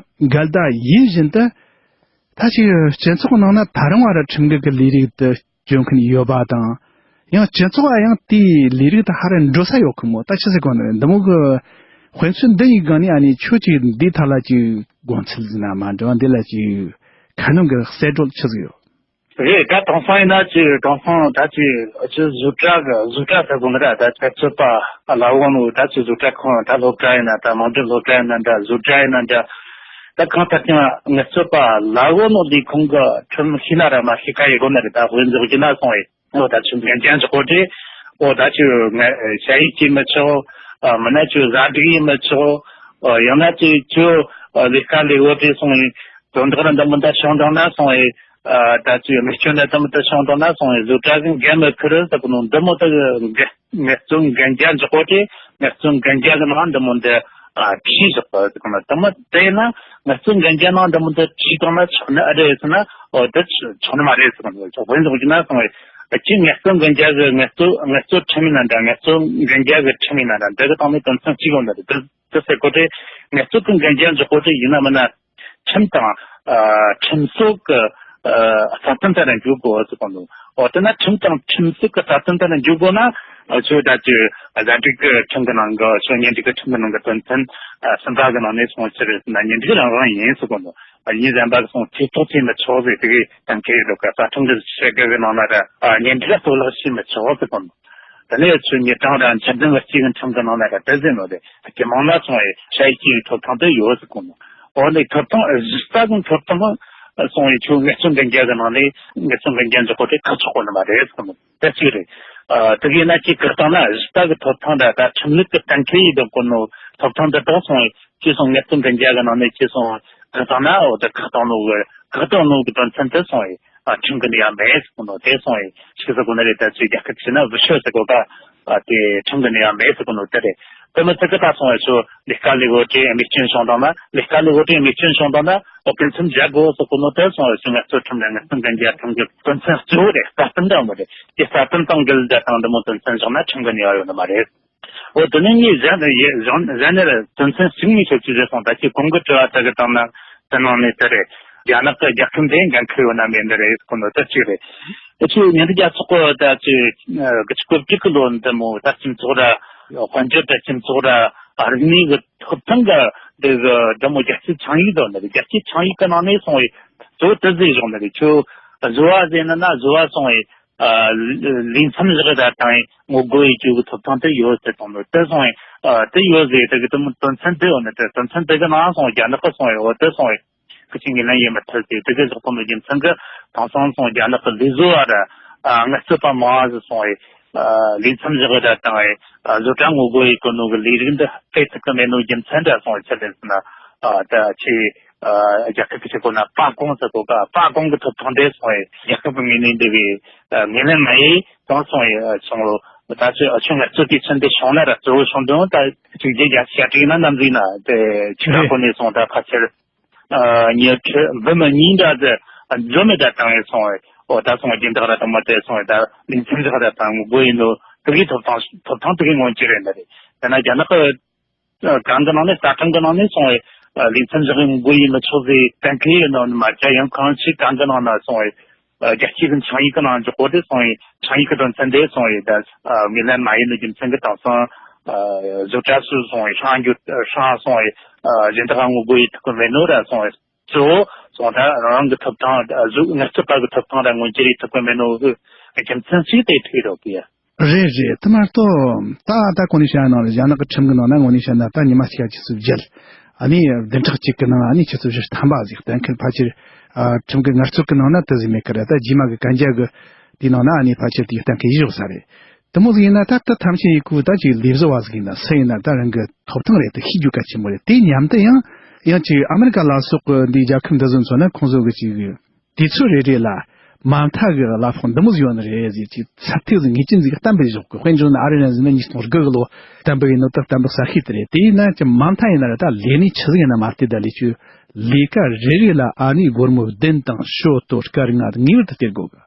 འགལ་ཟླ་ཡིན་བཞིན་དུ། ད་ཅིག་སྤྱི་ཚོགས་ནང་ན་ད་རུང་བ་ར་ཁྲིམས་འགལ་གི་ལས་རིགས་དེ་སྤྱོད་མཁན་ཡོད་པ་དང་། ཡང་སྤྱི་ཚོགས་ལ་ཡང་དེའི་ལས་རིགས་དེ་ཧ་ར་འགྲོ་ས་ཡོད་གི་མོ། ད་ཆི་ཟེར་གོ་ནི་འདི་མོ་གི་དཔེ་མཚོན་འདི་ཡི་སྒང་ནས་ཨ་ནི་ཁྱོད་ཀྱིས་འདིའི་ཐད་ལ་ཅིག་དགོངས་ཚུལ་ཟིག་ན་མ་འདྲ་བ། འདི་ལ་ཅིག་ཁ་སྣོན་གི་གསལ་བཀྲོལ་ཆི་ཟིག་ཡོད། རེད། ད་དེང་སང་ཡིན་ན་ཅིག་དེང་སང་ད་ཅིག་ཅིག་བཟོ་གྲྭ་གི་བཟོ་གྲྭ་ཟེར་གོ་ནི་ར། ད་ངལ་རྩོལ་པ་ལ་འོང་ནོ་ད་ཅིག་བཟོ་གྲྭ་ཁང་ད་སློབ་གྲྭ་ཡིན་ན་ད་མང་འབྲིང་སློབ་གྲྭ་ཡིན་ན་འདྲ། བཟོ་གྲྭ་ཡིན་ན་འདྲ། ད་གང་ལྟར་ཀྱང་ངལ་རྩོལ་པ་ལ་འོང་ནོ་ལས་ཁུངས་གི་ཁྲིམས་ཤེས་ན་ར་མ་ཤེས་ཀ་ཡི་གོ་ནི་རེད། ད་དཔེ་འཇོག་རྒྱུ་ན་སོང་བས། ཨོ་ད་ཆུ་འགན་རྒྱ་འཇོག་གོ་དེ། ཨོ་ད་ཆུ་ང་ཞ་ཡི་སྐྱེས་མི་ཆོག་ཨ་མིན་ན་ཆུ་བཟའ་སྒྲིག་ཡིན་མི་ཆོག་ཨ་ཡང་ན་ཆུ་ཆུ་ཨ་ལས་ཀ་ལས་འོ་དེ་སོང་ཡིན། དོན་དག་ར་འདི་མོ་འདི་བྱུང་དང་ན་སོང་ཡིན། ཨ་ད་ཆུ་མི་སྐྱོན་ན་འདི་མོ་འདི་བྱུང་དང་ན་སོང་ཡིན། བཟོ་གྲྭ་གི་འགན་མི་ཁུར་ཟེར་གོ་ནོ་འདི་མོ་ད་འགན་ངལ་རྩོལ་འགན་རྒྱ་འཇོག་གོ་དེ། ངལ་རྩོལ་འགན་རྒྱ་གི་ནང་འདི་མོ་འདི་ཨ་ཁྲིད་བཞག་པ་ཟེར་གོ་ན། དེ་མོ་དེ་ཡིན་ན་ངལ་རྩོལ་འགན་རྒྱ་ནང་འདི་མོ་འདི་ཁྲིད་བཏང་ན་ཆོག་ནི་ཨ་རེད་ཟེར་ན། ཨོ་འདི་ཆོག་ནི་མ་རེད་ཟེར་གོ་ན། ཆོག་དཔེ་འཇོག་རྒྱུ་ན་སོང་བས། ཨ་ཅི་ངལ་རྩོལ་འགན་རྒྱ་གི་ངལ་རྩོལ་ངལ་རྩོལ་ཁྲིམས་ཡིན་ན་འདྲ། ངལ་རྩོལ་འགན་རྒྱ་གི་ཁྲིམས་ཡིན་ན་འདྲ། འདི་གི་སྟེང་ནས་དོན་ཚན་གཅིག་ཡོད་ནི་རེད། འདི་འདི་ཟེར་གོ་དེ། ངལ་རྩོལ་གི་འགན་རྒྱ་འཇོག་གོ་དེ་ཡིན་ན་མིན་ན། ཁྲིམས་དང་། ཨ་ཁྲིམས་སྲོལ་གྱི་ཨ་རྩ་དོན་ལྟར་འཇུག་དགོས་ཟེར་གོ་འདུག་ཨོ་དེ་ན་ཁྲིམས་དང་ཁྲིམས་སྲོལ་གྱི་རྩ་དོན་ལྟར་འཇུག་དགོས་ན། ཨ་ཆོས་ད་ཆོས་བཟའ་སྒྲིག་གི་ཁྲིམས་ཀྱི་ནང་གི་ཆོས་གཉེན་སྒྲིག་གི་ཁྲིམས་ཀྱི་ནང་གི་དོན་ཚན་ཨ་གསུམ་པ་གི་ནང་ནས་སོང་ཕྱིར་ཟེར་ན་གཉེན་སྒྲིག་རང་རང་ཡིན་ཟེར་གོ་འདུག་ཨ་ཡིན་ཟན་པ་གི་སོང་ཐེ་གཏོགས་བྱེད་མི་ཆོག་ཟེར། དེ་གའི་གཏན་འཁེལ་ཡོད་གི། རྩ་ཁྲིམས་ཀྱི་བྱེད་སྒོ་གི་ནང་ན་ར་ཨ་གཉེན་སྒྲིག་གཏོར་བརླག་བྱེད་མི་ཆོག་ཟེར་གོ་འདུག་དེ་ནས་ཆོས་ཉེས་དྲང་ར་འཆར་ལྡན་གྱི་སྤྱི་གི་ཁྲིམས་ཀྱི་ནང་ན་ར་དེ་ཟེར་ནོ་རེད། དེ་མང་ན་སོང་བའི་ཤ་ཡི་སྐྱེས་ཐོབ་ཐང་དེ་ཡོད་ཟེར་གོ་ནོ། འོ་ནི་ཐོབ་ཐང་གཞི་རྩ་གི་ཐོབ་ཐང་ སོང་བའི་ཁྱོད་ངལ་རྩོལ་འགན་རྒྱག་གི་ནང་ནས་ངལ་རྩོལ་འགན་རྒྱག་འཇོག་གོ་དེ་ཁག་ཆོག་གོ་ནི་མ་རེད་ཟེར་གོ་ནོ་དེ་གཅིག་རེད། ཨ། དེ་གས་ན་ཁྱེད་གི་སྟེང་ན་གཞི་རྩ་གི་ཐོབ་ཐང་དང་ད་ཁྲིམས་ལུགས་ཀྱི་གཏན་འཁེལ་ཡིན་དང་གོ་ནོ་ཐོབ་ཐང་དེ་དག་སོང་བའི་ཁྱེད་སོང་ངལ་རྩོལ་འགན་རྒྱག་གི་ནང་ནས་ཁྱེད་སོང་གི་སྟེང་ན་འོ་དེ་ཁག་བཏང་ནོ་གི་ཁག་བཏང་ནོ་གི་དོན་ཚན་དེ་སོང་བའི། ཨ། ཁྲིམས་ཀྱི་ནི་ཡང་མེད་ཟེར་གོ་ནོ་དེ་སོང་བའི་ཞིག་ཟེར་གོ་ནི་རེད། ད་ཚོས་རྒྱལ་ཁབ་ཕྱི་ན་བུ་ཤོད་ཟེར་གོ་ཀ་ཨ། དེ་ཁྲིམས་ཀྱི་ནི་ཡང་མེད་ཟེར་གོ་ནོ་དེ་རེད། དེ་མི་ཚད་ཀི་ད་སོང་བའི་ཚོ་ལས་ཀ་ལས་འོ་དེ་མེ་སྐྱོན་བྱུང་དང་ན་ལས་ཀ་ལས་འོ་དེ་མེ་སྐྱོན་བྱུང་དང་ན་འོ་སྤེལ་མཚམས་བཞག་དགོས་ཟེར་གོ་ནོ་དེ་སོང་བའི་ཚོ་ངལ་རྩོལ་ཁྲིམས་ལ་ངལ་རྩོལ་འགན་རྒྱག་ཁྲིམས་ཀྱི་དོན་ཚན་གཙོ་བོ་རེད། རྩ་དོན་དང་མོ་རེད། དེ་རྩ་དོན་དང་འགལ་ཟླ་དང་འདི་མོ་དོན་ཚན་བཞག་ན་ཁྲིམས་ཀྱི་ནི་ཡང་ཡོད་ནི་མ་རེད། འོ་དེ་ནས་ངས་གཞན་གཞན་གཞན་ནས་དོན་ཚན་གཅིག་ནས་ཤོད་ཀྱི་རེད་སོང་། ད་ཁྱེད་གོང་གི་དྲི་བ་ལྟ་གི་བཏང་ན་དེ་ནང་ནས་དེ་རེད། རྒྱ་ནག་གི་རྒྱལ་ཁབ་འདི་འགན་འཁུར་ཡོད་ན་མེད་འདི་རེད་ཁོ་ནོ་དེ་གཅིག་རེད། ཨ་ཆུ་ཉིན་དུ་རྒྱ་ཚོགས་གོ་ད་ཆུ་གི་ཆུ་གོ་བཅུ་གི་ལོ་འདི་མོ་ད་སྤྱི་ཚོགས་ར་དཔལ་འབྱོར་ད་སྤྱི་ཚོགས་ར་རིག་གནས་གི་ཐོབ་ཐང་གི་འདི་གི་འདི་མོ་རྒྱལ་སྤྱི་ཆིངས་ཡིག་དོ་འདི་རྒྱལ་སྤྱི་ཆིངས་ཡིག་གི་ནང་ནས་སོང་བའི་གཙོ་བོ་དེ་ཟེར་བཞག་འདི་རེད། ཁྱོད་བཟོ་བ་ཟེར་ན་ན་བཟོ་བ་སོང་བའི། ཨ། ལས་མཚམས་བཞག་ད་དང་ངོ་རྒོལ་ཡེད་རྒྱུ་གི་ཐོབ་ཐང་དེ་ཡོད་ཟེར་དང་ནོ་དེ་སོང་བའི། ཨ། དེ་ཡོད་ཟེར་དེ་གི་དེ་མོ་དོན་ཚན་དེ་ཡོད་ནི་དེ་དོན་ཚན་དེ་གི་ནང་སོང་རྒྱ་ནག་གི་སོང་བའི་འོ་དེ་སོང་བའི་ཁི་ཆིང་གི་ལན་ཡེད་མི་ཐུབ་ཟེར་དེ་གི་བཞག་དང་ནོ་རྒྱུ་མཚན་གི་དེང་སང་སོང་རྒྱ་ནག་གི་ལས་བཟོ་བ་ར། ཨ། ངལ་རྩོལ་པ་མང་ཟེར་སོང་བའི། ཨ། ལས་མཚམས་བཞག་ད་དང་བའི། ཨ། བཟོ་གྲྭ་ངོ་རྒོལ་ཡེད་གོ་ནོ་གི་ལས་རིགས་འདི་སྤེལ་ཐུབ་གི་མེད་ནོ་རྒྱུ་མཚན་འདྲ་སོང་བའི་ཆ་ལེན་ཟེར་ན། ཨ། ད་ཆེ། ཨ། རྒྱལ་ཁབ་ཀྱི་ཆེ་ཁོ་ན་པ་ཀོང་ཟེར་གོ་ཀ་པ་ཀོང་གི་ཐོབ་ཐང་དེ་སོང་བའི་རྒྱལ་ཁབ་ཀྱི་ངོས་ནས་འདི་བའི་ངོས་ལེན་མ་ཡེད་གང་སོང་བའི་སོང་ལོ། ད་ཆོས་ཨ་ཆོས་ངལ་རྩོལ་དུས་ཚོད་འདི་བྱུང་ན་ར་གཙོ་བོ་བྱུང་དོན་ད་གཅིག་རྗེས་རྒྱ་ཆེ་དྲིས་ན་ནམ་ཟིན་ན་དེ་ཆིག་ཁ་ཁོ་ནས་སོང་ད་ཕལ་ཆེར་ཉི་ཁྲི་འབུམ་གཉིས་འདྲ་དེ་འཛོམས་མེད་ད་བཏང་བའི་སོང་བའི་འོ་ད་སོང་བའི་སྦྱིན་བདག་ར་དང་མ་དེ་སོང་བའི་ད་ལིང་ཚིམ་བཞག་ད་བཏང་དགོས་ཡིན་ནོ་དེ་གའི་ཐོབ་ཐང་ཐོབ་ཐང་དེ་གའི་ངོ་ཅི་རེད་འདི་རེད། དེ་ན་རྒྱ་ནག་གི་གང་གི་ནང་ནས་རྩ་ཁྲིམས་ཀྱི་ནང་ནས་སོང་བའི་ལིང་ཚིམ་བཞག་གི་དགོས་ཡིན་མི་ཆོག་ཟེར་གཏན་འཁེལ་ཡོད་ནོ་མ་རྒྱ་ཡང་གང་ཞིག་གང་གི་ནང་ན་སོང་བའི་རྒྱལ་སྤྱིའི་གི་ཆིངས་ཡིག་གི་ནང་འཇོག་གོ་དེ་སོང་བའི་ཆིངས་ཡིག་གི་དོན་ཚན་དེ་སོང་བའི་ད་ངོས་ལེན་མ་ཡིན་ནོ་རྒྱུ་མཚན་གི་དང་སང་བཟོ་གྲྭ་སུ་སོང་བའི་ཧྲང་རྒྱུ་ཧྲང་སོང་བའི་སྦྱིན་བདག་ངོ་རྒོལ་ཡེད་ཐུབ་གི་མེད་ནོ་ར་སོང་བའི་གཙོ་བོ་སོང་ད་རང་རང་གི་ཐོབ་ཐང་གཟུགས་ངལ་རྩོལ་པ་གི་ཐོབ་ཐང་ར་ངོ་འགྱུར་ཡེད་ཐུབ་གི་མེད་ནོ་གི་རྒྱུ་མཚན་ཞིག་དེ་ཐུག་རོགས་གི་ཡ། རེད་རེད། དེ་མ་གཏོགས་ད་ད་གོང་ནས་བཤད་ནང་རེད། རྒྱ་ནག་གི་ཁྲིམས་ཀྱི་ནང་ན་དངོས་གནས་བཤད་ན་ད་ཉི་མ་གཅིག་ཆུ་ཚོད་བརྒྱད། ཨ་ནི་བདུན་ཕྲག་གཅིག་གི་ནང་ཨ་ནི་ཆུ་ཚོད་བཞི་ཐམ་པ་ཟིག་གཏན་འཁེལ་ཕལ་ཆེར་ཨ་ཁྲིམས་ཀྱི་ངལ་རྩོལ་གྱི་ནང་ན་དེ་ཟིག་མེད་ཀི་རེད། ད་རྗེས་མ་གི་གན་རྒྱ་གི་དེའི་ནང་ན་ཨ་ནི་ཕལ་ཆེར་དེ་གཏན་འཁེལ་ཡིན་ཞོག་ས་རེད། དེ་མོ་ཟིག་ཡིན་ན་ད་ལྟ་ཐམས་ཅད་ཡི་གུ་ད་ཅིག་ལས་བཟོ་བ་ཟིག་ཡིན་ན་སུ་ཡིན་ན་ད་རང་གི་ཐོབ་ཐང་རེད་དེ་ཤེས་རྒྱུ་གལ་ཆེན་པོ་རེད། དེའི་མཉམ་དུ་ཡང་ཡང་ཅིག་ཨ་མི་རི་ཀ་ལ་སོགས་གི་འདི་རྒྱལ་ཁབ་འདི་ཚོ་མཚོན་ན་ཁོང་ཚོ་གི་ཅིག་དུས་ཚོད་རེ་རེ་ལ་མ་མཐའ་གི་གླ་ཕོགས་འདི་མོ་ཟིག་ཡོད་ནི་རེད་ཟེར་ཅིག་ཚད་ཐིག་ཟིག་ངེས་ཅན་ཟིག་གཏན་འབེབས་བཞག་གི། དཔེ་འཇོག་ན་ཨ་རི་རན་ཟིན་ན་ཉིས་སྟོང་དགུ་གི་ལོ་གཏན་འབེབས་ཡིན་ནོ་ད་གཏན་འབེབས་གསར་ཤོས་དེ་རེད། དེ་ཡིན་ན་ཅི་མ་མཐའ་ཡིན་ན་ར་ད་ལས་གནས་ཆི་ཟིག་ཡིན་ན་མ་བལྟས་ད་ལས་ཆུ་ལས་ཀ་རེ་རེ་ལ་ཨ་ནི་སྒོར་མོ་བདུན་དང་ཞོ་ལྟོ་སྐར་ལྔ་ངེས་པར་དུ་སྟེར་དགོས་གི།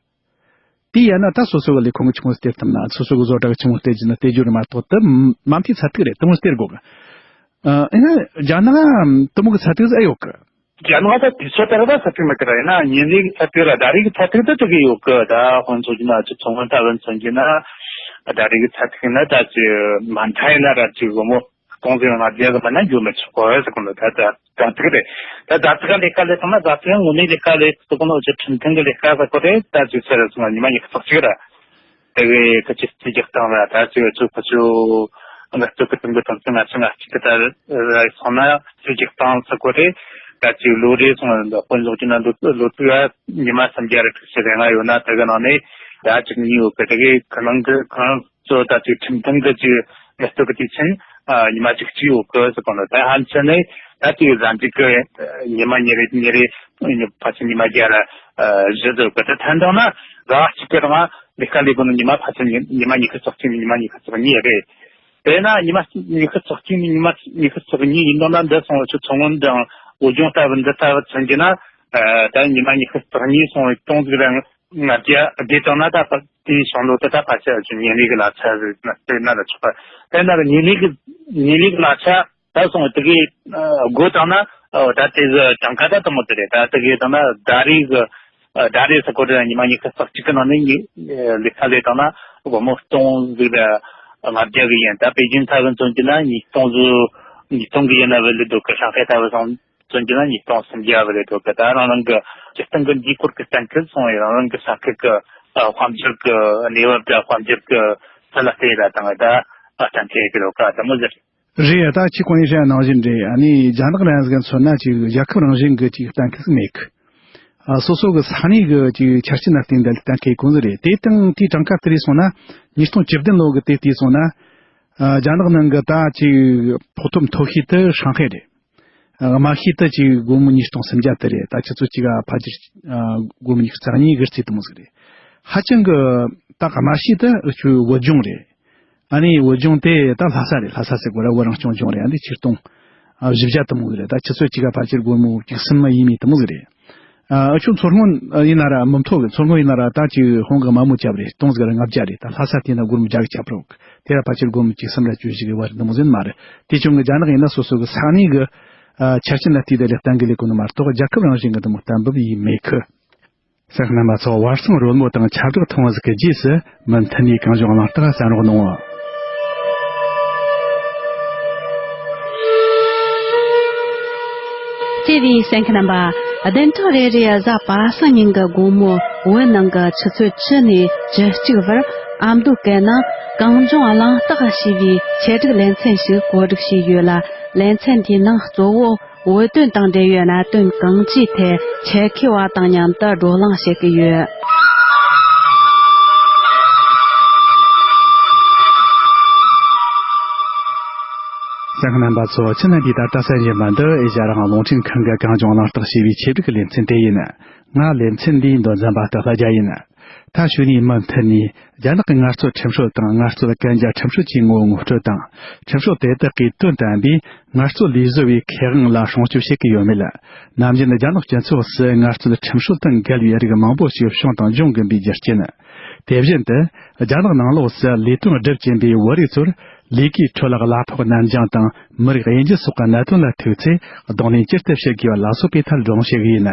དེ་ཡིན་ན་ད་སོ་སོ་གི་ལས་ཁུངས་གི་ཆུང་ངུ་སྟེར་ཐུབ་ན་སོ་སོ་གི་བཟོ་གྲྭ་གི་ཆུང་ངུ་སྟེར་རྒྱུ་ན་སྟེར་རྒྱུ་རེད་མ་གཏོགས་དེ་མ་མཐའི་ཚད་ཐིག་རེད། དེ་མོ་སྟེར་དགོས་གི། ཨ་ཨེ་ན་རྒྱ་ནག་དེ་མོ་གི་ཚད་ཐིག་ཟིག་ཨེ་ཡོད་གི། རྒྱ་ནག་ད་དུས་ཚོད་ལྟར་ད་ས་ཁུལ་མི་ཁ་ར་ཡིན་ན་ཉིན་རེའི་ས་ཁུལ་ལ་ཟླ་རེའི་ས་ཁུལ་དུ་དུ་གི་ཡོད་གི། ད་ཁོང་ཚོ་གི་ན་ཅི་ཚོང་དབང་ལྟ་བུ་མཚོན་གྱི་ན་ཟླ་རེའི་ས་ཁུལ་ན་ད་ཅི་མ་མཐའ་ཡིན་ན་ར་ཅི་བུ་མོ་སྟོང་ཟིག་ང་རྒྱལ་གི་མ་ན་འགྱུར་མི་ཆོག་གོ་ཟེར་གོ་ནོ་ད་ད་ད་ཚིག་རེད། ད་ད་ཚིག་ལས་ཀ་ལས་ཐོག་ན་ད་ཚིག་ངོ་ནས་ལས་ཀ་ལས་ཐོག་ནོ་ཅི་ཁྲིམས་མཐུན་གི་ལས་ཀ་ཟེར་གོ་རེད། ད་ཅི་ཟེར་སོང་ན་ཉི་མ་ཉི་ཤུ་རྩ་གཅིག་ར། དེ་གའི་ཁ་ཆེ་སྤྱི་རྒྱག་སྟངས་ལ་ད་ཅིག་ཚུགས་ཁ་ཆུ་ངལ་རྩོལ་གྱི་དུམ་བུ་དུམ་ཚན་ལྔ་བཅུ་ང་གཅིག་གི་ད་རེད་སོང་ན་སྤྱི་རྒྱག་སྟངས་ཚུགས་གོ་རེད། ད་ཅིག་ལོ་རེ་སོང་ལ་དཔོན་ཚོགས་ཀྱི་ནང་དུ་ལོ་དུ་ཡ་ཉི་མ་སུམ་བརྒྱ་རེ་དྲུག་ཅུ་རེ་ལྔ་ཡོད་ན་དེ་གི་ནང་ནས་ད་ཅིག་གཉིས་ཡོད་གི། དེ་གའི་ཁ་ནང་གི་ཁ་ཚོ་ད་ཅིག་ཁྲིམས་མཐུན་གི་ཅིག་ངལ་རྩོལ་གི་དུས་ཆེན་ཉི་མ་གཅིག་གཅིག་ཡོད་གི་ཟེར་གོ་ནོ་ད་ཧན་ཆེན་ནས་ད་ཅིག་གཟའ་མཇུག་གི་ཉི་མ་ཉིན་རེ་ཉིན་རེ་ཕལ་ཆེར་ཉི་མ་བརྒྱ་ར་བཞི་ཟེར་གི། ད་ཐེངས་དང་ན་གཟའ་གཅིག་གི་རིང་ལས་ཀ་ལས་དགོས་ནི་ཉི་མ་ཕལ་ཆེར་ཉི་མ་ཉི་ཤུ་རྩ་གཅིག་ནས་ཉི་མ་ཉི་ཤུ་རྩ་གཉིས་རེད། དེས་ན་ཉི་མ་ཉི་ཤུ་རྩ་གཅིག་ནས་ཉི་མ་ཉི་ཤུ་རྩ་གཉིས་ཡིན་དང་ན་འདི་སོང་བའི་ཚོ་ཚོང་དབང་དང་འོས་སྦྱོང་ལྟ་བུ་འདི་ལྟ་བུ་མཚོན་གྱི་ན་ད་ཉི་མ་ཉི་ཤུ་རྩ་གཉིས་སོང་བའི་སྟོང་ཟིག་ར་ང་རྒྱལ་བདེ་དང་ན་ད་པ་དེའི་བྱང་ལོ་དེ་ད་ཕལ་ཆེར་ཉིན་རེ་གི་གླ་ཆ་ཟིག་ན་ལ་ཆོག་པ། དེ་ན་ཉིན་རེ་གི་ཉིན་རེ་གི་གླ་ཆ། ད་སོང་དེ་གའི་སྒོ་དང་ན་ད་དེ་གི་གྲངས་ཀ་ད་དེ་མོ་དེ་རེད། ད་དེ་གའི་དང་ན་ཟླ་རེ་གི་ཟླ་རེ་ས་ཁོ་དེ་ཉི་མ་ཉི་ཤུ་རྩ་གཅིག་གི་ནང་ནས་ལས་ཀ་ལས་དང་ན་སྒོར་མོ་སྟོང་ཟིག་ལ་ང་རྒྱལ་གི་ཡིན། ད་པེ་ཅིན་ས་གི་མཚོན་གྱི་ན་ཉིས་སྟོང་ཟིག་ཉིས་སྟོང་གི་ཡིན་ན་བི་ལི་འདུག་གི། ཧྲང་ཧའེ་ལྟ་བུ་སོང་མཚོན་གྱི་ན་ཉིས་སྟོང་སུམ་བརྒྱ་བི་ལི་འདུག་གི། ད་རང་རང་གི་སྤྱི་བཏང་གི་འདིའི་སྐོར་གི་གཏན་འཁེལ་སོང་བའི་རང་རང་གི་ས་ཁུལ་གི་དཔལ་འབྱོར་གི་གནས་བབ་དང་དཔལ་འབྱོར་གི་ཚད་ལ་བལྟས་ད་དང་ད་གཏན་འཁེལ་གི་ལོ་ཀ་དེ་མོ་ཟེར། རེད། ད་ཁྱེད་གོང་ནས་བཤད་ནང་བཞིན་རེད། ཨ་ནི་རྒྱ་ནག་རང་ཟིག་མཚོན་ན་ཅིག་རྒྱལ་ཁབ་རང་བཞིན་གི་ཅིག་གཏན་འཁེལ་ཟིག་མེད་གི། ཨ་སོ་སོ་གི་ས་གནས་གི་ཅིག་ཆ་རྐྱེན་ལ་བརྟེན་ཏེ་གཏན་འཁེལ་གོ་ནི་རེད། དེ་དང་དེའི་གྲངས་ཀ་དེ་རེད་སོང་ན། ཉིས་སྟོང་བཅུ་བདུན་ལོ་གི་དེ་བལྟས་སོང་ན། ཨ་རྒྱ་ནག་ནང་གི་ད་ཅིག་ཕོགས་ཐོབ་མཐོ་ཤོས་དེ་ཧྲང་ཧའེ་རེད། ཨ་དམའ་ཤོས་དེ་ཅིག་སྒོར་མོ་ཉིས་སྟོང་སུམ་བརྒྱ་དེ་རེད། ད་ཆུ་ཚོད་གཅིག་ག་ཕལ་ཆེར་ཨ་སྒོར་མོ་ཉི་ཤུ་རྩ་གཉིས་གི་རྩིས་དེ་མོ་ཟིག་རེད། ཧ་ཅང་གི་ད་དམའ་ཤོས་དེ་ཨ་ཆུ་བོད་ལྗོངས་རེད། ཨ་ནི་བོད་ལྗོངས་དེ་ད་ལྷ་ས་རེད། ལྷ་ས་ཟེར་དགོས་ར། བོད་རང་སྐྱོང་ལྗོངས་རེད། ཨ་འདི་ཆིག་སྟོང་ཨ་བཞི་བརྒྱ་དེ་མོ་ཟིག་རེད། ད་ཆུ་ཚོད་གཅིག་ག་ཕལ་ཆེར་སྒོར་མོ་གཅིག་གསུམ་མ་ཡིན་མིན་དེ་མོ་ཟིག་རེད། ཨ་ཨ་ཆུ་མཚོ་སྔོན་ཡིན་ན་ར་མི་མཐོ་གི། མཚོ་སྔོན་ཡིན་ན་ར་ད་ཅིག་ཧོང་གི་དམའ་མོ་བརྒྱབ་རེད། སྟོང་ཟིག་ར་ལྔ་བརྒྱ་རེད། ད་ལྷ་ས་དེ་ན་སྒོར་མོ་བརྒྱ་གི་ཁྱད་པར་ཡོད་གི། དེ་ར་ཕལ་ཆེར་སྒོར་མོ་གཅིག་གསུམ་ར་བཅུ་བཞི་གི་བར་དེ་མོ་ཟིག་མ་རེད། དེ་བྱུང་གི་རྒྱ་ནག་ཡིན་ན་སོ་སོ་གི་ས་གནས་གི་ཨ་ཆ་རྐྱེན་ལ་བལྟས་ཏེ་ལས་གཏན་འཁེལ་ལས་གོ་ནི་མ་གཏོགས། རྒྱལ་ཁབ་རང་བཞིན་གི་དེ་མོ་གཏན་འབེབས་ཡིན་མེད་གི། གསན་མཁན་རྣམ་པ་ཚོ། བར་སང་རོལ་མོ་དང་ཁྱབ་བསྒྲགས་ཐོང་བ་ཟིག་གི་རྗེས་སུ་མུ་མཐུད་ནས་གངས་ལྗོངས་གླེང་སྟེགས་གསན་རོགས་གནང་། བརྩེ་བའི་གསན་མཁན་རྣམ་པ། བདུན་ཕྲག་རེ་རེའི་གཟའ་པ་སངས་ཉིན་གྱི་དགོང་མོ་བོད་ནང་གི་ཆུ་ཚོད་བཅུ་ནས་བཅུ་གཅིག་བར་ཨ་མདོའི་སྐད་ནང་གངས་ལྗོངས་གླེང་སྟེགས་ཞེས་པའི་ཆེད་སྒྲིག་ལེ་ཚན་ཞིག་གོ་སྒྲིག་བྱས་ཡོད་ལ། ལེ་ཚན་འདིའི་ནང་གཙོ་བོ་བོད་དོན་དང་འབྲེལ་བའི་གནད་དོན་གང་ཅིའི་ཐད་ཆེད་མཁས་པ་དང་མཉམ་དུ་བགྲོ་གླེང་བྱེད་ཀྱི་ཡོད། གསན་མཁན་རྣམ་པ་ཚོ། ཁྱེད་རྣམ་པས་ད་ལྟ་གསན་བཞིན་པ་འདི་ཨེ་ཤ་ཡ་རང་དབང་རླུང་འཕྲིན་ཁང་གི་གངས་ལྗོངས་གླེང་སྟེགས་ཞེས་པའི་ཆེད་སྒྲིག་གི་ལེ་ཚན་དེ་ཡིན། ང་ལེ་ཚན་འདིའི་མདོ་འཛིན་པ་སྟག་ལྷ་རྒྱལ་ཡིན། མཐའ་གཞུག་ནས་མུ་མཐུད་ནས་རྒྱ་ནག་གི་ངལ་རྩོལ་ཁྲིམས་སྲོལ་དང་། ངལ་རྩོལ་གན་རྒྱ་ཁྲིམས་སྲོལ་གྱི་ངོ་བོ་ངོ་སྤྲོད་དང་། ཁྲིམས་སྲོལ་དེ་དག་གིས་དོན་དམ་པའི་ངལ་རྩོལ་ལས་བཟོ་བའི་ཁེ་དབང་ལ་སྲུང་སྐྱོབ་བྱེད་ཀྱི་ཡོད་མེད། ནམ་རྒྱུན་རྒྱ་ནག་སྤྱི་ཚོགས་སུ་ངལ་རྩོལ་ཁྲིམས་སྲོལ་དང་འགལ་བའི་རིགས་མང་པོ་ཞིག་བྱུང་དང་འབྱུང་གིན་པའི་རྒྱུ་རྐྱེན། དེ་བཞིན་དུ་རྒྱ་ནག་ནང་ལོགས་སུ་ལས་དོན་སྒྲུབ་ཀྱིན་པའི་བོད་རིགས་ཚོར་ལས་ཀའི་ཁྲོད་ལ་གླ་ཕོགས་ནར་འགྱངས་དང་མི་རིགས་དབྱེ་འབྱེད་སོགས་ཀྱི་གནད་དོན་ལ་ཐུག་ཚེ་གདོང་ལེན་ཇི་ལྟར་བྱེད་དགོས་པ་ལ་སོགས་པའི་ཐད་བགྲོ་གླེང་བྱེད་ཀྱི་ཡིན།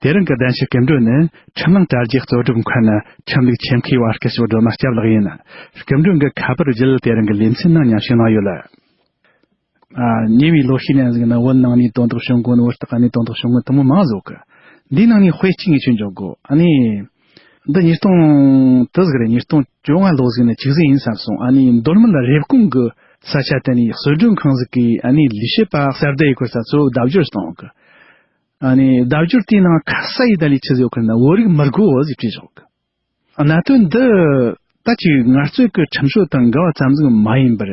དེ་རིང་གི་གདན་ཞུ་སྐུ་མགྲོན་ནི་ཁྲིམས་གླིང་དྲ་རྒྱའི་གཙོ་སྒྲུབ་མཁན་ཁྲིམས་ལུགས་ཆེད་མཁས་པ་སྐུ་ཞབས་སྒྲོལ་མ་སྐྱབས་ལགས་ཡིན། སྐུ་མགྲོན་གྱིས་ཁ་པར་བརྒྱུད་དེ་རིང་གི་ལེ་ཚན་ནང་མཉམ་ཞུགས་གནང་ཡོད། ཨ། ཉེ་བའི་ལོ་ཤས་ནས་ཟིག་ན་བོད་ནང་ནས་དོན་དག་བྱུང་གོ་ནི། བོད་ལྟ་ག་ནས་དོན་དག་བྱུང་གོ་ནི་དེ་མོ་མང་ཟིག་གི། འདིའི་ནང་ནས་དཔེ་གཅིག་ངས་ཁྱོད་འཇོག་དགོས། ཨ་ནི། འདི་ཉིས་སྟོང་དུ་ཟིག་རེད། ཉིས་སྟོང་བཅོ་ལྔ་ལོ་ཟིག་ནས་ཅིག་ཟིག་ཡིན་བསམ་སོང་། ཨ་ནི་མདོ་སྨད་རེབ་གོང་གི་ས་ཆ་དེ་ནས་གསོལ་མགྲོན་ཁང་ཟིག་གིས་ཨ་ནི་ལས་བྱེད་པ་གསར་བསྡུ་ཡི་སྐོར་ས་ཚོ་ལྡབ་སྦྱོར་གཏོང་གི། ཨ་ནི་ལྡབ་སྦྱོར་དེའི་ནང་ཁ་ས་ཡི་ད་ལི་ཆི་ཟིག་ཡོད་གི་ན། བོད་རིགས་མི་དགོས་ཟིག་བྲིས་བཞག་གི། གནད་དོན་འདི་ད་ཅིག་ངལ་རྩོལ་གྱི་ཁྲིམས་སྲོལ་དང་འགལ་བ་ཙམ་ཟིག་མ་ཡིན་པར།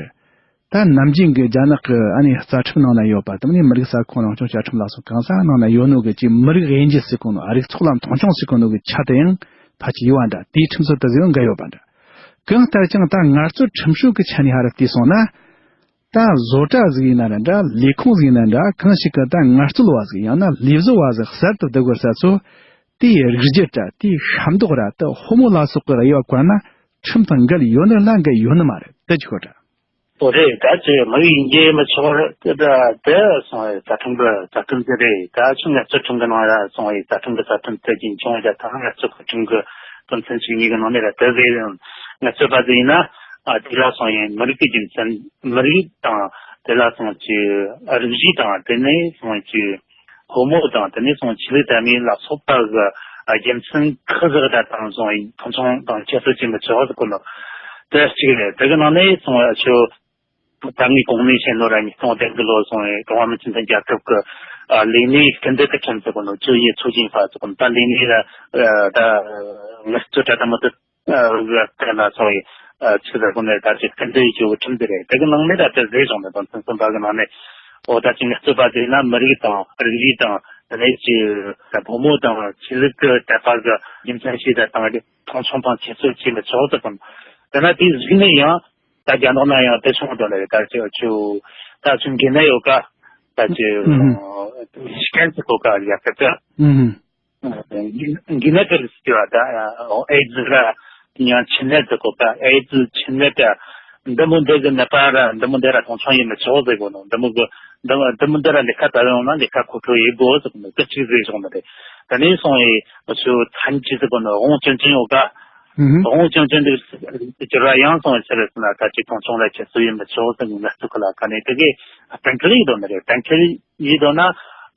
ད་ནམ་རྒྱུན་གྱི་རྒྱ་ནག་གི་ཨ་ནི་རྩ་ཁྲིམས་ནང་ན་ཡོད་པ་དང་ནི་མི་རིགས་ས་ཁོངས་རང་སྐྱོང་བཅའ་ཁྲིམས་ལ་སོགས་གང་ས་ནང་ན་ཡོད་ནོ་གི་ཅིག་མི་རིགས་དབྱེ་འབྱེད་ཟེར་གོ་ནོ། ཨ། རིགས་ཚོགས་ལ་མཐོང་ཆུང་ཟེར་གོ་ནོ་གི་ཆ་དེ་ཡང་ཕལ་ཆེར་ཡོད་པ་འདྲ། དེའི་ཁྲིམས་སྲོལ་དེ་ཟིག་ཡང་འགལ་ཡོད་པ་འདྲ། གང་ལྟར་ཀྱང་ད་ངལ་རྩོལ་ཁྲིམས་སྲོལ་གྱི་ཆ་ནས་ཧ་ར་བལྟས་སོང་ན། ད་བཟོ་གྲྭ་ཟིག་ཡིན་ན་ར་འདྲ། ལས་ཁུངས་ཟིག་ཡིན་ན་འདྲ། གང་ཞིག་གི་ད་ངལ་རྩོལ་བ་ཟིག་ཡང་ན་ལས་བཟོ་བ་ཟིག་གསར་དུ་བསྡུ་དགོས་ས་ཚོ། དེའི་རིགས་རྒྱུད་ར། དེའི་ཤ་མདོག་ར། དེ་ཕོ་མོ་ལ་སོགས་ཀྱི་དབྱེ་བ་བཀར་ན་ཁྲིམས་དང་འགལ་ཡོད་ནི་ལ་འགལ་ཡོད་ནི་མ་རེད། དེ་ཅི་ཁོ་ད། ཨོ་རེད། ད་ཅི་མི་རིགས་དབྱེ་འབྱེད་མི་ཆོག་ར་དེ་ད་དེ་སོང་བའི་རྩ་ཁྲིམས་གི་རྩ་ཁྲིམས་དེ་རེད། ད་ཆུ་ངལ་རྩོལ་ཁྲིམས་གི་ནང་ལ་སོང་བའི་རྩ་ཁྲིམས་གི་རྩ་ཁྲིམས་དེ་རྒྱུན་འཁྱོངས་བྱ་ཐབས། ངལ་རྩོལ་ཁྲིམས་གི་དོན་ཚན་བཅུ་གཉིས་གི་ནང་ནས་ར་དེ་རེད། ངལ་རྩོལ་པ་ཟིག་ཡིན་ན། ཨ། དེ་ལ་སོང་ཡིན་མི་རིགས་ཀྱི་རྒྱུ་མཚན། མི་རིགས་དང་དེ་ལ་སོང་ཅི་རིགས་གཞི་དང་དེ་ནས་སོང་ཅི་ཕོ་མོ་དང་དེ་ནས་སོང་ཆོས་ལུགས་དད་མོས་ལ་སོགས་པ་གི་རྒྱུ་མཚན་ཁག་ཟིག་ད་དང་སོང་ཡིན་མཐོང་ཆུང་དང་ཁྱད་གསོད་བྱེད་མི་ཆོག་ཟེར་གོ་ནོ། དེ་གཅིག་རེད། དེ་གི་ནང་ནས་སོང་ཨ་ཆོ་ད་ངས་གོང་ནས་བཤད་ནོ་ར་ཉིས་སྟོང་བདུན་གི་ལོ་སོང་ཡིན་ཀྲུང་ཧྭ་མི་དམངས་སྤྱི་མཐུན་རྒྱལ་ཁབ་ཀྱི་ལས་གནས་སྐུལ་འདེད་ཀྱི་ཁྲིམས་ཟེར་གོ་ནོ། 就业促进法 ཟེར་གོ་ནོ། ད་ལས་གནས་ལ་ད་ངལ་རྩོལ་གྲལ་དུ་མི་དེ། ཨ། དེ་ན་སོང་བའི་ཨ་ཆི་ཟེར་གོ་ནས་ད་ཅིག་སྐུལ་འདེད་ཡོད་ཁྲིམས་དེ་རེད། དེ་གི་ནང་ནས་ད་དེ་བཟོས་བྱུང་ནས་དོན་ཚན་གསུམ་པ་གི་ནང་ནས། ཨོ་ད་ཅིག་ངལ་རྩོལ་པ་ཟེར་ན་མི་རིགས་དང་རིགས་རུས་དང་དེ་ནས་ཅིག་ད་ཕོ་མོ་དང་ཆོས་ལུགས་ཀྱི་དད་པ་གི་རྒྱུ་མཚན་ཞིག་ད་དང་མཐོང་ཆུང་དང་ཁྱད་གསོད་བྱེད་མི་ཆོག་ཟེར་གོ་ནོ། དེ་ན་དེའི་གཞུག་ནས་ཡང་ད་རྒྱ་ནག་ན་ཡང་དེ་བྱུང་དོན་རེད། ད་ཅིག་ཆུ་ད་ཆུ་འགན་ན་ཡོད་ཀ་ད་ཅིག་ཨུ་ཧུམ། ཤི་ཁན་ཟེར་གོ་ཀ་ཡ་ཀ་ད། ཨུ་ཧུམ། འགོས་ནད་དེ་རེད་ཟེར་བ་ད། ཨེ་ཛི་ར་ཡང་མཆིན་ནད་ཟེར་གོ་ད། ཨེ་ཛི་མཆིན་ནད་ད། འདི་མོ་འདི་གི་ནད་པ་ར་འདི་མོ་འདི་ར་མཐོང་ཆུང་ཡེད་མི་ཆོག་ཟེར་གོ་ནོ། འདི་མོ་གི་འདི་མོ་འདི་མོ་འདི་ར་ལས་ཀ་ད་ཡོང་ན་ལས་ཀ་མཁོ་སྤྲོད་ཡེད་དགོས་ཟེར་གོ་ནོ། དེ་གཅིག་ཟེར་བྱུང་ནི་རེད། དེ་ནས་སོང་ཡི་ཆུ་ཐན་ཅི་ཟེར་གོ་ནོ་དབང་ཅན་ཅན་ཡོད་ཀ། ཨུ་ཧུམ། དབང་ཅན་ཅན་འདི་གྱུར་བ་ཡང་སོང་ཡི་ཕྱིར་ཟེར་ན་ད་ཅིག་མཐོང་ཆུང་ལ་ཁྱད་གསོད་ཡེད་མི་ཆོག་ཟེར་གི་ངལ་རྩོལ་ཁུལ་ལ་ག་ནས་དེ་གི་གཏན་འཁེལ་ཡེད་དོ་ནི་རེད། གཏན་འཁེལ་ཡེད་དོ་ན།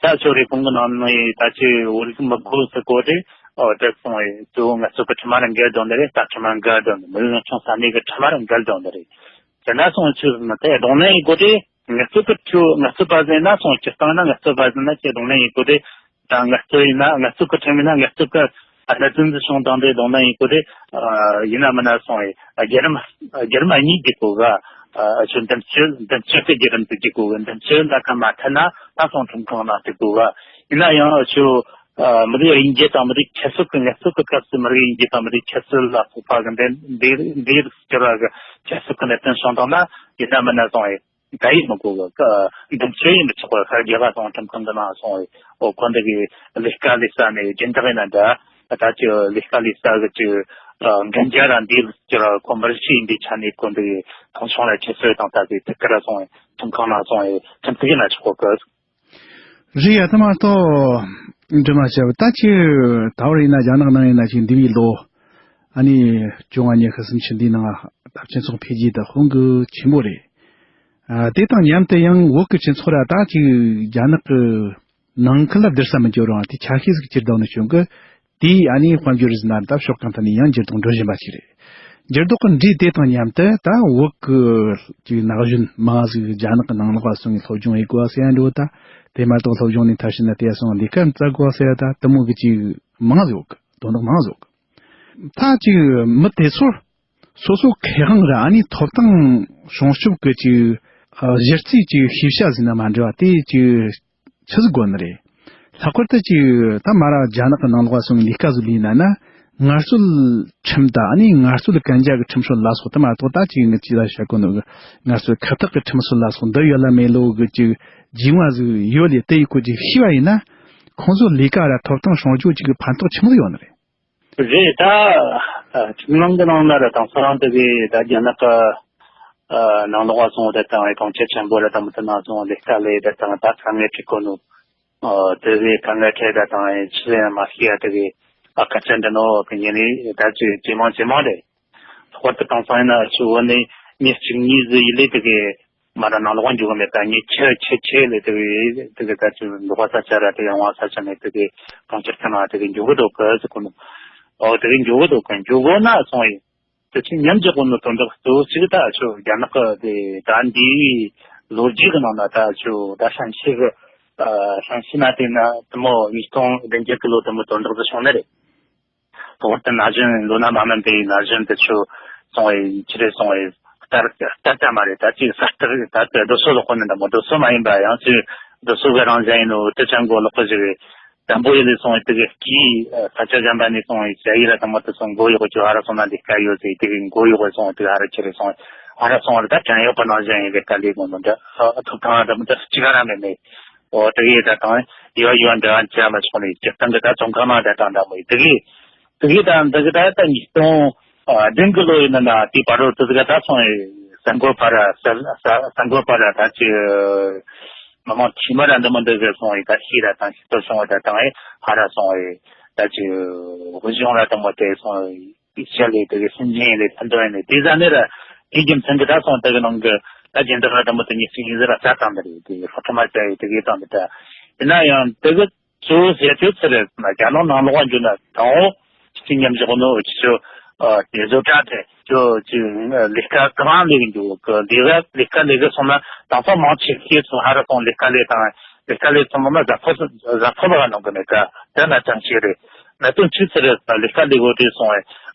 ད་ཁྱོད་རེ་གོང་གི་ནང་ནས་ད་ཅི་བོད་རིགས་མི་དགོས་ཟེར་གོ་རེད། ཨོ་དེ་སོང་བའི་གཙོ་བོ་ངལ་རྩོལ་གྱི་ཁྲིམས་མ་ར་འགལ་དོན་དེ་རེད། རྩ་ཁྲིམས་མ་འགལ་དོན་དེ། མི་རིགས་རང་སྐྱོང་ས་གནས་ཀྱི་ཁྲིམས་མ་ར་འགལ་དོན་དེ་རེད། དེ་ན་སོང་ཆུ་ཟིན་ན་དེ་གདོང་ལེན་ཡེད་གོ་རེད། ངལ་རྩོལ་གྱི་ཁྲིམས་ངལ་རྩོལ་པ་ཟིན་ན་སོང་སྤྱིར་བཏང་ན་ངལ་རྩོལ་པ་ཟིན་ན་ཁྱེད་གདོང་ལེན་ཡེད་གོ་རེད། ད་ངལ་རྩོལ་ཡིན་ན་ངལ་རྩོལ་གི་ཁྲིམས་ཡིན་ན་ངལ་རྩོལ་གི་གནད་དོན་འདི་བྱུང་དང་དེ་ལོང་ན་ཡིན་གོ་དེ་ཡིན་ན་མིན་ན་སོང་ཡིན་རྒྱལ་རིམ་རྒྱལ་རིམ་གཉིས་ཀྱི་གོ་ག་ཆོས་འདེམས་སྤྱོད་འདེམས་སྤྱོད་ཀྱི་རྒྱལ་རིམ་དུ་གྱི་གོ་གི་འདེམས་སྤྱོད་ལ་ཁ་མ་ཐད་ན་ད་སོང་ཁྲིམས་ཁང་ནང་དུ་གོ་ག་ཡིན་ན་ཡང་ཆོས་མི་རིགས་དབྱེ་འབྱེད་དང་མི་རིགས་ཁྱད་གསོད་ཀྱི་ངལ་རྩོལ་གྱི་སྐབས་སུ་མི་རིགས་དབྱེ་འབྱེད་དང་མི་རིགས་ཁྱད་གསོད་ལ་སོགས་པ་གི་འདི་འདི་འདི་སྐྱོར་བ་གི་ཁྱད་གསོད་ཀྱི་གནད་དོན་བྱུང་དང་ན་ཡིན་ན་མིན་ན་སོང་ཡིན། ད་ཡིན་མི་དགོས་གི་འདེམས་སྤྱོད་ཡིན་མི་ཆོག་པར་ཤར་རྒྱལ་བ་སོང་ཁྲིམས་ཁང་གི་ནང་སོང་བའི་འོ་ཁོ་འདི་གི་ལས་ཀ་ལས་ས་ནས་སྦྱིན་བདག་ཡིན་ན་འདྲ་ད་ཅི་ལས་ཀ་ལས་ས་གི་ཅི་འགན་རྒྱ་ར་འདི་ཅི་ར་ཁོ་མི་རིགས་ཤིག་ཡིན་པའི་ཆ་ནས་ཁོ་འདི་གི་མཐོང་ཆུང་ལ་ཁྱད་གསོད་དང་ད་གི་དེ་གི་ར་སོང་བའི་ཁྲིམས་ཁང་ནང་སོང་བའི་ཁྲིམས་ཐིག་ཡིན་ན་ཆོག་གི་རེད་ཡ་ད་མ་གཏོགས་འདྲི་མ་བྱ་བ་ད་ཅི་ད་བར་ཡིན་ན་རྒྱ་ནག་ནང་ཡིན་ན་ཅི་འདི་བའི་ལོ། ཨ་ནི་བཅོ་ལྔ་ཉི་ཤུ་སུམ་ཅུ་འདིའི་ནང་ད་སྤྱི་ཚོགས་འཕེལ་རྒྱས་དང་དཔུང་གི་ཆེན་པོ་རེད། ཨ་དེ་དང་མཉམ་དུ་ཡང་བོད་ཀྱི་སྤྱི་ཚོགས་ར་ད་ཅིག་རྒྱ་ནག་གི་ནང་ཁུལ་ལ་བསྡུར་ས་མི་འཇོག་རུང་དེ་ཆ་ཤས་ཟིག་ཅིར་བསྡད་ནས་བྱུང་གི་དེའི་ཨ་ནི་དཔལ་འབྱོར་ཟིན་ན་ད་ཕྱོགས་གང་ཐད་ནས་ཡང་འགྱུར་ལྡོག་འགྲོ་བཞིན་པ་ཞིག་རེད། འགྱུར་ལྡོག་གི་འབྲས་དེ་དང་མཉམ་དུ་ད་བོད་ཀྱི་ཅིག་ན་གཞོན་མང་ཟིག་རྒྱ་ནག་གི་ནང་ལོགས་སོང་ངས་སློབ་སྦྱོང་ཡེད་དགོས་ཟེར་ཡ་འགྲོ་ད་དེ་མ་གཏོགས་སློབ་སྦྱོང་ནས་མཐར་ཕྱིན་ན་དེ་སོང་ལས་ཀ་བཙལ་དགོས་ཟེར་ཡ་ད་དེ་མོ་གི་ཅིག་མང་ཟིག་ཡོད་གི་དོན་དག་མང་ཟིག་ཡོད་གི་ད་ཅིག་མི་དེ་ཚོར་སོ་སོ་ཁེ་དབང་ར་ཨ་ནི་ཐོབ་ཐང་སྲུང་སྐྱོབ་ཀྱི་ཅིག་གཞི་རྩའི་ཅིག་ཤེས་བྱ་ཟིན་ན་མ་འདྲ་བ་དེ་ཅིག་ཆི་ཟིག་དགོས་ནི་རེད། ལྷག་པར་དུ་ཅིག་ད་མ་ར་རྒྱ་ནག་གི་ནང་ལོགས་སོང་ལས་ཀ་ཟིག་ལས་ན་ན་ངལ་རྩོལ་ཁྲིམས་ད་ཨ་ནི་ངལ་རྩོལ་གན་རྒྱ་གི་ཁྲིམས་སྲོལ་ལ་སོགས་དུ་མ་གཏོགས་ད་ཅིག་ངི་ཅི་ལ་བཤད་གོ་ནོ་གི་ངལ་རྩོལ་ཁ་བཏགས་ཀྱི་ཁྲིམས་སྲོལ་ལ་སོགས་འདི་ཡོད་ལ་མེད་ལོ་གི་ཅིག་རྒྱུས་མངའ་ཟིག་ཡོད་ལས་དེ་ཡི་སྐོར་ཅིག་ཤེས་པ་ཡིན་ན་ཁོང་ཚོ་ལས་ཀ་ར་ཐོབ་ཐང་སྲུང་སྐྱོབ་ཅིག་གི་ཕན་ཐོགས་ཆི་མོ་ཟིག་ཡོད་ནི་རེད། རེད་ད། ཨ་ཁྲིམས་ནང་གི་ནང་ན་ར་དང་ས་རང་དེ་གི་ད་རྒྱ་ནག་གི་ཨ་ནང་ལོགས་སོང་བ་དང་གྲོང་ཁྱེར་ཆེན་པོ་ར་དང་མི་དེ་ནང་སོང་ལས་ཀ་ལས་ད་དང་ད་དཀའ་ངལ་འཕྲད་གོ་ནོ། ཨ་དེ་གི་དཀའ་ངལ་འཕྲད་ད་དང་ཆི་ལས་མ་ཤེས་ཡ་དེ་གི་ཨ་ཁ་ཆེན་འདི་ནོ་གི་ཉིན་ནི་ད་ཅི་ཇེ་མང་ཇེ་མང་རེད། ལྷག་པར་དུ་དེང་སང་ཡིན་ན་ཨ་ཆུ་བོ་ནི་མི་གཅིག་གཉིས་ཟིག་ཡིན་ལས་དེ་གི་མ་ར་ནང་ལོགས་འཇུག་གི་མེད་ད་ངས་ཁྱེར་ཁྱེར་ཁྱེར་ལས་དེ་གི་དེ་གི་ད་ཅི་འདུག་པ་ས་ཆ་ར་དེ་གི་ཡང་བ་ས་ཆ་ནས་དེ་གི་གྲོང་ཁྱེར་ཁ་ན་དེ་གི་འཇུག་གི་འདུག་གི་ཟེར་གོ་ནོ། ཨོ་དེ་གི་འཇུག་གི་འདུག་གི་འཇུག་གོ་ན་སོང་ཡིན། དེ་ཚོ་ཉམས་རྒྱག་གོ་ནོ་དོན་དག་གཙོ་བོ་གཅིག་ད་ཆུ་རྒྱ་ནག་གི་དེ་ད་འདིའི་ལོ་རྒྱུས་གི་ནང་ན་ད་ཆུ་ད་ཧྲན་ཤི་གི་ཧྲན་ཤི་ན་དེ་ན་དེ་མོ་ཉིས་སྟོང་བདུན་བརྒྱད་གི་ལོ་དེ་མོ་དོན་དག་དེ་བྱུང་ནི་རེད། དོ་དེ་ན་གཞོན་ལོ་ན་མ་མིན་པའི་ན་གཞོན་དེ་ཚོ་སོང་བའི་ཆི་རེད་སོང་བའི་ལྟར་ལྟར་ལྟ་མ་རེད། ད་ཅིག་གསར་གཏོད་ད་ལྟ་རྡོ་སོལ་ལོག་གོ་ནི་འདྲ་མོ་རྡོ་སོལ་མ་ཡིན་པ་ཡང་ཅིག་རྡོ་སོལ་གི་རང་བཞིན་ཡིན་ནོ་དེ་ཅང་མགོ་ལོག་གི་ཞིག་རེད། དང་པོ་ཡིན་ལས་སོང་བའི་དེ་གི་སྐྱིད་ས་ཆ་གཞན་པ་ནས་སོང་བའི་ཞ་ཡི་ར་དང་མ་དེ་སོང་མགོ་གཡོག་ཅོ་ཧ་ར་སོང་ན་ལས་ཀ་ཡོད་ཟེར་དེ་གི་མགོ་གཡོག་སོང་དེ་ཧ་ར་ཆི་རེད་སོང་ཧ་ར་སོང་བ་ད་ཅང་ཡོད་པ་ནང་བཞིན་ཡིན་ལས་ཀ་ལས་དགོས་ནོ་འདྲ་ཐོབ་ཐང་འདྲ་མོ་འདྲ་གཅིག་ར་མེད་ནས། ཨོ་དེ་གི་ད་དང་ཡོ་ཡོ་འདྲ་བ་བྱ་མ་ཆོག་ནས་སྤྱིར་བཏང་གི་ད་ཚོང་ཁང་ནང་ད་དང་འདྲ་མོ་ཡིན་དེ་གི་དེ་གི་ད་འདི་གི་ད་ད་ཉིས་སྟོང་བདུན་གི་ལོ་ཡིན་ན་ན་དེ་བར་དུ་དེ་གི་ད་སོང་ཡི་ས་འགོ་བར་ས་འགོ་བར་ད་ཅི་མི་མང་ཁྱིམ་ར་འདི་མོ་འདི་གི་སོང་ཡི་ད་ཤི་ར་དང་ཤི་སོ་སོང་བ་ད་དང་ཡི་ཧ་ར་སོང་ཡི་ད་ཅི་དབུ་གཞུང་ར་དང་མོ་དེ་སོང་ཡི། ཞལ་ལས་དེ་གི་སེམས་ཅན་ལས་ཕན་ཐོགས་ཡིན་ནས་དེ་ཟ་ནས་ར་དེ་རྒྱུ་མཚན་གི་ད་སོང་དེ་གི་ནང་གི་ད་སྦྱིན་བདག་ར་དང་མོ་དེ་ཉིས་སུ་ཡིན་ཟེར་ར་ས་དང་འདི་རེད་དེ་སློབ་ཁྲིད་མ་བྱ་ཡི་དེ་གི་དང་འདི་ད་ཡིན་ན་ཡང་དེ་གི་གཙོ་བོ་ཟེར་ཆོག་ཚུལ་རེད་ན་རྒྱ་ནག་ནང་ལོགས་འཇུག་ན་དང་འོ་ཅི་མཉམ་བཞག་ནོ་ཅི་ཆོ་དེ་བཟོ་གྲྭ་དེ་ཅོ་ཅི་ལས་ཀ་གང་ལས་གི་འཇུག་གི་ལས་ཀ་ལས་ཀ་ལས་གི་སོང་ན་དང་ས་མང་ཆེ་ཤོས་ཚོ་ཧ་ར་སོང་ལས་ཀ་ལས་དང་ལས་ཀ་ལས་སོང་ན་གཟའ་ཕོ་གཟའ་ཕོ་ལ་ག་ནང་གི་མེད་ཀ་དེ་ན་ཅང་ཆེ་རེད། གནད་དོན་གཅིག་ཟེར་ལས་ཀ་ལས་གོ་དུས་སོང་བས།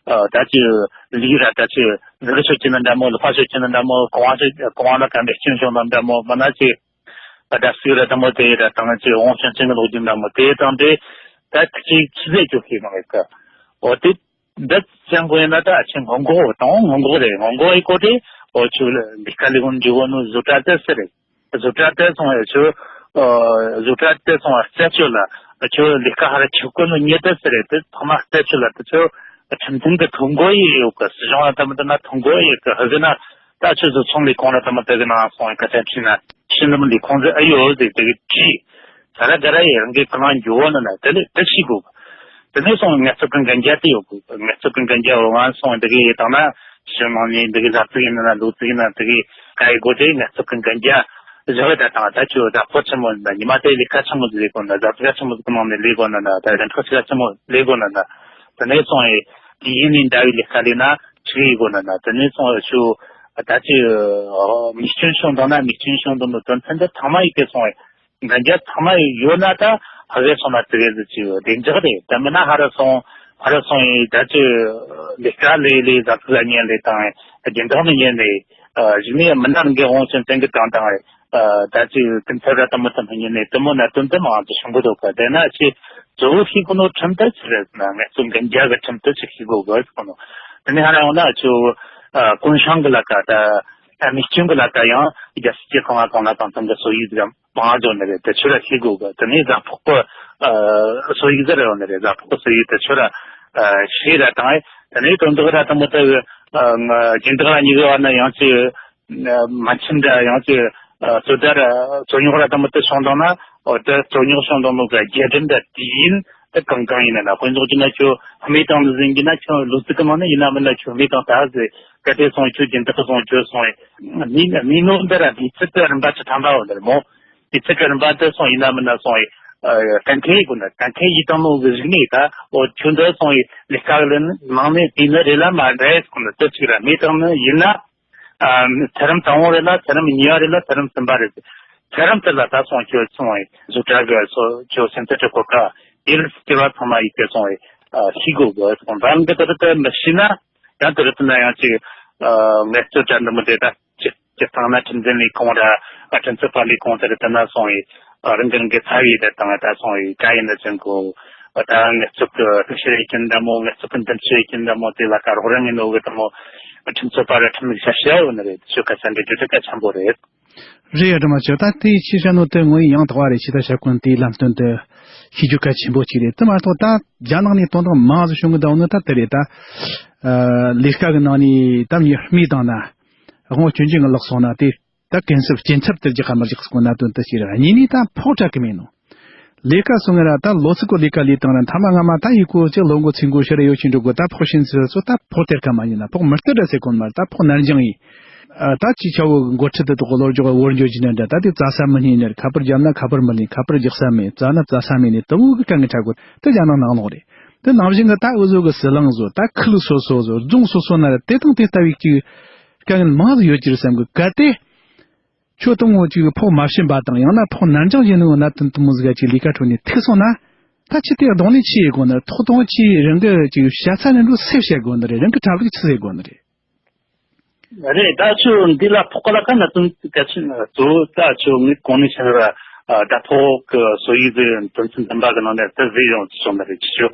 ད་ཅི་ལི་ར་ད་ཅི་ནུ་རི་ཤོད་ཀྱི་ན་འདྲ་མོ་ལི་ཕ་ཤོད་ཀྱི་ན་འདྲ་མོ་གོང་བ་ཤོད་གོང་བ་ལ་ག་འདྲ་སྐྱོན་བྱུང་ན་འདྲ་མོ་མ་ན་ཅི་ད་སུ་ར་ད་མོ་དེ་ར་དང་ཅི་འོང་ཤོད་ཀྱི་ན་ལོག་རྒྱུ་འདྲ་མོ་དེ་དང་དེ་ད་ཅི་ཆི་ཟེར་ཅོ་ཤེས་མ་རེད་ཀ་འོ་དེ་འདི་ཅང་གོ་ཡིན་ན་ད་ཅི་སྔོན་འགོག་དང་སྔོན་འགོག་རེད། སྔོན་འགོག་ཡི་གོ་དེ་འོ་ཆུ་ལི་ཀ་ལི་གོ་འཇུ་གོ་ནུ་བཟོ་གྲྭ་དེ་སུ་རེད། བཟོ་གྲྭ་དེ་སོང་བས་ཆུ། བཟོ་གྲྭ་དེ་སོང་བ་རྩད་གཅོད་ལ་ཆུ་ལས་ཀ་ཧ་ར་ཆུ་ཀུན་ནུ་ཉེ་དེ་སི་རེད་དེ་ཚང་མ་རྩད་གཅོད་ལ་དེ་ཆུ་ཁྲིམས་མཐུན་གྱི་ཐོ་འགོད་ཡི་ཡོད་གི་སྲིད་གཞུང་ལ་དམ་དུ་ན་ཐོ་འགོད་ཡི་གི་ཧ་གི་ན་ད་ཆུ་བཟོ་ཚོང་ལས་ཁང་ལ་དམ་དུ་གི་ནང་སོང་བའི་ཁ་ཆ་ཁྲིད་ན་ཤིན་ལམ་ལས་ཁང་ཟི་ཨ་ཡོད་ཟིག་དེ་གི་བྲིས། ས་ར་ག་ར་ཡི་རང་གི་ཁ་ནང་འགྱུར་བ་ནི་ན་དེ་ལས་དེ་ཤི་དགོས། དེ་ནས་སོང་ངལ་རྩོལ་གྱི་འགན་རྒྱ་དེ་ཡོད་དགོས། ངལ་རྩོལ་གྱི་འགན་རྒྱ་འོ་ང་སོང་འདི་གི་ཡི་དང་ན་ཕྱི་ནང་ནས་འདི་གི་ལ་ཙིག་ཡིན་ན་ལོ་ཙིག་ཡིན་ན་འདི་གི་ཀ་ཡི་སྒོ་དེ་ངལ་རྩོལ་གྱི་འགན་རྒྱ་བཞག་ཡོད་ད་དང་ད་ཁྱོད་ད་ཕོ་ཆེན་མོ་ཡིན་ན་ཉི་མ་དེ་ལས་ཀ་ཆེན་མོ་ཟིག་ལས་དགོས་ན་ད་ཟ་ཙིག་ཆེན་མོ་ཟིག་ནང་ནས་ལས་དགོས་ན་ད་རིན་ཁག་ཆེ་ཆེན་མོ་ལས་དགོས་ན་ད་དེ་ནས་སོང་ཡི་དེ་ཡིན་ནི་འདྲ་བའི་ལས་ཀ་ལས་ན་ཆི་གི་ཡི་དགོས་ན་ད་དེ་ནས་སོང་ཡི་ཆུ་ད་ཅི་མི་སྐྱོན་བྱུང་དང་ན་མི་སྐྱོན་བྱུང་དང་ནི་དོན་ཚན་འདི་ཚང་མ་ཡི་གེ་སོང་ཡི། འགན་རྒྱ་ཚང་མ་ཡོད་ན་ད་ ཕ་གིར་སོང་ན་དེ་གས་ཟིག་ཅིག་བདེ་འཇགས་རེད། ད་མིན་ན་ཕར་ར་སོང་ཕར་ར་སོང་ཡིན་ད་ཅི་ལས་ཀ་ལས་ལས་ཟ་ཚིག་ལ་ཉན་ལས་དང་རྒྱུན་ཐག་མི་ཉན་ནས་གཞི་ནས་མི་སྣ་རང་གི་དབང་ཅན་བཙན་གི་དང་དང་རེད། ད་ཅི་ཀུན་ཚབ་ར་དང་མི་དང་མི་ཉན་ནས་དེ་མོ་ན་དོན་དུ་མང་དུ་བྱུང་གི་འདུག་ག་དེ་ན་ཅི་གཙོ་བོ་ཤེས་གོ་ནོ་ཁྲིམས་དེ་ཅི་རེད་ཟེར་ན་ངལ་རྩོལ་གན་རྒྱ་གི་ཁྲིམས་དེ་ཅི་ཤེས་དགོས་གི་ཟེར་གོ་ནོ། དེ་ནས་ཧ་ར་ཡོང་ན་ཅི་གུན་ཤང་གི་ལ་ཀ་ད་མི་སྐྱོན་གི་ལ་ཀ་ཡང་རྒྱལ་སྲིད་ཀྱི་གང་ལ་གང་ལ་དང་དང་གི་སོ་ཡིག་ཟམ། མང་ཇོ་ནི་རེད། དེ་ཆོས་ར་ཤེས་དགོས་གི་དེ་ནས་ཟ་ཕོག་གི་སོ་ཡིག་ཟེར་ཡོད་ནི་རེད། ཟ་ཕོག་གི་སོ་ཡིག་དེ་ཆོས་ར་ཤེས་ར་དང་དེ་ནས་དོན་དག་ར་དང་མོ་དེ་སྦྱིན་བདག་ར་གཉིས་ཀྱི་བར་ན་ཡང་ཅི་མ་ཆིན་འདྲ་ཡང་ཅི་རྩོད་ཟླ་ར་རྩོད་རྙོག་ར་དང་མོ་དེ་བྱུང་དང་ན་འོ་དེ་རྩོད་རྙོག་བྱུང་དང་མོ་གི་རྒྱས་འབྲིང་འདྲ་དེ་ཡིན། དེ་གང་གང་ཡིན་ན་ན་དཔེ་འཇོག་རྒྱུ་ན་ཁྱོད་ཧ་མེ་དང་ནི་ཟིན་གྱི་ན་ཁྱོད་ལུས་རྩལ་གི་ནང་ན་ཡིན་ན་མིན་ན་ཁྱོད་ཧ་མེ་དང་ད་ཟེ་ག་དེ་སོང་ཁྱོད་སྦྱིན་བདག་གི་སོང་ཁྱོད་སོང་ཡིན་མི་ནོ་འདི་ར་མི་ཚིག་གི་རིམ་པ་ཆ་ཐམ་པ་འོ་འདིར་མོ། དེ་ཚེ་གི་རིམ་པ་དེ་སོང་ཡིན་ན་མིན་ན་སོང་ཡིན། གཏན་འཁེལ་ཡིན་དགོས་ན་གཏན་འཁེལ་ཡིན་དང་ནོ་གི་གཞུག་ནས་ད་འོ་ཁྱོད་འདི་སོང་ཡིན་ལས་ཀ་གི་ནང་ནས་དེ་ནི་རེད་ལ་མ་རེད་དགོས་ན་དེ་གཅིག་ར་མེད་དང་ནི་ཡིན་ན། ཚེ་རིམ་དང་པོ་རེད་ལ་ཚེ་རིམ་གཉིས་པ་རེད་ལ་ཚེ་རིམ་གསུམ་པ་རེད། ཚེ་རིམ་དེ་ལ་ད་སོང་ཁྱོད་སོང་ཡིན་བཟོ་གྲྭ་གི་སོ་ཁྱོད་སེམས་ཚེ་གྲོགས་གོ་ཀ་དེ་ལ་སྐྱེ་བ་ཚང་མ་ཡིན་གི་སོང་ཡིན་ཤི་དགོས་གི་སོང་རང་གི་དེ་དེ་མི་ཤི་ན། ཡང་དེ་རུ་ན་ཡང་ཅིག་ངལ་རྩོལ་གྲལ་འདི་མི་དེ་ད་ཅི་ཅི་ཚང་ན་ཁྲིམས་འཛིན་ལས་ཁུངས་ར་ཁྲིམས་རྩོད་པ་ལས་ཁུངས་དེ་རུ་དེ་ན་སོང་ཡི་རང་གི་རང་གི་ཚ་བའི་དེ་དང་ད་སོང་ཡི་ག་ཡིན་ན་ཅན་གོ་ད་ངལ་རྩོལ་གི་ཤེས་རིག་ཀྱི་འདྲ་མོ་ངལ་རྩོལ་གི་འདེམས་ཤེས་ཀྱི་འདྲ་མོ་དེ་ལ་ཀ་རོགས་རང་གི་ནོ་གི་དེ་མོ་ཁྲིམས་རྩོད་པ་ར་ཁྲིམས་ལུགས་ཤ་ཤ་ཡོད་ནི་རེད། ཤོད་ཁ་ས་འདྲི་རྒྱུ་དེ་གལ་ཆེན་པོ་རེད། རེད་ཡ་སྒྲོལ་མ་ཆོས་ད་དེ་ཤེས་བྱ་ནོ་དེ་དངོས་ཡང་དག་པ་རེད། ཤེས་ད་ཞབས་ཀུན་དེའི་ལམ་སྟོན་དུ་ཤེས་རྒྱུ་གལ་ཆེན་པོ་གཅིག་རེད། དེ་མ་གཏོགས་ད་རྒྱ་ནག་ནས་དོན་དག་མང་ཟིག་བྱུང་གི་འདུག་ནི་ད་དེ་རེད་ད། ལས་ཀ་གི་ནང་ནས་ད་མྱི་རྨས་བཏང་ན་དབང་སྐྱོན་ཅན་གྱི་ལག་སོང་ན་དེ་ད་གན་སུབ་སྐྱིན་ཚབ་དེ་རྒྱག་ག་མི་རྒྱག་སྐོར་གནད་དོན་དུ་ཞིག་རེད། གཉིས་ནས་ད་ཕོགས་དྲག་གི་མེད་ནོ། ལས་ཀ་སོང་ངེ་ར་ད་ལོ་ཚིགས་གོ་ལས་ཀ་ལས་བཏང་ར་མཐའ་མ་སྔ་མ་ད་ཡི་གོ་ཅིག་ལོ་འགོ་ཚིགས་འགོ་ཤི་ར་ཡོ་ཆིན་འགྲོ་དགོ་ད་ཕོགས་ཤིན་ཚུལ་ཚོ་ད་ཕོགས་སྟེར་ཀ་མ་ཡིན་ན་ཕོགས་མི་སྟེར་ར་ཟེར་གོ་མ་ད་ཕོགས་ནར་འགྱངས་ཡིན། ད་ཅི་ཆ་བོ་འགོ་ཁྲིད་དེ་དོག་གོ་ལོར་འཇོག་བོར་འཇོག་ཅི་ནན་འདྲ་ད་དེ་རྩ་ས་མི་ཉན་ནར་ཁ་པར་རྒྱབ་ན་ཁ་པར་མི་ལེན་ཁ་པར་རྒྱག་ས་མེད་རྩ་ན་རྩ་ས་མེད་ནས་དུ་བོ་གི་དཀའ་ངལ་འཕྲད་དགོ་དེ་རྒྱ་ནག་ནང་ལོག་རེད། དེ་ནང་བཞིན་གི་ད་འུ་ཟོ་གི་ཟི་ལིང་བཟོ་ད་ཁུལ་སོ་སོ་བཟོ་རྫོང་སོ་སོ་ན་ར་དེ་དང་དེ་ལྟ་བུའི་ཅིག་དཀའ་ངལ་མང་ཟིག་ཡོད་ཀྱི་རེད་བསམ་གི་གལ་ཏེ། ཁྱོད་དང་ངོ་ཅིག་ཕོགས་མ་བྱིན་པ་དང་ཡང་ན་ཕོགས་ནར་འགྱངས་བྱས་ནས་ངོ་ན་དོན་དུ་མོ་ཟིག་ག་ཅིག་ལས་ཀ་འཕྲོ་ནས་ཐུག་སོང་ན། ད་ཅི་སྟེ་གདོང་ལེན་ཆི་ཡེ་དགོ་ནི་རེད། ཐོག་དང་ཅི་རང་གི་ཅིག་བྱ་ཚ་ནས་འགྲོ་སེ་བྱེད་དགོ་ནི་རེད། རང་གི་གྲབས་ལུགས་ཆི་ཟེར་དགོ་ནི་རེད། རེད། ད་ཁྱོད་འདི་ལ་ཕོགས་ལ་ཁ་ན་དོན་གལ་ཆེན་གཙོ་བོ་ད་ཁྱོད་ངས་གོང་ནས་བཤད་ར་ཟླ་ཕོགས་ཀྱི་སོ་ཡིག་ཟེར་དོན་ཚན་བདུན་པ་གི་ནང་ནས་དེ་ཟེར་ཡོང་བྱུང་ནི་རེད། ཁྱོད་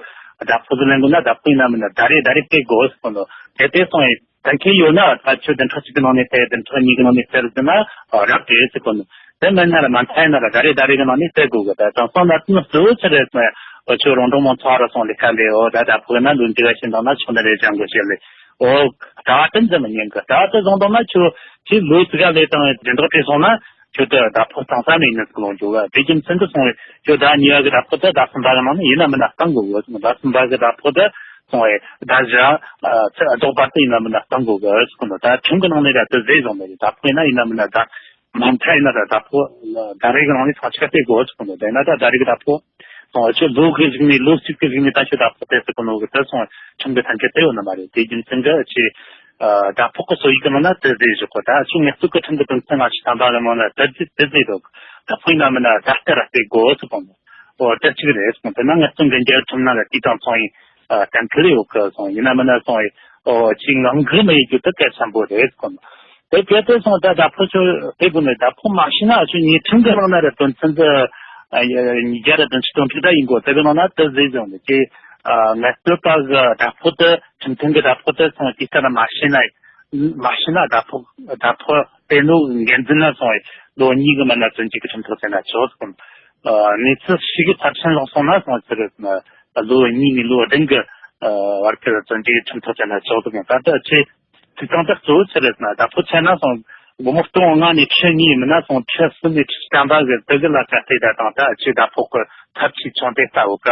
ཟླ་ཕོགས་ཟེར་ལེན་དགོ་ན་ཟླ་ཕོགས་ཡིན་ན་མིན་ན་ཟླ་རེ་ཟླ་རེ་སྤྲད་དགོ་ཟེར་གོ་ནོ་དེ་དེ་སོང་ཡིན། གཏན་འཁེལ་ཡོད་ན་ད་ཁྱོད་བདུན་ཕྲག་གཅིག་གི་ནང་ནས་སྤྲད་བདུན་ཕྲག་གཉིས་ཀྱི་ནང་ནས་སྤྲད་ཟེར་ན་རབ་བྲེལ་ཟེར་གོ་ནི། དེ་མིན་ན་ར་མ་མཐའ་ཡིན་ན་ར་ཟླ་རེ་ཟླ་རེ་གི་ནང་ནས་སྤྲད་དགོས་གི་ད་དེང་སང་གནད་དོན་གཙོ་བོ་ཆི་རེད་ཟེར་ན་ཁྱོད་རོང་འབྲོག་མང་ཚོགས་ར་སོང་ལས་ཀ་ལས་འོ་ད་ད་ཕོག་ན་ལོ་འདི་ག་ཤིན་དང་ན་ཆོག་ནི་རེད་ཅང་གི་བཤད་ལས་འོ་ད་བ་དེ་འཛིན་མི་ཉན་གི་ད་དེ་བཟུང་དང་ན་ཁྱོད་ཁྱེད་ལོ་ཙི་ག་ལས་དང་སྦྱིན་བདག་བྲེལ་སོང་ན། ཁྱོད་ད་ཟླ་ཕོགས་གཏང་ས་མེད་ནི་ཟིག་ལོངས་འཇུག་ག་དེ་རྒྱུ་མཚན་དུ་སོང་བས་ཁྱོད་ཟླ་གཉིས་པ་གི་ཟླ་ཕོགས་ད་ཟླ་གསུམ་པ་གི་ནང་ནས་ཡིན་ན་མིན་ན་གཏང་དགོས་གོ་ཟླ་གསུམ་པ་གི་ཟླ་ཕོགས་ད་སོང་བས་ཟླ་བཞི་ཚེ་ལྡོག་པ་དུ་ཡིན་ན་མིན་ན་གཏང་དགོས་གི་ཟེར་གོ་ནོ། ད་ཁྲིམས་གི་ནང་ནས་ད་དུ་ཟེར་བཟུང་མེད་ཟླ་ཕོགས་ཡིན་ན་ཡིན་ན་མིན་ན་ད་མ་མཐའ་ཡིན་ན་ད་ཟླ་ཕོགས་ཟླ་རེ་གི་ནང་ནས་ཚང་ཆ་སྤྲད་དགོས་ཟེར་གོ་ནོ། དེ་ན་ད་ཟླ་རེ་གི་ཟླ་ཕོགས་སོང་བས་ཁྱོད་ལོ་གི་གཞུག་ནས་ལོ་གཅིག་གི་གཞུག་ནས་ད་ཁྱོད་ཟླ་ཕོགས་སྤྲད་ཟེར་གོ་ནོ་གི་ད་སོང་བས་ཁྲིམས་གི་ཐམས་ཅད་དེ་ཡོད་ནི་མ་རེད། དེ་རྒྱུ་མཚན་གི་ཁྱེད་ཟླ་ཕོགས་གི་སོ་ཡིག་གི་ནང་ན་དེ་ཟེར་བཞག་གོ་ད་ཁྱོད་ངལ་རྩོལ་གི་ཁྲིམས་གི་དོན་ཚན་ལྔ་བཅུ་ཐམ་པ་གི་ནང་ན་དེ་ཟེར་དེ་ཟེར་འདུག་ད་ཕོགས་ཡིན་ན་མིན་ན་ད་ལྟ་ར་སྤྲད་དགོས་ཟེར་གོ་ནོ། འོ་དེ་གཅིག་རེད་གསུངས། དེ་ན་ངལ་རྩོལ་གན་རྒྱ་ཁྲིམས་ནང་ལ་དེ་དང་མཚུངས་ཡིན་གཏན་འཁེལ་ཡོད་གི་གསུངས། ཡིན་ན་མིན་ན་གསུངས་ཡིན་འོ་ཅིག་ངང་གི་མི་ཡིན་རྒྱུ་དེ་གལ་ཆེན་པོ་རེད་གསུངས། དེ་གལ་ཏེ་གསུངས་ད་ཟླ་ཕོགས་ཆོ་དེ་དགོས་ནས་ཟླ་ཕོགས་མ་ཤེས་ན་ཨ་ཆོ་ཉིས་ཁྲིམས་གི་ནང་ན་ར་དོན་ཚན་དུ་ཉིས་བརྒྱ་ར་དོན་ཚན་དོན་དྲུག་ད་ཡིན་གོ་དེ་གི་ནང་ན་དེ་ཟེར་བྱུང་ནས་ཀྱི་ངལ་རྩོལ་པ་གི་ཟླ་ཕོགས་དེ་ཁྲིམས་མཐུན་གི་ཟླ་ཕོགས་དེ་གསུངས་དེ་ལྟར་མ་ཤེས་ན་མ་ཤེས་ན་ཟླ་ཕོགས་ཟླ་ཕོགས་སྤྲད་ནོ་འགན་འཛིན་ན་སོང་བས་ལོ་གཉིས་ཀྱི་མི་ན་བཙོན་འཇུག་གི་ཁྲིམས་ཐག་བཅད་ན་ཆོག་གསུངས། གནས་ཚུལ་ཞིག་གི་ཚབས་ཆེན་ལོག་སོང་ན་སོང་ཚེ་རེད་ན་ལོ་གཉིས་ནས་ལོ་བདུན་གྱི་བར་གྱི་བཙོན་འཇུག་གི་ཁྲིམས་ཐག་བཅད་ན་ཆོག་གསུངས། ད་ལྟ་ཆེ་དུས་ཙང་ད་གཙོ་བོ་ཆི་རེད་ན་ཟླ་ཕོགས་ཆད་ན་སོང་སྒོར་མོ་སྟོང་ལྔ་ནས་ཁྲི་གཉིས་མི་ན་སོང་ཁྲི་གསུམ་ནས་ཁྲི་གཅིག་ཐམ་པ་གི་དེ་གི་ལ་ཁ་གཏད་ད་དང་ད་ཆེ་ཟླ་ཕོགས་གི་ཚབས་ཆེ་ཆུང་དེ་ལྟ་བུ་ག་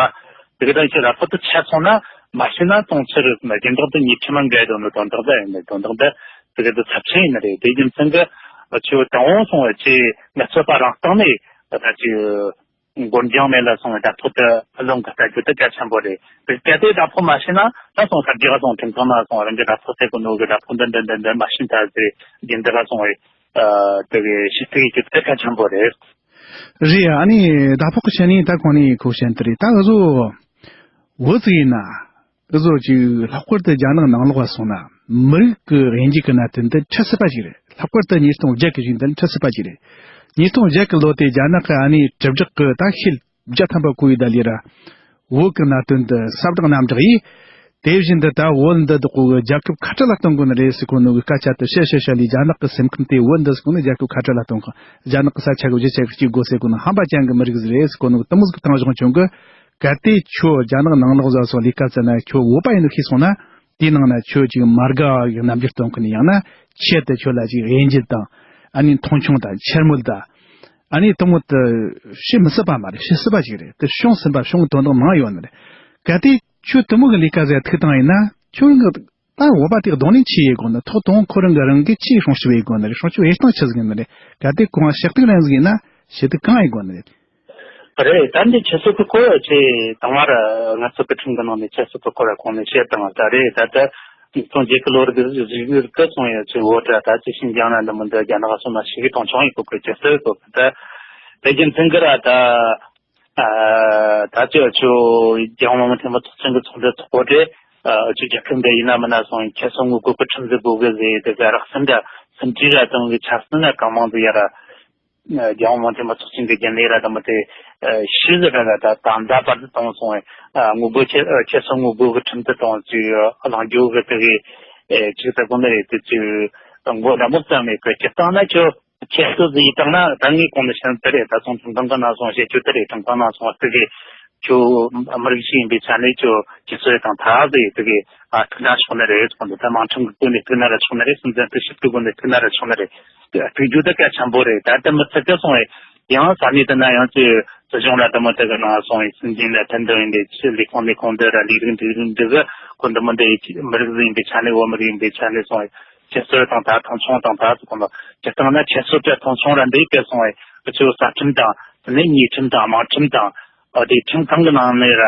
དེ་གི་ད་ཁྱེད་ཟླ་ཕོགས་དེ་ཆད་སོང་ན་མ་ཤེས་ན་སོང་ཆི་རེད་ན་སྦྱིན་བདག་དེ་ཉིས་ཁྲི་མ་འགལ་དོ་ནི་དོན་དག་ད་ཡིན་ནི་དོན་དག་ད། དེ་ག་དུ་ཚབས་ཆེན་ཡིན་ནི་རེད། དེ་རྒྱུ་མཚན་གྱི་ཁྱོད་དང་པོ་སོང་བའི་ཆེད་ངལ་རྩོལ་པ་རང་སྟེང་ནས་ད་ཅི་འགོར་འགྱངས་མེད་ལ་སོང་བའི་ཟླ་ཕོགས་དེ་ཕུ་ལོང་གི་ལྟ་རྒྱུ་དེ་གལ་ཆེན་པོ་རེད། དེ་གལ་ཏེ་ཟླ་ཕོགས་མ་ཤེས་ན་ད་སོང་ས་རྒྱག་སོང་ཁྲིམས་ཁང་ན་སོང་རང་གི་ཟླ་ཕོགས་དེ་གོ་ནོ་གི་ཟླ་ཕོགས་འདི་འདི་འདི་འདི་མ་ཤེས་ད་ཟེར་རྒྱུན་འདི་ལ་སོང་བའི་དེ་གི་ཤི་ཚིག་གི་དེ་གལ་ཆེན་པོ་རེད། རེད། ཨ་ནི་ཟླ་ཕོགས་ཀྱི་ཆ་ནས་ད་གོང་ནས་ཁོ་བཤད་འདི་རེད། ད་འུ་ཚོ་བོད་ཅིག་ཡིན་ན། འུ་ཚོ་ཅིག་ལྷག་པར་དུ་རྒྱ་ནག་ནང་ལོགས་ལ་སོང་ན། མི་རིགས་ཀྱི་དབྱེ་འབྱེད་ཀྱི་གནད་དོན་འདི་འཕྲལ་སྲིད་པ་ཞིག་རེད། ལྷག་པར་དུ་ཉིས་སྟོང་བརྒྱད་ཀྱི་གཞུག་འདི་ནི་འཕྲལ་སྲིད་པ་ཞིག་རེད། ཉིས་སྟོང་བརྒྱད་ཀྱི་ལོ་དེ་རྒྱ་ནག་གི་ཨ་ནི་དྲིལ་བསྒྲགས་ཀྱི་ད་ཤེལ་བརྒྱ་ཐམ་པ་བརྐོས་ཡོད་ད་ལས་ར། བོད་ཀྱི་གནད་དོན་འདི་ས་བསྒྲགས་གནམ་བསྒྲགས་ཡིས། དེ་བཞིན་དུ་ད་བོད་འདི་དག་གི་རྒྱལ་ཁབ་ཁ་བྲལ་ལ་གཏོང་དགོས་ནི་རེད་ཟེར་གོ་ནོ་གི་སྐད་ཆ་དེ་བཤད་བཤད་བཤད་ལས། རྒྱ་ནག་གི་སེམས་ཁམས་དེ་བོད་འདི་ཟེར་གོ་ནི་རྒྱལ་ཁབ་ཁ་བྲལ་ལ་གཏོང་གི། རྒྱ་ནག་གི་ས་ཆ་གི་གཞིས་ཆགས་གཅིག་དགོས་ཟེར་གོ་ནི་ཧམ་པ་ཅན་གྱི་མི་རིགས་ཟིག་རེད་ཟེར་གོ་ནོ་གི་དེ་མོ་ཟིག་གི་སྟེང་བཞག་བྱུང་གི། གལ་ཏེ་ཁྱོད་རྒྱ་ནག་ནང་ལོགས་ཟ་སོང་ལས་ཀ་བཙལ་ན། ཁྱོད་བོད་པ་ཡིན་ནོ་ཤེས་སོང་ན། དེའི་ནང་ན་ཁྱོད་ཅིག་མ་དགའ་བ་གི་རྣམ་འགྱུར་སྟོན་མཁན། ཡང་ན་ཆེད་དུ་ཁྱོད་ལ་ཅིག་དབྱེ་འབྱེད་དང་། ཨ་ནི་མཐོང་ཆུང་དང་འཕྱ་སྨོད་དང་། ཨ་ནི་དེ་མོ་དེ་བྱེད་མི་སྲིད་པ་མ་རེད། བྱེད་སྲིད་པ་ཞིག་རེད། དེ་བྱུང་ཟིན་པ་བྱུང་དོན་དག་མང་ཡོད་ནི་རེད། གལ་ཏེ་ཁྱོད་དེ་མོ་གི་ལས་ཀ་ཟིག་ཐུག་བཏང་ཡིན་ན། ཁྱོད་རང་གི་ད་བོད་པ་དེ་གདོང་ལེན་ཆི་ཡེད་དགོས་ནི། ཐོག་དང་པོ་ཁོ་རང་གི་རང་གི་ཆེས་སྲུང་སྐྱོབ་ཡེད་དགོས་ནི་རེད། སྲུང་སྐྱོབ་ཡེད་སྟངས་ཆི་ཟིག་ཡིན་ནི་རེད། གལ་ཏེ་ཁོ་ང་ཞེ་གཏུག་རང་ཟིག་ཡིན་ན་ཞེ་གཏུག་གང་ཡེད་དགོས་ནི་རེད། རེད། ད་འདི་ཁྱེད་ཚོ་གི་སྐོར་ཆེ་དང་མ་ར་ང་ཚོ་གི་ཁྲིམས་གི་ནང་ནས་ཁྱེད་ཚོ་གི་སྐོར་ར་གོང་ནས་བཤད་དང་། ད་རེད། ད་ད་ཉིས་སྟོང་བརྒྱད་ཀྱི་ལོ་རིག་གཟིགས་གི་སོང་ཡོད་ཚེ། འོ་ད་ད་ཅི་ཤིན་ཅང་ན་འདི་མི་འདི་རྒྱ་ནག་སོང་ན་ཞིག་གི་མཐོང་ཆུང་ཡེད་གོ་གི། ཁྱེད་ཚོ་གི་ད་དེ་རྒྱུ་མཚན་གི་ར་ད། ཨ། ད་ཅི་ཆོ་རྒྱལ་ཡོངས་མི་དམངས་འཐུས་མི་ཚོགས་ཆེན་གི་ཚོགས་འདུ་ཚོགས་གོ་དེ། ཨ། ཆོ་རྒྱལ་ཁབ་འདི་ཡིན་ན་མིན་ན་སོང་ཁྱེད་ཚོ་ངོ་རྒོལ་གི་ཁྲིམས་ཟིག་དགོས་གི་ཟེར་དེ་ག་རག་སེམས་འདྲ་སེམས་ཁྲལ་ར་གཏོང་གི་ཆ་སྲིད་ན་གང་མང་ཟིག་ཡ་ར། རྒྱལ་ཡོངས་མི་དམངས་འཐུས་མི་ཚོགས་ཆེན་གི་རྒྱུན་ལས་ར་དེ་མོ་དེ་ཤུལ་ཟིག་ར་ར་ད་ད་ད་བར་དུ་གཏོང་སོང་བས། ངོ་རྒོལ་ཁྱེད་ཁྱེད་ཚོ་ངོ་རྒོལ་གི་ཁྲིམས་དེ་གཏོང་ཅིག་གླེང་རྒྱུ་གི་དེ་གི་ཅིག་ད་གོ་ནི་རེད། དེ་ཅིག་མགོ་འདྲ་མོ་བརྩམས་མེད་གི། སྤྱིར་བཏང་ན་ཁྱོད་ཁྱེད་ཚོ་ཟིག་ཡིན་བཏང་ན། ད་ངས་གོང་ནས་བཤད་དེ་རེད། ད་སོང་ཁྲིམས་ཁང་གི་ནང་སོང་བཤད་རྒྱུ་དེ་རེད། ཁྲིམས་ཁང་ནང་སོང་བ་དེ་གི་ཁྱོད་མི་རིགས་ཤིག་ཡིན་པའི་ཆ་ནས་ཁྱོད་ཁྱེད་ཚོ་ཡི་དང་ཐག་ཟིག་དེ་གི་ཨ་ཐུག་ན་ཆོག་ནི་རེད་ཟེར་གོ་འདུག་ད་དམངས་ཁྲིམས་ཀྱི་སྒོ་ནས་ཐུག་ན་ར་ཆོག་ནི་རེད། སྲིད་འཛིན་སྤྱི་ཁྱབ་ཀྱི་སྒོ་ནས་ཐུག་ན་ར་ཆོག་ནི་རེད། ཐུག་རྒྱུ་དེ་གལ་ཆེན་པོ་རེད། ད་དེ་མི་ཚད་གི་སོང་བས་ཡང་ས་གནས་དེ་ན་ཡང་ཅིག་སྲིད་གཞུང་ལ་དེ་མོ་དེ་གི་ནང་སོང་བའི་སྲིད་འཛིན་ལ་ཐེན་དོན་ཡིན་པའི་ལས་ཁུངས་ལས་ཁུངས་འདི་ར་ལས་རིགས་འདི་རིགས་འདི་གི་ཁོ་འདི་མོ་འདི་མི་རིགས་ཟིག་ཡིན་པའི་ཆ་ནས། བོད་མི་རིགས་ཡིན་པའི་ཆ་ནས་སོང་བས་ཁྱེད་ཚོ་དང་ད་མཐོང་ཆུང་དང་ད་ཟེར་གོ་ནོ། སྤྱིར་བཏང་ན་ཁྱེད་ཚོ་དེ་མཐོང་ཆུང་ར་འདི་གལ་སོང་བས་ཁྱོད་རྩ་ཁྲིམས་དང་དེ་ནས་ཉེས་ཁྲིམས་དང་དམངས་ཁྲིམས་དང་། ཨ། དེ་ཁྲིམས་ཁང་གི་ནང་ནས་ར་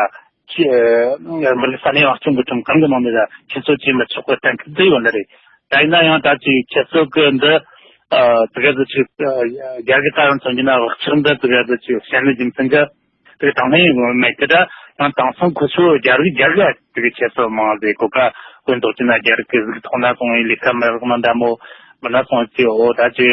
ཁྱེད་མི་རིགས་ས་གནས་རང་སྐྱོང་གི་ཁྲིམས་ཁང་གི་ནང་ནས་ར་ཁྱེད་ཚོ་བྱེད་མི་ཆོག་པའི་གཏན་འཁེལ་བསྡད་ཡོད་ནི་རེད། ད་ཡིན་ན་ཡང་ད་ཅིག་ཁྱེད་ཚོ་གི་འདི་ཨ་དེ་ག་ཟིག་ཅིག་ཨ་རྒྱ་གི་ད་ཡང་མཚོན་རྒྱུ་ན་བག་ཆགས་འདི་དེ་ག་ཟིག་ཅིག་བཤད་ནི་རྒྱུ་མཚན་གི་དེ་དང་ལེན་ཡོང་མེད་གི། ད་ཡང་དེང་སང་ཁོ་ཚོ་རྒྱ་རིགས་རྒྱ་གི་དེ་གི་ཁྱེད་ཚོ་མང་ཟེར་གོ་ག། དཔེ་འདོགས་ཀྱི་ན་རྒྱ་རིགས་གི་གཟུགས་ཐོག་ན་སོང་བའི་ལས་ཀ་མི་རག་ན་འདྲ་མོ། མིན་ན་སོང་ཅིག་འོ་ད་ཅིག་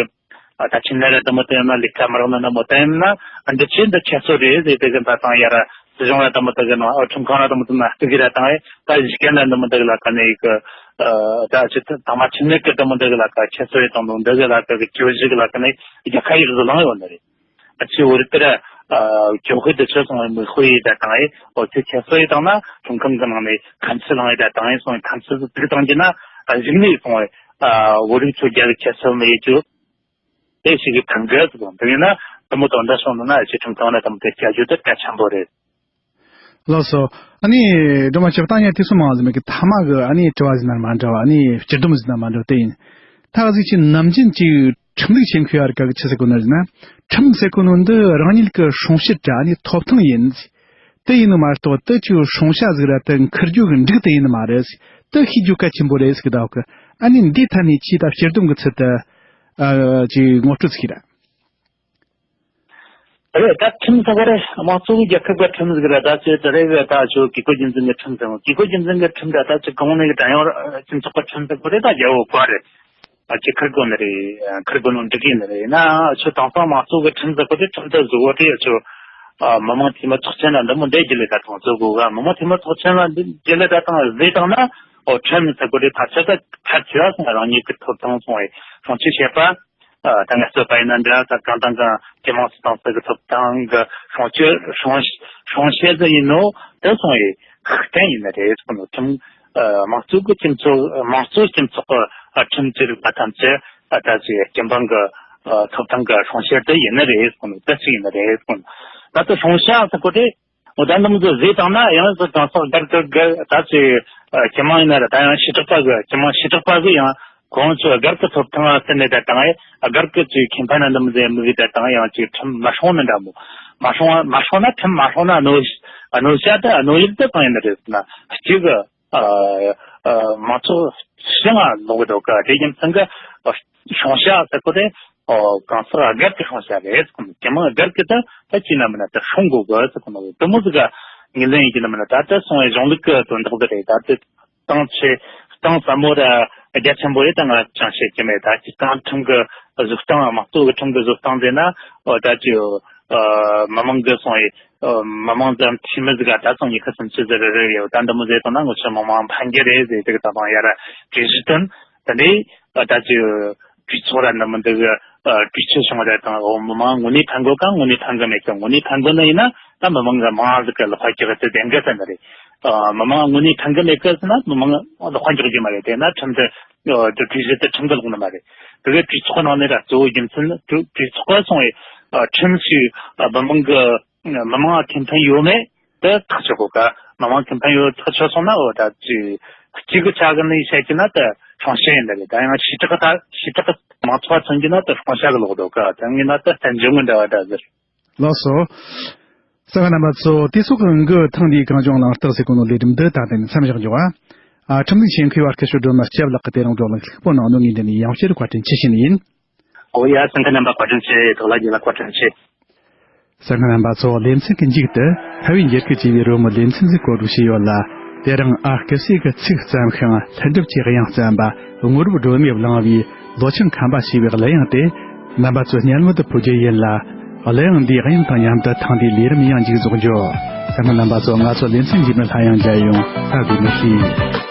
ཨ་ད་ཕྱི་ནས་ར་དེ་མོ་དེ་ཡིན་ན་ལས་ཀ་མི་རག་ན་འདྲ་མོ། དེ་ཡིན་ན་ཨ་འདི་ཆེ་འདི་ཁྱེད་ཚོ་རེད་ཟེར་དེ་གི་ད་དང་ཡ་ར་སྲིད་གཞུང་ལ་དེ་མོ་དེ་གི་ནང་ཨ་ཁྲིམས་ཁང་ལ་དེ་མོ་དེ་ན་སྟེར་གི་ར་དང་ཨེ་ད་གཞི་རྐྱེན་ལ་དེ་མོ་དེ་གི་ལ་ཀ་ནས་གི་ཨ་ད་ཅིག་དང་མ་ཕྱི་ནས་གི་དེ་མོ་དེ་གི་ལ་ཀ་ཁྱེད་ཚོ་རེད་དང་དུང་འདི་གི་ལ་ཀ་གི་གྱོད་གཞི་གི་ལ་ཀ་ནས་རྒྱལ་ཁ་ཡིག་བཟོ་ལང་ཡོད་ནི་རེད། ཨ་ཆི་འོ་རི་ཏི་ར་ཨ་ཇོ་ཧུ་དི་ཆོ་སོང་བའི་མི་ཧུ་ཡི་ད་དང་ཨེ་འོ་ཆི་ཆེ་སོ་ཡི་དང་ན་ཁྲིམས་ཁང་གི་ནང་ནས་ཁམས་ཚུལ་ལང་ཡི་ད་དང་ཨེ་སོང་བའི་ཁམས་ཚུལ་དུག་དང་གི་ན་ཨ་གཞུག་ནས་སོང་བའི་ཨ་བོད་རིགས་ཚོ་རྒྱ་གི་ཆེ་སོ་མི་ཡི་ཆུ་དེ་ཞིག་གི་ཐང་གི་ཟིག་དང་དེ་ཡིན་ན་དུ་མོ་དོན་དག་སོང་ན་ཨ་ཆི་ཁྲིམས་ཁང་ན་དུ་མོ་དེ་བྱ་རྒྱུ་དེ་གལ་ཆེན་པོ་རེད། ལགས་སོ། ཨ་ནི་སྒྲོལ་མ་ཆེ་བ་ད་ངས་དུས་སུ་མང་ཟིན་མེད་ཀི་ཐ་མ་གི་ཨ་ནི་དྲི་བ་ཟིན་ན་མ་འདྲ་བ། ཨ་ནི་སྤྱིར་སྡོམ་ཟིན་ན་མ་འདྲ་བ་དེ་ཡིན། ད་གཟིག་ཅིག་ནམ་རྒྱུན་གྱི་ཁྲིམས་ལུགས་ཆེན་ཁུལ་ཡར་ག་གི་ཆི་ཟེར་གོ་ནི་ཟིན་ན། ཁྲིམས་ཟེར་གོ་ནོ་འདི་རང་ཉིད་ཀྱི་སྲུང་བྱེད་དྲ་ཨ་ནི་ཐོབ་ཐང་ཡིན། དེ་ཡིན་ནི་མ་གཏོགས་དེ་ཅིག་སྲུང་བྱ་ཟིག་ར་དེ་འཁུར་རྒྱུ་གི་འགྲིག་དེ་ཡིན་ནི་མ་རེད། དེ་ཤེས་རྒྱུ་གལ་ཆེན་པོ་རེད་ཟེར་གི་ད་གི། ཨ་ནི་འདིའི་ཐད་ནས་ཆེས་ད་སྤྱིར་སྡོམ་གི་ཚུལ་དུ་ཨ་ཅིག་ངོ་སྤྲོད་ཟིག་ར། རེད། ད་ཁྲིམས་ཟེར་བ་རེད། དམངས་གཙོ་གི་རྒྱལ་ཁབ་ཀྱི་ཁྲིམས་ཟིག་རེད། ད་ཅི་དེ་རེད་གི། ད་ཆོ་གི་གོ་རྒྱུ་འཛིན་གི་ཁྲིམས་ཟེར་བ། གི་གོ་རྒྱུ་འཛིན་གི་ཁྲིམས་ད་ད་ཅི་གོང་ནས་གི་བྲན་གཡོག་སྤྱི་ཚོགས་ཀྱི་ཁྲིམས་ཟེར་གོ་རེད། ད་རྒྱལ་བོ་བཀའ་རེད། ཨ་ཅི་ཁུར་དགོས་ནི་རེད། ཁུར་དགོས་ནོ་འགྲིག་གི་ནི་རེད། ཡིན་ན་ཆོ་དེང་སང་དམངས་གཙོ་གི་ཁྲིམས་ཟེར་གོ་དེ་ཁྲིམས་དེ་བཟོ་བོ་དེ་ཆོ་ཨ་མི་དམངས་འཐུས་མི་ཚོགས་ཆེན་ལ་འདི་མོ་འདས་རྒྱུ་ལས་ད་དང་བཟོ་དགོས་ག། མི་དམངས་འཐུས་མི་ཚོགས་ཆེན་ལ་འདི་རྒྱུ་ལས་ད་དང་བཟོས་བཏང་ན་ཨོ་ཁྲིམས་ཟེར་གོ་དེ་ཕལ་ཆེར་ད་ཕལ་ཆེར་སོང་རང་ཉིད་ཀྱི་ཐོབ་ཐང་སོང་བའི་སྲུང་སྐྱོབ་བྱེད་པ། ཨ་ད་ངལ་རྩོལ་པ་ཡིན་ན་འདྲ། ད་གང་དང་གང་སྤྱི་དམངས་སུ་གཏོང་ས་གི་ཐོབ་ཐང་གི་སྲུང་སྐྱོབ་སྲུང་སྲུང་བྱེད་ཟིན་ཡིན་ནོ་དེ་སོང་ཡི་ཁག་རྐྱེན་ཡིན་ནི་རེད་གསུངས་ནོ། ཁྲིམས་ཨ་དམངས་གཙོ་གི་སྤྱི་ཚོགས་དམངས་གཙོ་སྤྱི་ཚོགས་ཀྱི་ཨ་ཁྲིམས་ཀྱི་རིག་པ་ཐམས་ཅད་ཨ་ད་ཅི་སྤྱི་འབངས་ཀྱི་ཨ་ཐོབ་ཐང་གི་སྲུང་བྱེད་དེ་ཡིན་ནི་རེད་གསུངས་ནོ། དེ་ཅི་ཡིན་ནི་རེད་གསུངས་ནོ། ད་ལྟ་སྲུང་བྱ་ཟེར་གོ་དེ། འོ་ད་འདི་མོ་ཚོ་བཟོས་བཏང་ན་ཡང་ཚོ་གང་ཟག་སྒེར་གི་སྒེར་ད་ཅི་ཨ་སྤྱི་དམངས་ཡིན་ན་ར། ད་ཡང་བྱེ་བྲག་པ་གི་སྤྱི་དམངས་བྱེ་བྲག་པ་གི་ཡང་ཁོང་ཚོ་སྒེར་གི་ཐོབ་ཐང་ཟེར་ནས་ད་དང་ཨེ་སྒེར་གི་ཅིག་ཁེ་ཕན་ན་འདི་མོ་ཟེར་མི་གི་ད་དང་ཡང་ཅིག་ཁྲིམས་མ་སྲུང་ན་འདྲ་མོ། མ་སྲུང་མ་སྲུང་ན་ཁྲིམས་མ་སྲུང་ན་གནོད་གནོད་བྱ་ད་གནོད་ཡུལ་ད་གང་ཡིན་ན་རེད་ཟེར་ན་གཅིག་གི་ཨ་ཨ་མང་ཚོགས་ཕྱི་ང་ལོག་གི་འདུག་ག། དེ་རྒྱུ་མཚན་གི་སྲུང་བྱ་ཟེར་གོ་དེ། ཨོ་གང་ཟག་སྒེར་གྱི་ཤོང་བྱ་རེད་ཟེར་གོ་ནོ། མི་མང་སྒེར་གྱི་ད་ད་ཅི་ན་མིན་ན་ད་ཤོང་དགོས་གི་ཟེར་གོ་ནོ། དེ་མོ་ཟིག་ག་ངོས་ལེན་ཡིན་གྱི་ན་མིན་ན། ད་ད་སོང་བའི་གཞུང་ལུགས་ཀྱི་དོན་དག་ཟིག་རེད། ད་ད་གཏམ་ཆེ་གཏམ་ཟབ་མོ་ར་རྒྱ་ཆེན་པོ་རེད། ད་ང་ཅང་བཤད་ཀྱི་མེད། ད་ཅི་གཏམ་ཁྲིམས་ཀྱི་བཟོ་སྟངས། དམངས་གཙོ་གི་ཁྲིམས་ཀྱི་བཟོ་སྟངས་ཟེར་ན། ཨོ་ད་ཅི་ཨ་མི་མང་གི་སོང་བའི་ཨ་མི་མང་ཙམ་འཐུས་མི་ཟིག་ག་ད་སོང་ཉི་ཤུ་སུམ་ཅུ་ཟིག་རེ་རེ་ཡོད། ད་འདི་མོ་ཟེར་སོང་ན་ངོ་ཆོ་མི་མང་ཕན་གི་རེད་ཟེར། དེ་གི་ད་དང་ཡ་ར་གྲོས་གཞི་བཏོན། ད་ནི་ཨ་ད་ཅི་གྲོས་ཚོགས་ར་འདི་མོ་འདི་གི་ཨ་གྲོས་ཆོད་བྱུང་བ་རེད། དང་འོ་མི་མང་དངོས་གནས་ཕན་གོ་ག་དངོས་གནས་ཕན་གི་མེད་གི། དངོས་གནས་ཕན་གི་ནི་ཡིན་ན་ད་མི་མང་གི་མང་ཟིག་གི་ལག་པ་ཀྱག་དེ་བདེན་གི་ཟེར་ནི་རེད། ཨ་མི་མང་དངོས་གནས་ཕན་གི་མེད་གི་ཟེར་ན་མི་མང་ལག་པ་འཇོག་རྒྱུ་མ་རེད། དེ་ན་ཁྲིམས་དེ་ཨ་དེ་གྲོས་གཞི་དེ་ཁྲིམས་གི་ལོག་ནི་མ་རེད། དེ་གི་གྲོས་ཚོགས་ནང་ནས་ར་གཙོ་བོ་རྒྱུ་མཚན་ནི་གྲོས་གྲོས་ཚོགས་ག་སོང་བའི་ཨ་ཁྲིམས་ཤིག་ཨ་མི་མང་གི་མི་མང་ཁེ་ཕན་ཡོད་མེད་དེ་ཐག་གཅོད་དགོས་ག། མི་མང་ཁེ་ཕན་ཡོད་ཐག་ཆོད་སོང་ན། འོ་ད་ཅི་གཅིག་གི་ཆ་གི་ནས་བཤད་ཀྱི་ན་དེ་སྲུང་བྱ་ཡིན་ད་རེད། ད་ཡང་ཞེ་དྲག་གི་ད་ཞེ་དྲག་གི་མང་ཚོགས་མཚོན་གྱི་ན་དེ་སྲུང་བྱ་གི་ལོག་འདུག་ག། དེ་ངས་ན་དེ་བསྟན་འགྱུར་ངོ་འདྲ་བ་འདྲ་ཟེར། ལགས་སོ། གསན་མཁན་རྣམ་པ་ཚོ། དེ་སོགས་ཀྱི་དབང་གིས་ཐེངས་འདིའི་གངས་ལྗོངས་གླེང་སྟེགས་ཟེར་གོ་ནོ་ལས་རིམ་འདི་ད་ལྟ་ནས་མཚམས་བཞག་འཇོག་ཨ། ཨ་ཁྲིམས་ལུགས་ཆེད་མཁས་པ་སྐུ་ཞབས་སྒྲོལ་མ་སྐྱབས་ལགས་ཀྱིས་དེ་རིང་བགྲོ་གླེང་ལྷུག་པོ་གནང་ནོ་ངས་འདི་ནས་ཡང་བསྐྱར་བཀའ་དྲིན་ཆེ་ཞུ་ནི་ཡིན། ཨོ་ཡ། གསན་མཁན་རྣམ་པ་བཀའ་དྲིན་ཆེ། དོགས་ལ་རྒྱལ་ལ་བཀའ་དྲིན་ཆེ། གསན་མཁན་རྣམ་པ་ཚོ། ལེ་ཚན་གྱི་མཇུག་ཏུ་ཕ་བའི་འགྱུར་ཁུག་ཅེས་པའི་རོལ་མོ་ལེ་ཚན་ཟིག་བཀོད་སྒྲིག་བྱས་ཡོད་ལ། དེ་རིང་ཨ་སྐུ་སྲས་ཀྱི་ཚིག་བརྩམས་ཤིང་ལྷུན་གྲུབ་ཀྱི་དབྱངས་བརྩམས་པ་དངོས་གྲུབ་སྒྲོལ་མས་བླངས་པའི་ལོ་ཆུང་ཁམས་པ་ཞེས་པའི་གླུ་དབྱངས་དེ་རྣམ་པ་ཚོའི་སྙན་མོ་དུ་ཕུལ་རྒྱུ་ཡིན་ལ། གླུ་དབྱངས་འདིའི་དབྱངས་དང་མཉམ་དུ་ཐེངས་འདིའི་ལས་རིམ་ཡང་མཇུག་རྫོགས་འགྱོ། གསན་མཁན་རྣམ་པ་ཚོ། ང་ཚོ་ལེ་ཚན་རྗེས་མའི་ལྷ་དབྱངས་མཇལ་ཡོང་། ཐུགས་རྗེ་ཆེ།